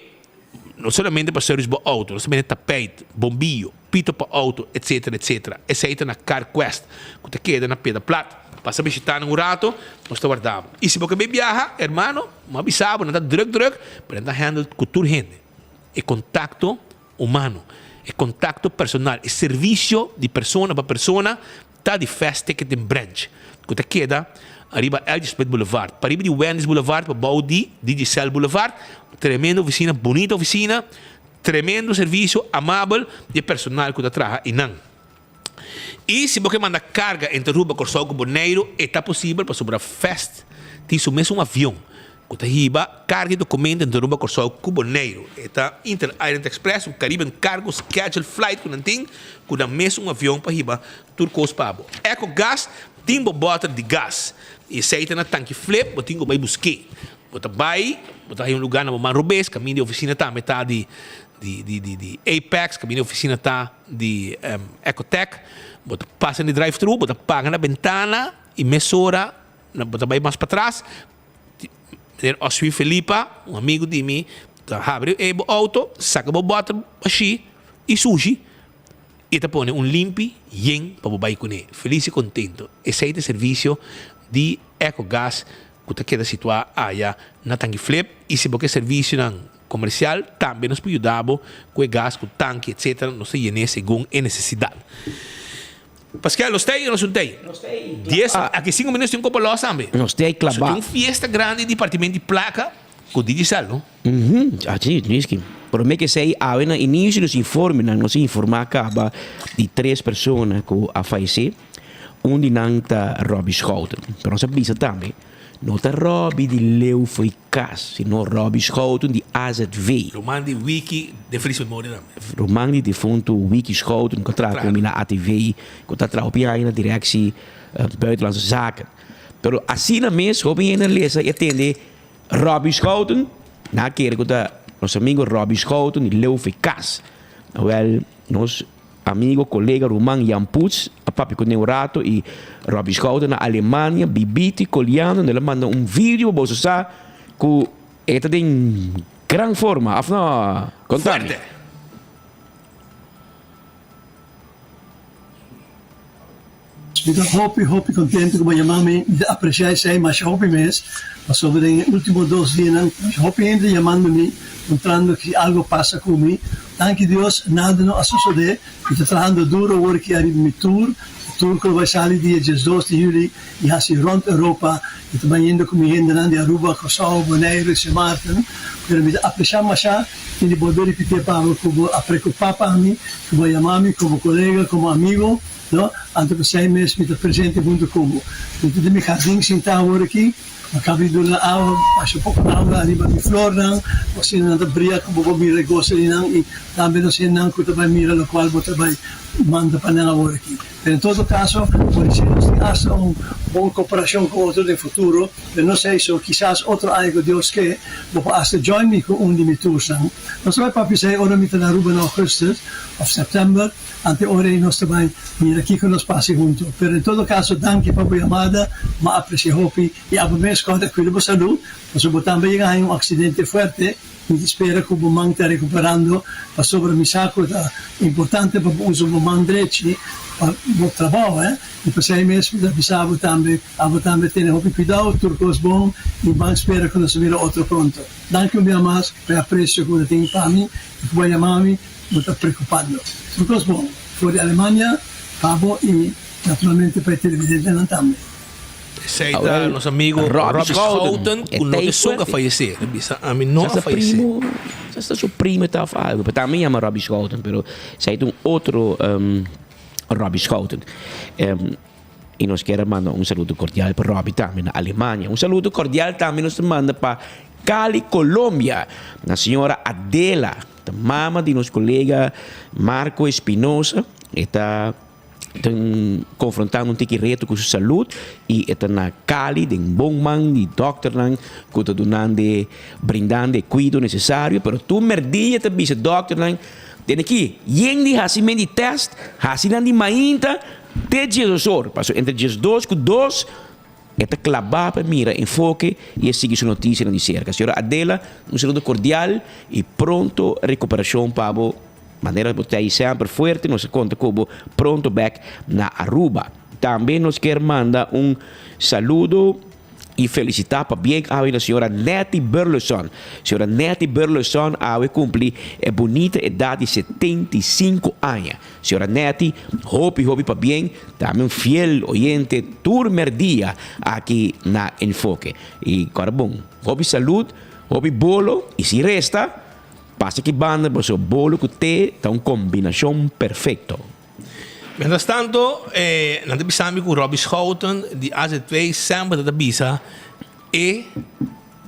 no solamente pa service bo auto, nos ta bende tapijt, bombillo, pito pa auto, etcetera, etcetera. Esei ta na CarQuest, ku ta keda na Piedra Plat. Pasa bishita nan un rato, nos ta warda bo. I si bo ke bai biaha, hermano, mi a bisa bo, nan ta druk druk, pero nan ta handle ku tur hende. E kontakto humano, e kontakto personal, e servisio di persona pa persona ta di Fast Ticketing Branch ku ta keda ariba LG Smith Boulevard, pariba di Wendy's Boulevard pa bou di Digicel Boulevard. Tremendo ofisina, bunita ofisina, tremendo servisio amabel di e personal ku ta traha einan. I si bo ke manda karga entre Aruba, Kòrsou ku Boneiru e ta posibel pasobra Fast tin su mesun avion ku ta hiba karga i dokumento entre Aruba, Kòrsou ku Boneiru. E ta Inter Island Express, un Caribbean Cargo Scheduled Flight ku nan tin ku nan mesun avion pa hiba tur kos pa bo. Eco Gas tin bo bòter di gas i esei ta na tanki Flip, bo tin ku bai busk'é. Bo ta bai, bo ta haña un lugá na bo man robes, kaminda di ofisina tambe ta di di Apex, kaminda di ofisina ta di Ecotech, bo ta pasa den di drive thru, bo ta paga na bentana i mesora bo ta bai mas patras, meneer Oswin Felipa, un amigu di mi, ta habri e bo auto, saka bo bòter bashí i sushi i ta pone un limpi yen pa bo bai kuné, felis i kontento. Esei ta e servisio di Ecogas ku ta keda situá aya na Tanki Flip i si bo ke servisionan Comercial, tambe nos por yuda bo cu e gas, cu tanki, etc. Nos ta yen'é segun e necesidad. Pascal, nos ta ei o nos no ta ei? Nos ta ei. Dies, aki cinco minutos tin un copa los tambe. Nos ta ei So claba. tin un fiesta grandi di partimento di placa cu Digicel, no? Mhm, así es, Luisky. Prome ke esei awe na inicio nos informenan nos a informa caba di tres persona cu a fayece. Un di nan ta Robbie Schouten. Pero nos a bisa tambe, no ta Robbie di Leeuw fo'i kas, sino Robbie Schouten di AZV. Ruman di Wiki de Vries memoria tambe. Ruman di defuntu Wiki Schouten ku a traha ku mi na ATV, ku ta traha hopi aña na Directie Buitenlandse Zaken. Pero asina mes hopi hende a lesa i a tende Robbie Schouten, nan a kere ku ta nos amigo Robbie Schouten di Leeuw fo'i kas. Awèl, nos Amigo, colega, ruman Jan Putz a papia cu ne un rato y Robbie Schouten na Alemania, bibito y coliando, el a manda un video pa boso sa cu e ta den gran forma, of no? Conta mi. Fuerte! Mi ta hopi hopi contento cu bo yama mi, mi ta aprecia esey masha hopi mes, pasobra den e ultimo dos dianan masha hopi hende ta yamando mi puntrando si algo pasa cu mi. Danki Dios nada no a sucede, mi ta trahando duro awor aki ariba mi tour, e tour cu lo bay sali dia diesdos di juli y haci rond Europa, mi ta bayendo cu mi hendenan di Aruba, Corsou, Boneiru y Sint Maarten, pero mi ta aprecia masha y di bolbe ripiti pa bo cu bo a preocupa pa mi, cu bo a yama mi como colega, como amigo. No, anto p'esei mes mi ta presente hunto ku bo. Mi ta den mi hardin sintá awor aki, mi kaba di duna awa, basha poko awa ariba mi flornan, pa asina nan ta bria ku bo por mira e goso di nan i tambe nos hendenan ku ta bai mira lokual bo ta bai manda pa nan awor aki. Pero en todo kaso, por esei nos tin hasta un bon koperashon ku otro den futuro, pero no sei so, kisas otro aña ku Dios ke, bo por hasta join mi ku un di mi toursnan. Nos ta bai papia esei ora mi ta na Aruba na augustus òf sèptèmber. Ante ora ei nos ta bai mira kiko nos pasa hunto. Pero en todo caso danki pa bo yamada, m'a aprecia hopi y abo mes corda cuida bo salud, pasobra bo tambe yega haña un accidente fuerte, mi ta spera cu bo man ta recuperando, pasobra mi sa cu ta importante pa bo usa bo man drechi pa bo trabao, eh, y p'esei mes mi ta bisa bo tambe, abo tambe tene hopi cuidao, tur cos bon y ban spera cu nos ta mira otro pronto. Danki un bia mas pa e aprecio cu bo ta tin pa mi y cu bo a yama mi. Bo ta preocupando. Tur cos bon for di Alemania pa bo y naturalmente pa e televidentenan tambe. Esey ta nos amigo Robbie Schouten cu no ta esun cu a fayece. Ta bisa ami no a fayece. Sa su primo ta of algo. Pero tambe yama Robbie Schouten pero esey ta un otro Robbie Schouten. Y nos kier a manda un saludo cordial pa Robbie tambe na Alemania. Un saludo cordial tambe nos ta manda pa Cali, Colombia, na señora Adela, ta mama di nos colega Marco Espinosa. E ta confrontando un tiki reto cu su salud y e ta na Cali den bon man di dokternan cu ta dunande, brindando e cuido necesario. Pero tur merdia ta bisa dokternan, Tene aki, yen di haci men di test, haci nan di mainta, Te diesdos or, pasobra entre diesdos ku dos e ta klabá pa mira enfoke i e sigui su notisianan di serka. Señora Adela, un saludo kordial i pronto rekuperashon pa bo. Manera bo ta ei semper fuerte, nos ta konta ku bo pronto bèk na Aruba. Tambe nos kier manda un saludo. I felicita pabien awe na señora Nettie Burleson. Señora Nettie Burleson awe cumpli e bunita edad di 75 aña. Señora Nettie, hopi hopi pabien, tambe un fiel oyente tur merdia aki na Enfoke. I kòrda bon, hopi salud, hopi bolo i si resta, pasa aki banda pasobra bolo ku te ta un kombinashon perfecto. Mientras tanto, nan ta bisa mi ku Robbie Schouten di AZV semper ta bisa e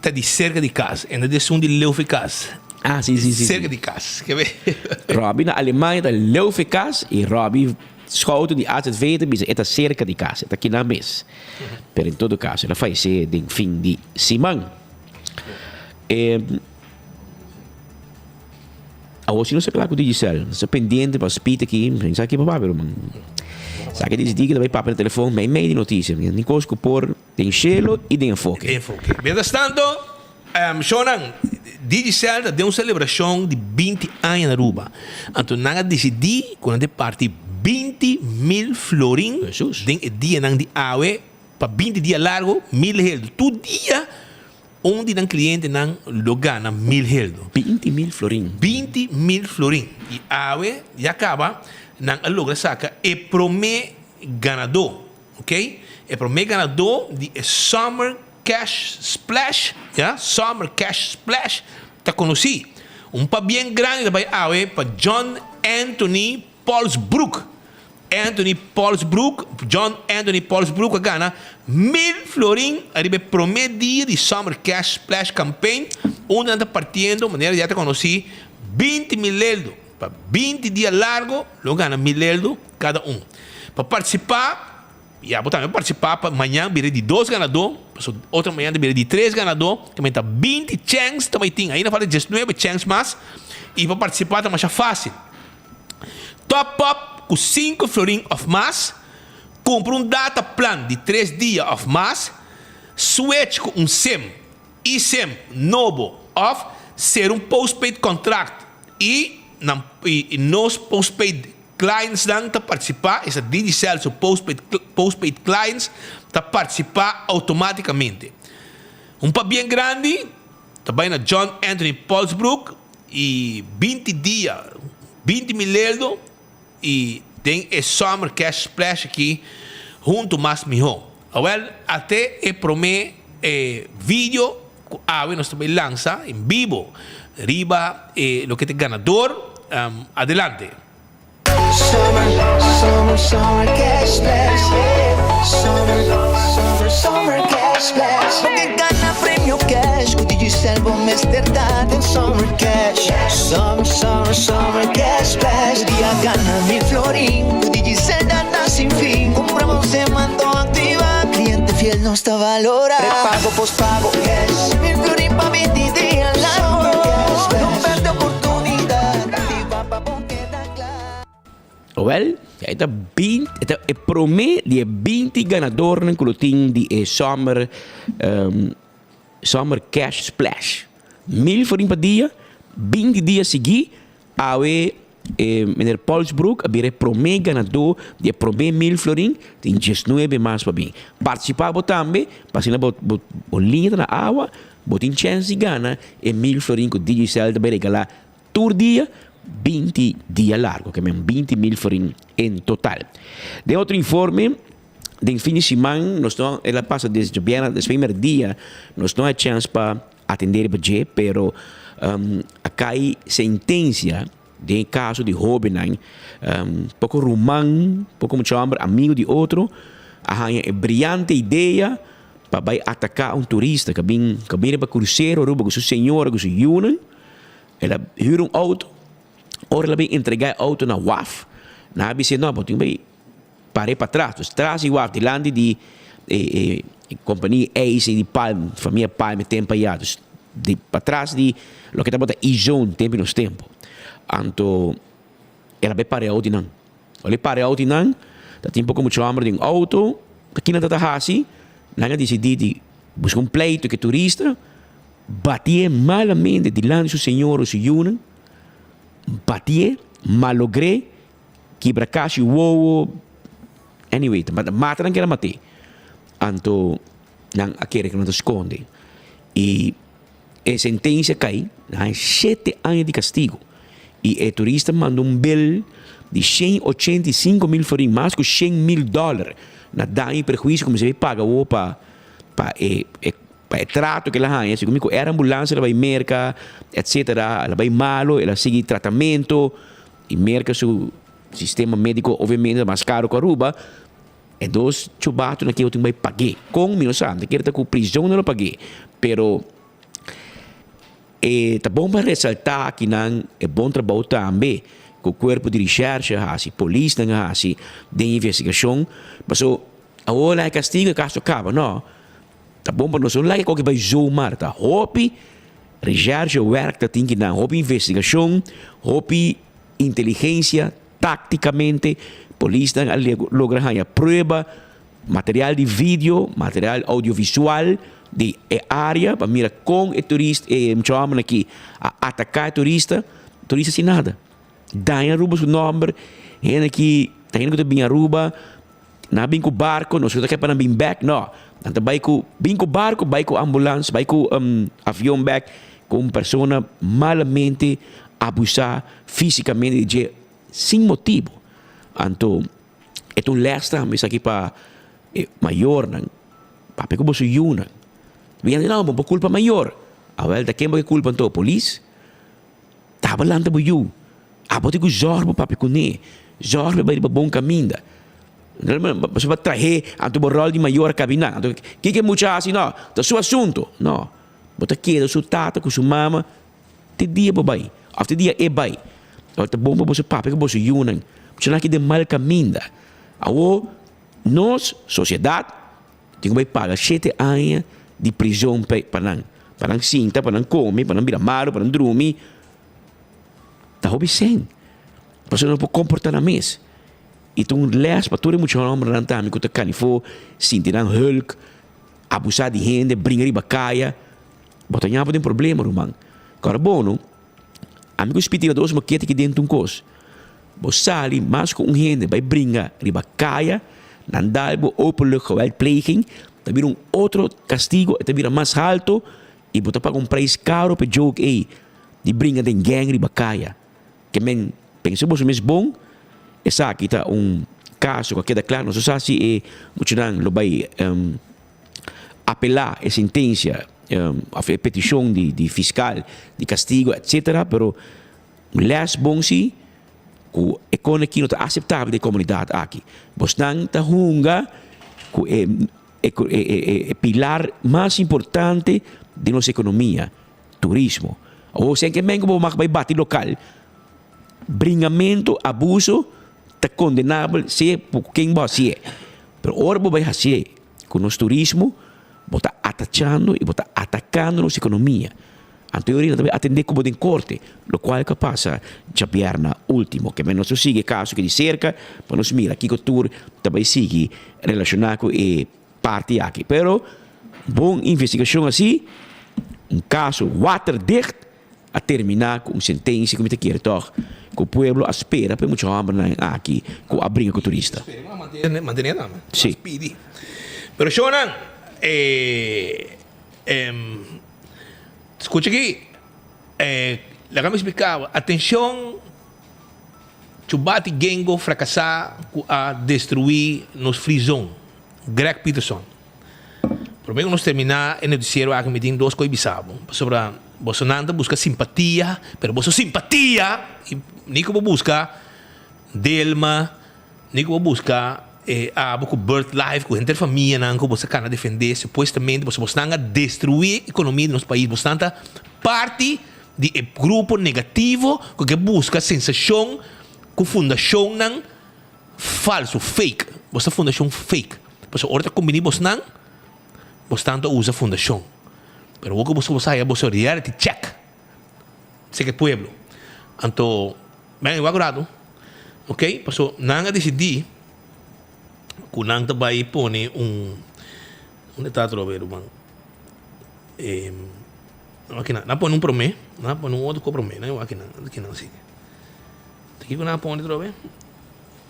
ta di serka di kas, e no ta esun di leu fi kas. Ah, si, si, si. Serka di kas. Ke be? Robbie na Alemania ta leu fi kas i Robbie Schouten di AZV ta bisa e ta serka di kas, e ta kinan mes. Pero en todo kaso el a fayesé den fin di siman. E. Awor si nos ta kla ku Digicel, nos ta pendiente pa speed aki, mi sa ki pa papia ruman. Sa ki disidí ki ta bai papia na telefon mei mei di notisia, mi tin kos ku por den shelo i den enfoke. Den enfoke. Mientras tanto, shownan, Digicel ta den un selebrashon di 20 aña na Aruba. Anto nan a disidí ku nan ta parti 20.000 florin den e dianan di awe pa 20 dia largo, mil heldu. Tur dia Un di nan klientenan lo gana mil heldo. 20.000 florin. 20.000 florin. I awe ya kaba nan a logra saka e promé ganadó. Ok? E promé ganadó di e Summer Cash Splash, ya, Summer Cash Splash ta konosí. Un pabien grandi ta bai awe pa John Anthony Polsbroek. Anthony Polsbroek, John Anthony Polsbroek a gana mil florin ariba e prome dia di Summer Cash Splash Campaign, unda nan ta partiendo, manera ya ta conoci, 20 mil eldo. Pa 20 dia largo lo gana mil eldo cada un. Pa participa, ya bo tambe participa pa mañan bira di dos ganador, pasobra otro mañan ta bira di tres ganador, ta menta 20 chens ta bay tin, ainda falta 19 chens mas, y pa participa ta masha facil. Top up ku sinku florin òf mas, kumpra un data plan di tres dia òf mas, switch ku un sim, eSIM, nobo òf sera un postpaid kontrakt i nan i nos postpaid clientsnan ta partisipá, esta Digicel su postpaid postpaid clients ta partisipá outomátikamente. Un pabien grandi ta bai na John Anthony Polsbroek i 20 dia, 20 mil eldo i den e Summer Cash Splash aki huntu mas mihó. Awel, ate e promé e video ku awe nos ta bai lansa en bibo riba e loke ta e ganador. Adelante. Summer, summer, summer cash splash, yeah. Summer, summer, summer cash splash. Bo ke gana premio cash ku Digicel bo mester ta den Summer Cash. Summer, summer, summer cash splash. Tur dia gana mil florin ku Digicel data sin fin. Kumpra bo seman to aktiva. Kliente fiel nos ta valora. Prepago, pospago, cash. Mil florin pa binti dia largo. No perde oportunidad. Aktiva pa bo keda kla. Wel, e ta binti, e ta e prome di e binti ganadornan ku lo tin di e Summer Summer Cash Splash. Mil florin pa dia, binti dia sigui, awe e meneer Polsbroek a bira e prome ganador di e prome mil florin, tin diesnuebe mas pa bin. Participa bo tambe, pa asina bo bo bo liña ta na awa, bo tin chens di gana e mil florin ku Digicel ta bay regala Tur dia, 20 dia largo, ke men 20 mil florin en total. Den otro informe, den fin di siman nos no, el a pasa des djobièrnè des primer dia, nos no a chèns pa atendé riba dje, pero a kai sentensia den e kaso di hóbennan, poko ruman, poko mucha hòmber, amigu di otro, a haña e briante idea pa bai ataká un turista ku a bin, ku a bin riba krusero Aruba ku su señora, ku su yunan. El a hür un outo, ora el a bin entregá e outo na waf, nan a bis'é, no, bo tin bai par'é patras. Dus tras di waf, dilanti di e kompania Eis di Palm, famia Palm e tempu ayá. Dus di patras di loke tabata E-zone tempu di nos tempu. Anto el a bai para e outo di nan. Ora el para e outo di nan, ta tin poko muchu hòmber den outo, ta kina ta ta hasi? Nan a disidí di buska un pleitu ku e turista. Batié malamente dilanti su señor o su yunan, batié, malogré, kibra kashi wowo, anyway, ta mata nan keda maté. Anto nan a kere ku nan ta skonde. I e sentensia kai, nan haña shete aña di kastigu. I e turista manda un bel di shen 85 mil florin, mas ku 100 mil dòler, na daño i prehuisio ku mester bai paga awo pa pa e e Pa e trato ku el a haña, segun mi ku era ambulans el a bai Merka, etcetera, el a bai malo, el a sigui tratamento, i Merka su sistema médiko obviamente ta mas karo ku Aruba, e dos chubatonan aki tin bai pag'é. Kon mi no sa, mi ta kere ta ku prizon nan lo pag'é, pero e ta bon pa resaltá akinan e bon trabou tambe ku kuerpo di reshèrshe a hasi, polisnan a hasi den investigashon, paso awor nan e kastigo e kaso kaba, no. Ta bon pa nos no laga koke bai zomaar. Ta hopi recherche werk ta tin ki nan, hopi investigacion, hopi inteligencia, tacticamente polisnan a logra haña prueba, material di video, material audiovisual di e area pa mira con e turista, e mucha homber aki a ataca e turista, turista sin nada. Daña Aruba su nomber, hende aki ta hende cu ta bin Aruba. Nan a bin ku barko, nos no ta ke pa nan bin bèk, no. Nan ta bai ku, bin ku barko, bai ku ambulans, bai ku avion bèk, ku un persona malamente abusá físikamente di dje sin motibu. Anto, e ta un lès tambe esaki pa e mayornan, papia ku boso yunan. Bin a di, no, bo por kulpa mayor. Awèl, ta ken bo ke kulpa anto? Polis? Taba lanta bo yu. Abo tin ku zòrg bo papia kuné. Zorg pa e bai riba bon kaminda. Pasobra bo trah'é, anto bo ròl di mayor a kabiná. Anto kiko e mucha hasi? No, ta su asuntu. No, bo ta keda su tata ku su mama te dia bo bai òf te dia e bai. Awor ta bon pa boso papia ku boso yunan. Muchanan aki den mal kaminda. Awor nos, sosiedat, tin ku bai paga shete aña di prizon pa nan. Pa nan sinta, pa nan kome, pa nan bira malu, pa nan drumi. Ta hopi sèn. Pasobra nan no por komportá nan mes. I ta un les pa tur e mucha hombernan tambe ku ta kanifó, sinti nan hulk, abusá di hende, bringa riba kaya. Bo ta ña bo den problema, ruman. Kòrda bon no, ami ku spiti riba dos mokete aki dentro un kos. Bo sali mas ku un hende bai bringa riba kaya, nan dal bo openlijk geweldpleging, ta bira un otro kastigo, e ta bira mas halto i bo ta paga un prijs karo pa e joke ei di bringa den gang riba kaya. Ke men pensa boso mes bon, esaki ta un kaso ku a keda kla, nos no sa si e muchanan lo bai apelá e sentensia òf e petishon di fiskal di kastigo etsetera, pero un lès bon si ku e kon aki no ta aseptabel den e komunidat aki. Bosnan ta hunga ku e e pilar mas importante di nos ekonomia. Turismo. Awor si ke men ku bo mag bai bati lokal, bringamento, abuso ta kondenabel sea ku ken bo hasié. Pero ora bo bai hasié ku nos turismo, bo ta atachando i bo ta atakando nos ekonomia. Anto e orina ta bai atendé ku bo den korte, lokual ku a pasa djabièrna último. Ke men nos lo sigui e kaso aki di serka pa nos mira kiko tur ta bai sigui relashoná ku e parti aki. Pero bon investigashon asi, un kaso waterdicht a terminá ku un sentensia ku mi ta kere tòg ku pueblo a spera pa e mucha hòmbernan aki ku a bringa ku turista. Mantené tambe. Sí. Pidi. Pero shownan, eh, em, skucha aki, eh, laga mi splika bo, atenshon Chubati Gengo frakasá ku a destruí nos free zone. Greg Peterson, Promé ku nos terminá e notisiero aki mi tin dos kos bisa bo. Pasobra bosonan ta buska simpatia, pero boso simpatia i ni ku bo buska Delma, ni ku bo buska e abo ku Bird Life, ku henter famianan ku boso kana defendé supuestamente, pasobra bosnan a destruí ekonomia di nos pais. Bosnan ta parti di e grupo negativo ku ke buska sensashon ku fundashonnan. Falso, fake. Bos ta fundashon fake. Pasobra ora ta kumbiní bosnan, bosnan ta usa fundashon. Pero awor ku boso boso haya boso reality check seka e pueblo. Anto, men wak un ratu, ok, pasobra nan a disidí ku nan ta bai pone un, unda ta atrobe ruman? E, wak nan, nan a pone un promé, nan a pone un otro ku promé, nan wak nan, kinan si. Ta kiko nan a pone atrobe?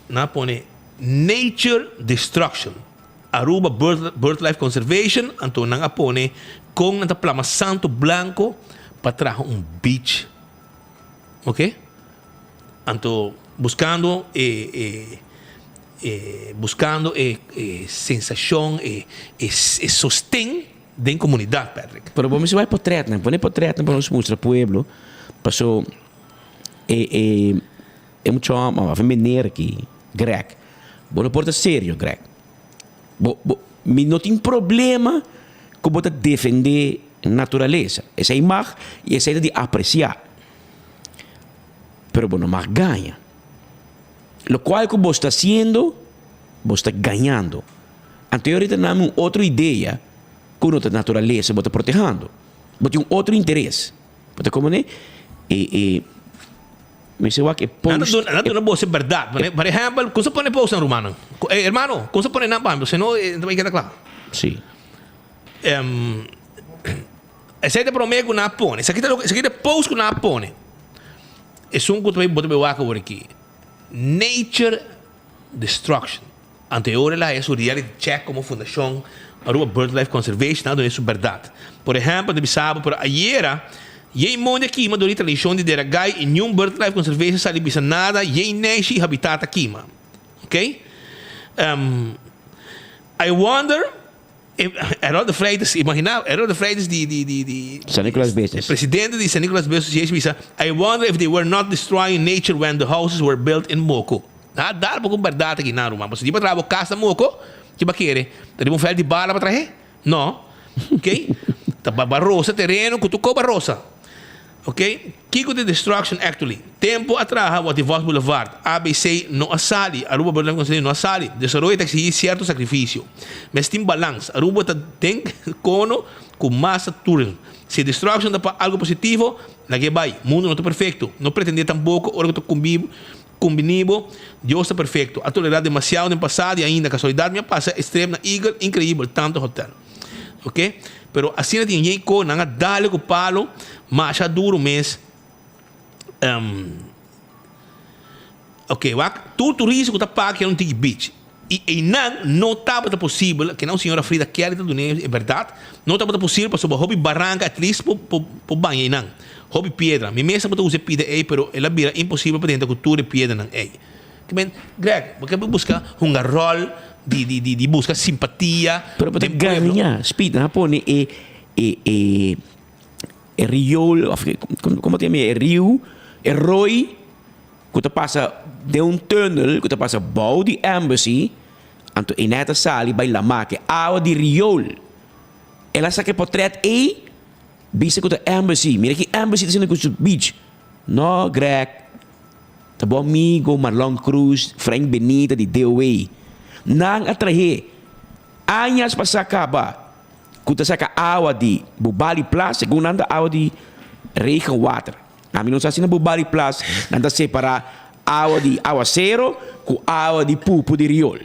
Nan a pone Nature Destruction, Aruba Birdlife Conservation, anto nan a pone kon nan ta plama santo blanco pa traha un beach. Ok? Anto buscando e e e buscando e e sensacion e e sosten den comunidad, Patrick. Pero bo mester bai potretnan, pone potretnan pa nos mustra pueblo, paso. E e e mucha hòmber òf e meneer aki, Greg, bo no por ta serio, Greg. Bo bo mi no tin problema ku bo ta defendé naturalesa. Esei mag i esei ta di apresiá. Pero bo no mag gaña. Lokual ku bo sta hasiendo, bo sta gañando. Anto e orita nami un otro idea ku no ta naturalesa bo ta protehando. Bo tin un otro interes. Bo ta como ne? E e mester wak e post. Nan ta duna bo e berdad. Por ehempel, con sa pone post nan rumannan? Eh hermano, con sa pone nan pa mi? Si no, e ta bay keda kla. Si. Em, esey ta prome cu nan a pone. Esaki ta loke, esaki ta e post cu nan a pone. Esun cu ta bay, bo ta bay wak awor aki. Nature destruction. Anto e ora el a haya su reality check como fundacion Aruba Birdlife Conservation a duna su berdad. Por ehempel, ta bisa bo, pero ayera yey mondi a kima dor di tradicion di dera gai y niun Birdlife Conservation sali bisa nada, yey neishi y habitat a kima. Ok? Um, I wonder if Harold de Freitas, imagina, Harold de Freitas di, di, di, di San Nicolas Business. Presidente di San Nicolas Business Association bisa, I wonder if they were not destroying nature when the houses were built in Moko. Nan a dal bo ku bèrdat aki nan ruman. Pasobra di bo traha bo kas na moko, ki bo a kere? Ta riba un vèlt di bala bo a trahe? No. Ok? Ta ba rosa tereno ku tur ko ba rosa. Ok? Kiko ta destruction actually? Tempo a traha Watty Vos Boulevard, ABC no a sali, Aruba Birdlife Conservation no a sali. Desaroyo ta exigí sierto sakrifisio. Mester tin balans. Aruba ta den kono ku masa tourism. Si destruction ta pa algo positivo, lag'é bai. Mundo no ta perfecto. No pretendé tampoco ora ku ta kumbiní bo, Dios ta perfecto. A tolerá demasiado den pasado y ainda. Casualidad mi a pasa e strip na Eagle, increíbel, tanto hotel. Ok, pero asina tin yen ko nan a dale ku palo masha duro mes. Um, ok, wak, tur turista ku ta paga keda un tiki beach. I einan no tabata posibel, ke nan señora Frida Kelly ta dun'é e bèrdat, no tabata posibel pasobra hopi baranka at least por por por baña einan. Hopi piedra. Mi mes tabata usa e pida ei pero el a bira imposibel pa drenta ku tur e piedranan ei. Ke men, Greg, bo ke buska hunga ròl di di di di buska simpatia Pero bo ta den pueblo. gaña, Speed, nan a pone e e e e riool of komo ta yama e riu, e rooi ku ta pasa den un tunnel ku ta pasa bou di embassy, anto e nèt a sali bai lamá ku e awa di riool. El a saka e potrèt ei, bisa ku ta embassy. Mira ki embassy ta haciendo ku su beach. No, Greg. Ta bo amigo Marlon Cruz, Frank Benita di DOA. Nan a trah'é añas pasá kaba ku ta saka awa di Bubali Plas, segun nan ta awa di regenwater. Ami no sa si na Bubali Plas nan ta separá awa di awasero ku awa di pupu di riol.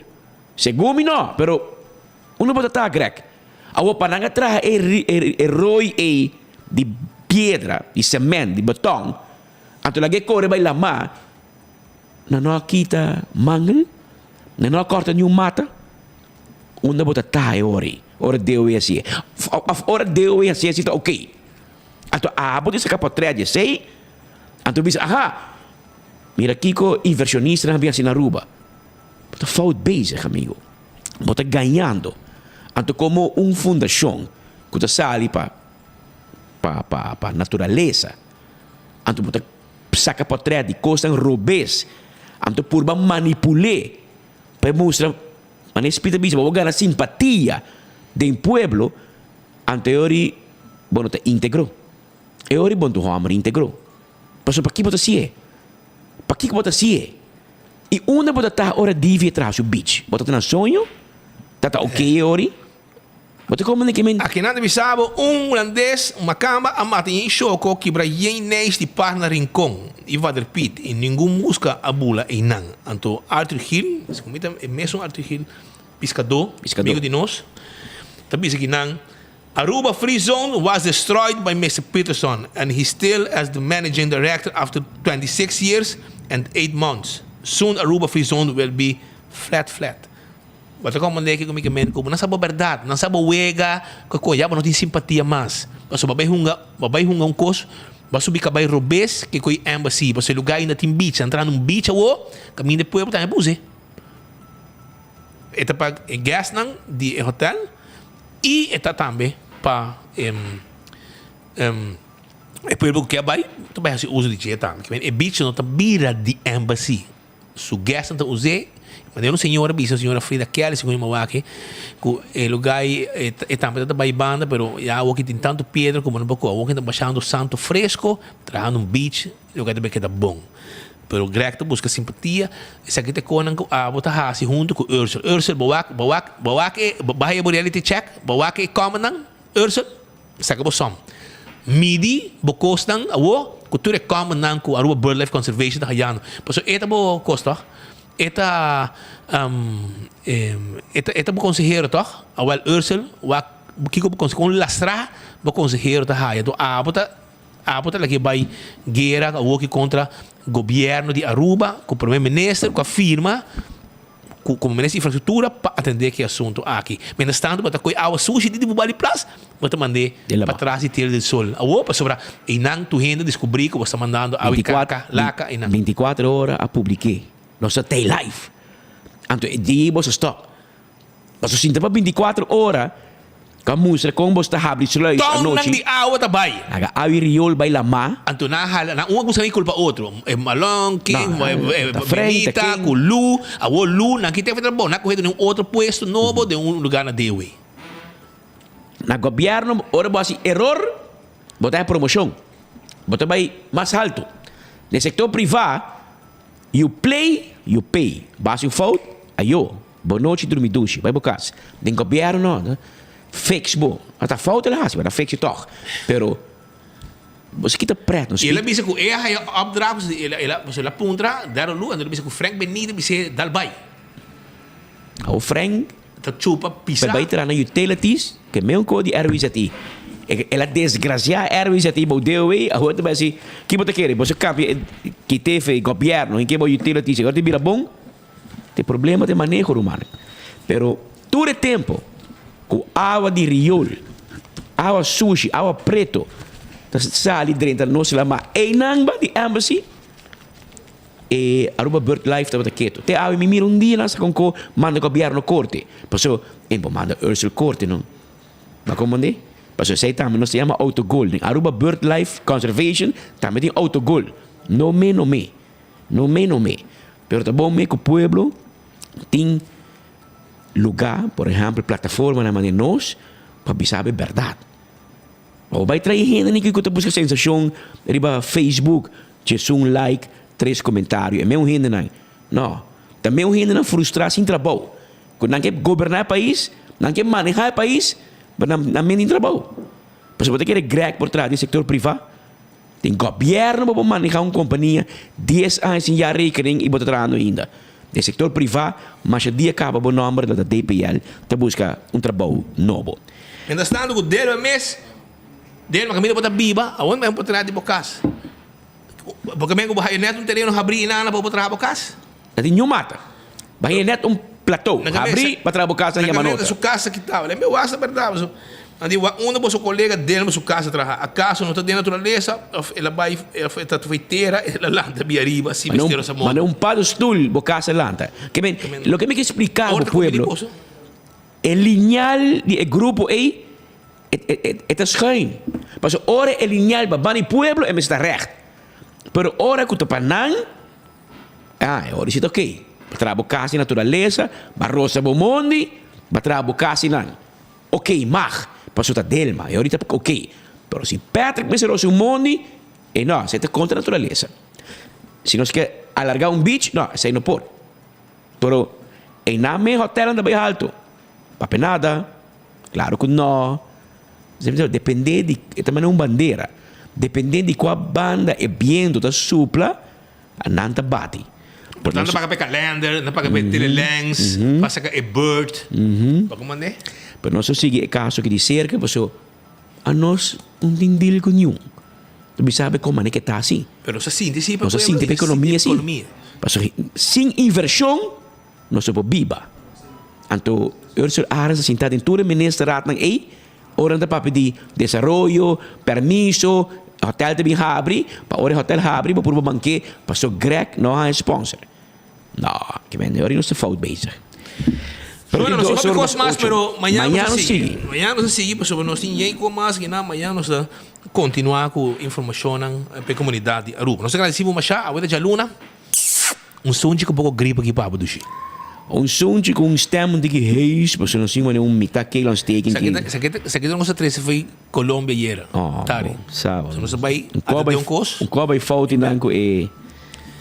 Segun mi no, pero unda bo ta ta, Greg? Awor pa nan a traha e e rooi ei di piedra, di sement, di beton, Anto lag'é kore bai lamá, nan no a kita mangel, nan no a kòrta niun mata. Unda bo ta taha e ora ei, ora Deo ei hasié? Òf ora Deo ei hasié así ta okey? Anto abo tin saka pòtrèt di esei, anto bisa, aha, mira kiko invershonistanan a bin hasi na Aruba. Bo ta fout bezig, amigo. Bo ta gañando. Anto komo un fundashon ku ta sali pa pa pa pa naturalesa, Anto bo ta saka portret di kosnan robes. Anto purba manipul'é pa e mustra manera e Spiritu ta bisa, bo gana simpatia den pueblo, anto e ori bo no ta integro. E ori bo no ta un hòmber integro. Pasobra pakiko bo ta hasié? Pakiko bo ta hasié? I unda bo ta taha ora Divi a traha su beach? Bo ta ta na soño? Ta ta oké e ori? Bo ta komprende ke men. Akinan ta bisa bo, un hulandes, un makamba, a mata yen shoko, kibra yen neis di par na Rincon i Vader Piet, i ningun muska a bula einan. Anto Arthur Gil, segun mi ta e mesun Arthur Gil, piskadó, amigo di nos, ta bisa kinan, Aruba Free Zone was destroyed by Mister Peterson and he still as the managing director after 26 years and 8 months. Soon Aruba Free Zone will be flat flat. Bo ta komprendé kiko mi ke mende ku bo nan sa bo bèrdat, nan sa bo wega, ku kos, ya bo no tin simpatia mas. Pasobra bo bai hunga, bo bai hunga un kos, bo a subi kabai robes ke ku e embassy, pasobra e lugá ainda tin beach, nan traha un beach awo, kaminda e pueblo tambe puse. E ta pa e guestnan di e hotel i e ta tambe pa e pueblo ku ke a bai, ta bai hasi uso di dje tambe. E beach no ta bira di embassy. Su guestnan ta us'é. Manera un señora bisa, señora Frida Kelly, segun mi wak, ku e lugá ei e tambe ta bai banda, pero ya awor ki tin tantu piedra komo no por kohe. Awor ki ta bashando santo fresco, trahando un beach, e lugá ta bai keda bon. Pero Greg ta buska simpatia, esaki ta e konan ku abo ta hasi huntu ku Ursel. Ursel, bo wak, bo wak, bo wak e, bo haya bo reality check, bo wak e commentnan, Ursel? Saka bo som. Midi bo kosnan awo ku tur e kòmennan ku Aruba Birdlife Conservation ta hayando. Pasobra e ta bo kos tòg? E ta e ta bo konsehero tòg? Awèl Ursel wak kiko bo konse kon lastrá bo konsehero ta haya. Enton abo ta abo ta lag'é bai guera awoki kontra gobièrnu di Aruba ku prome minister ku a firma ku komo minister di infrastruktura pa atendé ku e asuntu aki. Mientras tanto bo ta kohe awa sushi di Bubali Plas, bo ta mand'é patras di Tierra del Sol. Awor pasobra einan tur hende a diskubrí ku bo sta mandando awa i kaka, laka einan. Bintikuater ora a publik'é. Nos ta tei live. Anto e dia ei bo sa stòp. Pasobra sinta pa bintikuater ora. Ka mustra kon bos ta habri sluis Tonnan anochi. di awa ta bai. Laga awi riool bai lamá. Anto nan a hala, nan un a kuminsá kulpa otro. E Malon, ken, No, ta Frank, ta Benita, ken. ku Lu. Awor Lu, nan kita e trabou. Nan a kohe den un otro puesto nobo den un lugá na Dewey. Na gobièrnu ora bo hasi eror, bo ta haña promoshon. Bo ta bai mas haltu. Den sektor privá, you play, you pay. Bo hasi un fout, ayo. Bo nochi drumi dushi, bai bo kas. Den gobièrnu no, ta fix bo. A ta fout el a hasi, pero a fix e tòg. Pero bo si kita prèt, no I el a speak. bisa ku e a haya opdracht, el a, el a, el a puntra Darryl Lu, anto el a bisa ku Frank Benito bis'é dal bai. Awor Frank Ta chupa pisa. bai traha na utilities, ke meun ko di RWZI. E, el a desgrasiá RWZI bou DOW, awor ta bai hasi, ki bo ta kere? Bo sa kambia e ki TV, gobièrnu, hin ke bo utilities, awor ta bira bon? Te problema ta e maneho ruman. Pero tur e tempo ku awa di riool, awa sushi, awa preto ta sali drenta nos lama einan ba di embassy e Aruba Bird Life tabata keto. Te awe mi mira un dia nan sa kon ko manda gobierno korte. Paso e bo manda Ursel korte no. Bo a komprende? Paso esei tambe nos ta yama autogol. Den Aruba Bird Life Conservation tambe tin autogol. No me no me. No me no me. Pero ta bon me ku pueblo tin lugá, por ehèmpel plataformanan manera nos, pa bisa bo e bèrdat. Bo bai trae hende ku ta buska sensashon riba Facebook, djesun like, tres komentario, e meun hendenan. No, ta meun hendenan frustrá sin trabou, ku nan ke goberná e pais, nan ke manehá e pais, pero nan nan mes tin trabou. Pasobra bo ta kere Greg por traha den sektor privá? Den gobièrnu bo por manehá un kompania dies aña sin ya rekening i bo ta trahando ainda. Den sektor privá masha dia kaba bo nòmber ta DPL ta buska un trabou nobo. Mientras tanto ku Delma mes, Delma kaminda bo ta biba, awor mi por traha di bo kas. Bo ke men ku bo haya nèt un tereno habrí i nana pa bo traha bo kas? Na tin niun mata. Bo haya nèt un plato habrí pa traha bo kas na yama nota. Su kas ta kitaba. Lei mi wak sa bèrdat pasobra nan di wak unda boso kolega Delma su kas ta traha. Akaso no ta den naturalesa òf el a bai òf e ta foi tera el a lanta bi ariba si mester sa Manda un par di stul bo kas a lanta. Ke men loke mi ke splika bo pueblo e liñal di e grupo ei e ta schuin. Pasobra ora e liñal pa banda di pueblo e mester ta règt. Pero ora ku ta pa nan. Ah, e ora di si ta ok. Ba traha bo kas di naturalesa, ba rosa bo mondi, ba traha bo kas di nan. Ok, mag, pasobra ta Delma, e ora di ta ok. Pero si Patrick mester rosa un mondi, e no, esei ta kontra naturalesa. Si nos ke alarga un beach, no, esei no por. Pero einan me hotelnan ta bai haltu. Papia nada. Claro cu no. Depende di, e ta manda un bandera. Depende di cua banda e biento ta supla, nan ta bati. Por nan ta paga pa e kalender, nan ta paga pa e telelens, pa saca e bird. Pa como ande? Pero nos a sigui e caso aki di cerca, pasobra anos no tin deal cu niun. Ta bisa bo con manera ke ta asi. Pero nos a sinti si pa Nos a sinti pa economia si. Pasobra sin inversion. Nos no por biba. Anto Ursula Arends a sinta den tur e ministerraadnan ei, ora nan ta papia di desaroyo, permiso, hotel ta bin habri, pa ora e hotel habri bo purba banke, paso Greg no haña sponsor. No, ke men ora nos ta fout bezig. Pero Bueno, tin nos dos tin hopi ora kos mas, ocho. pero mañana Mañana nos ta nos sigui. sigui. Mañana nos ta sigui pasobra nos tin yei kos mas kinan, mañana nos ta kontinuá ku informashonnan pa e komunidat di Aruba. Nos ta gradisí bo mashá, awe ta djaluna. Un sunchi ku poko grip aki pa bo dushi. Un sunchi ku un stem un tiki heus pasobra nos tin manera un mitad keel ontsteking ki. Esaki ta nos a trese fo'i Colombia ayera Oh, tardi. sa bo. So nos a bai Un koba atende un kos. Un koba i fout nan ku e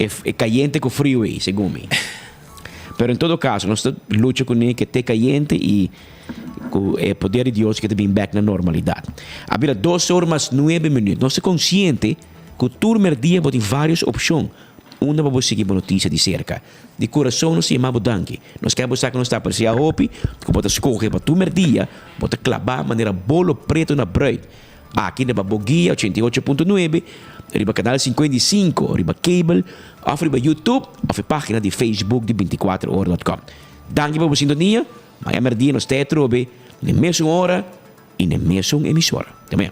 e kayente ku friu ei segun mi. Pero en todo kaso nos ta lucha kuné ke te kayente i ku e poder di Dios ke ta bin bek na normalidat. A bira dos or mas nuebe minüt. Nos ta konsiente ku tur merdia bo tin varios opshon Unda pa bo sigui bo notisia di serka. Di kurason nos ta yama bo danki. Nos ke bo sa ku nos ta apresiá hopi ku bo ta skohe pa tur merdia bo ta klabá manera bolo pretu na bruid. Aki na Bo Guia 88.9, riba kanal 55, riba cable òf riba YouTube òf e página di Facebook di 24ora dòt kòm. Danki pa bo sintonia. Maña merdia nos ta atrobe na e mesun ora i na e mesun emisora. Te maña.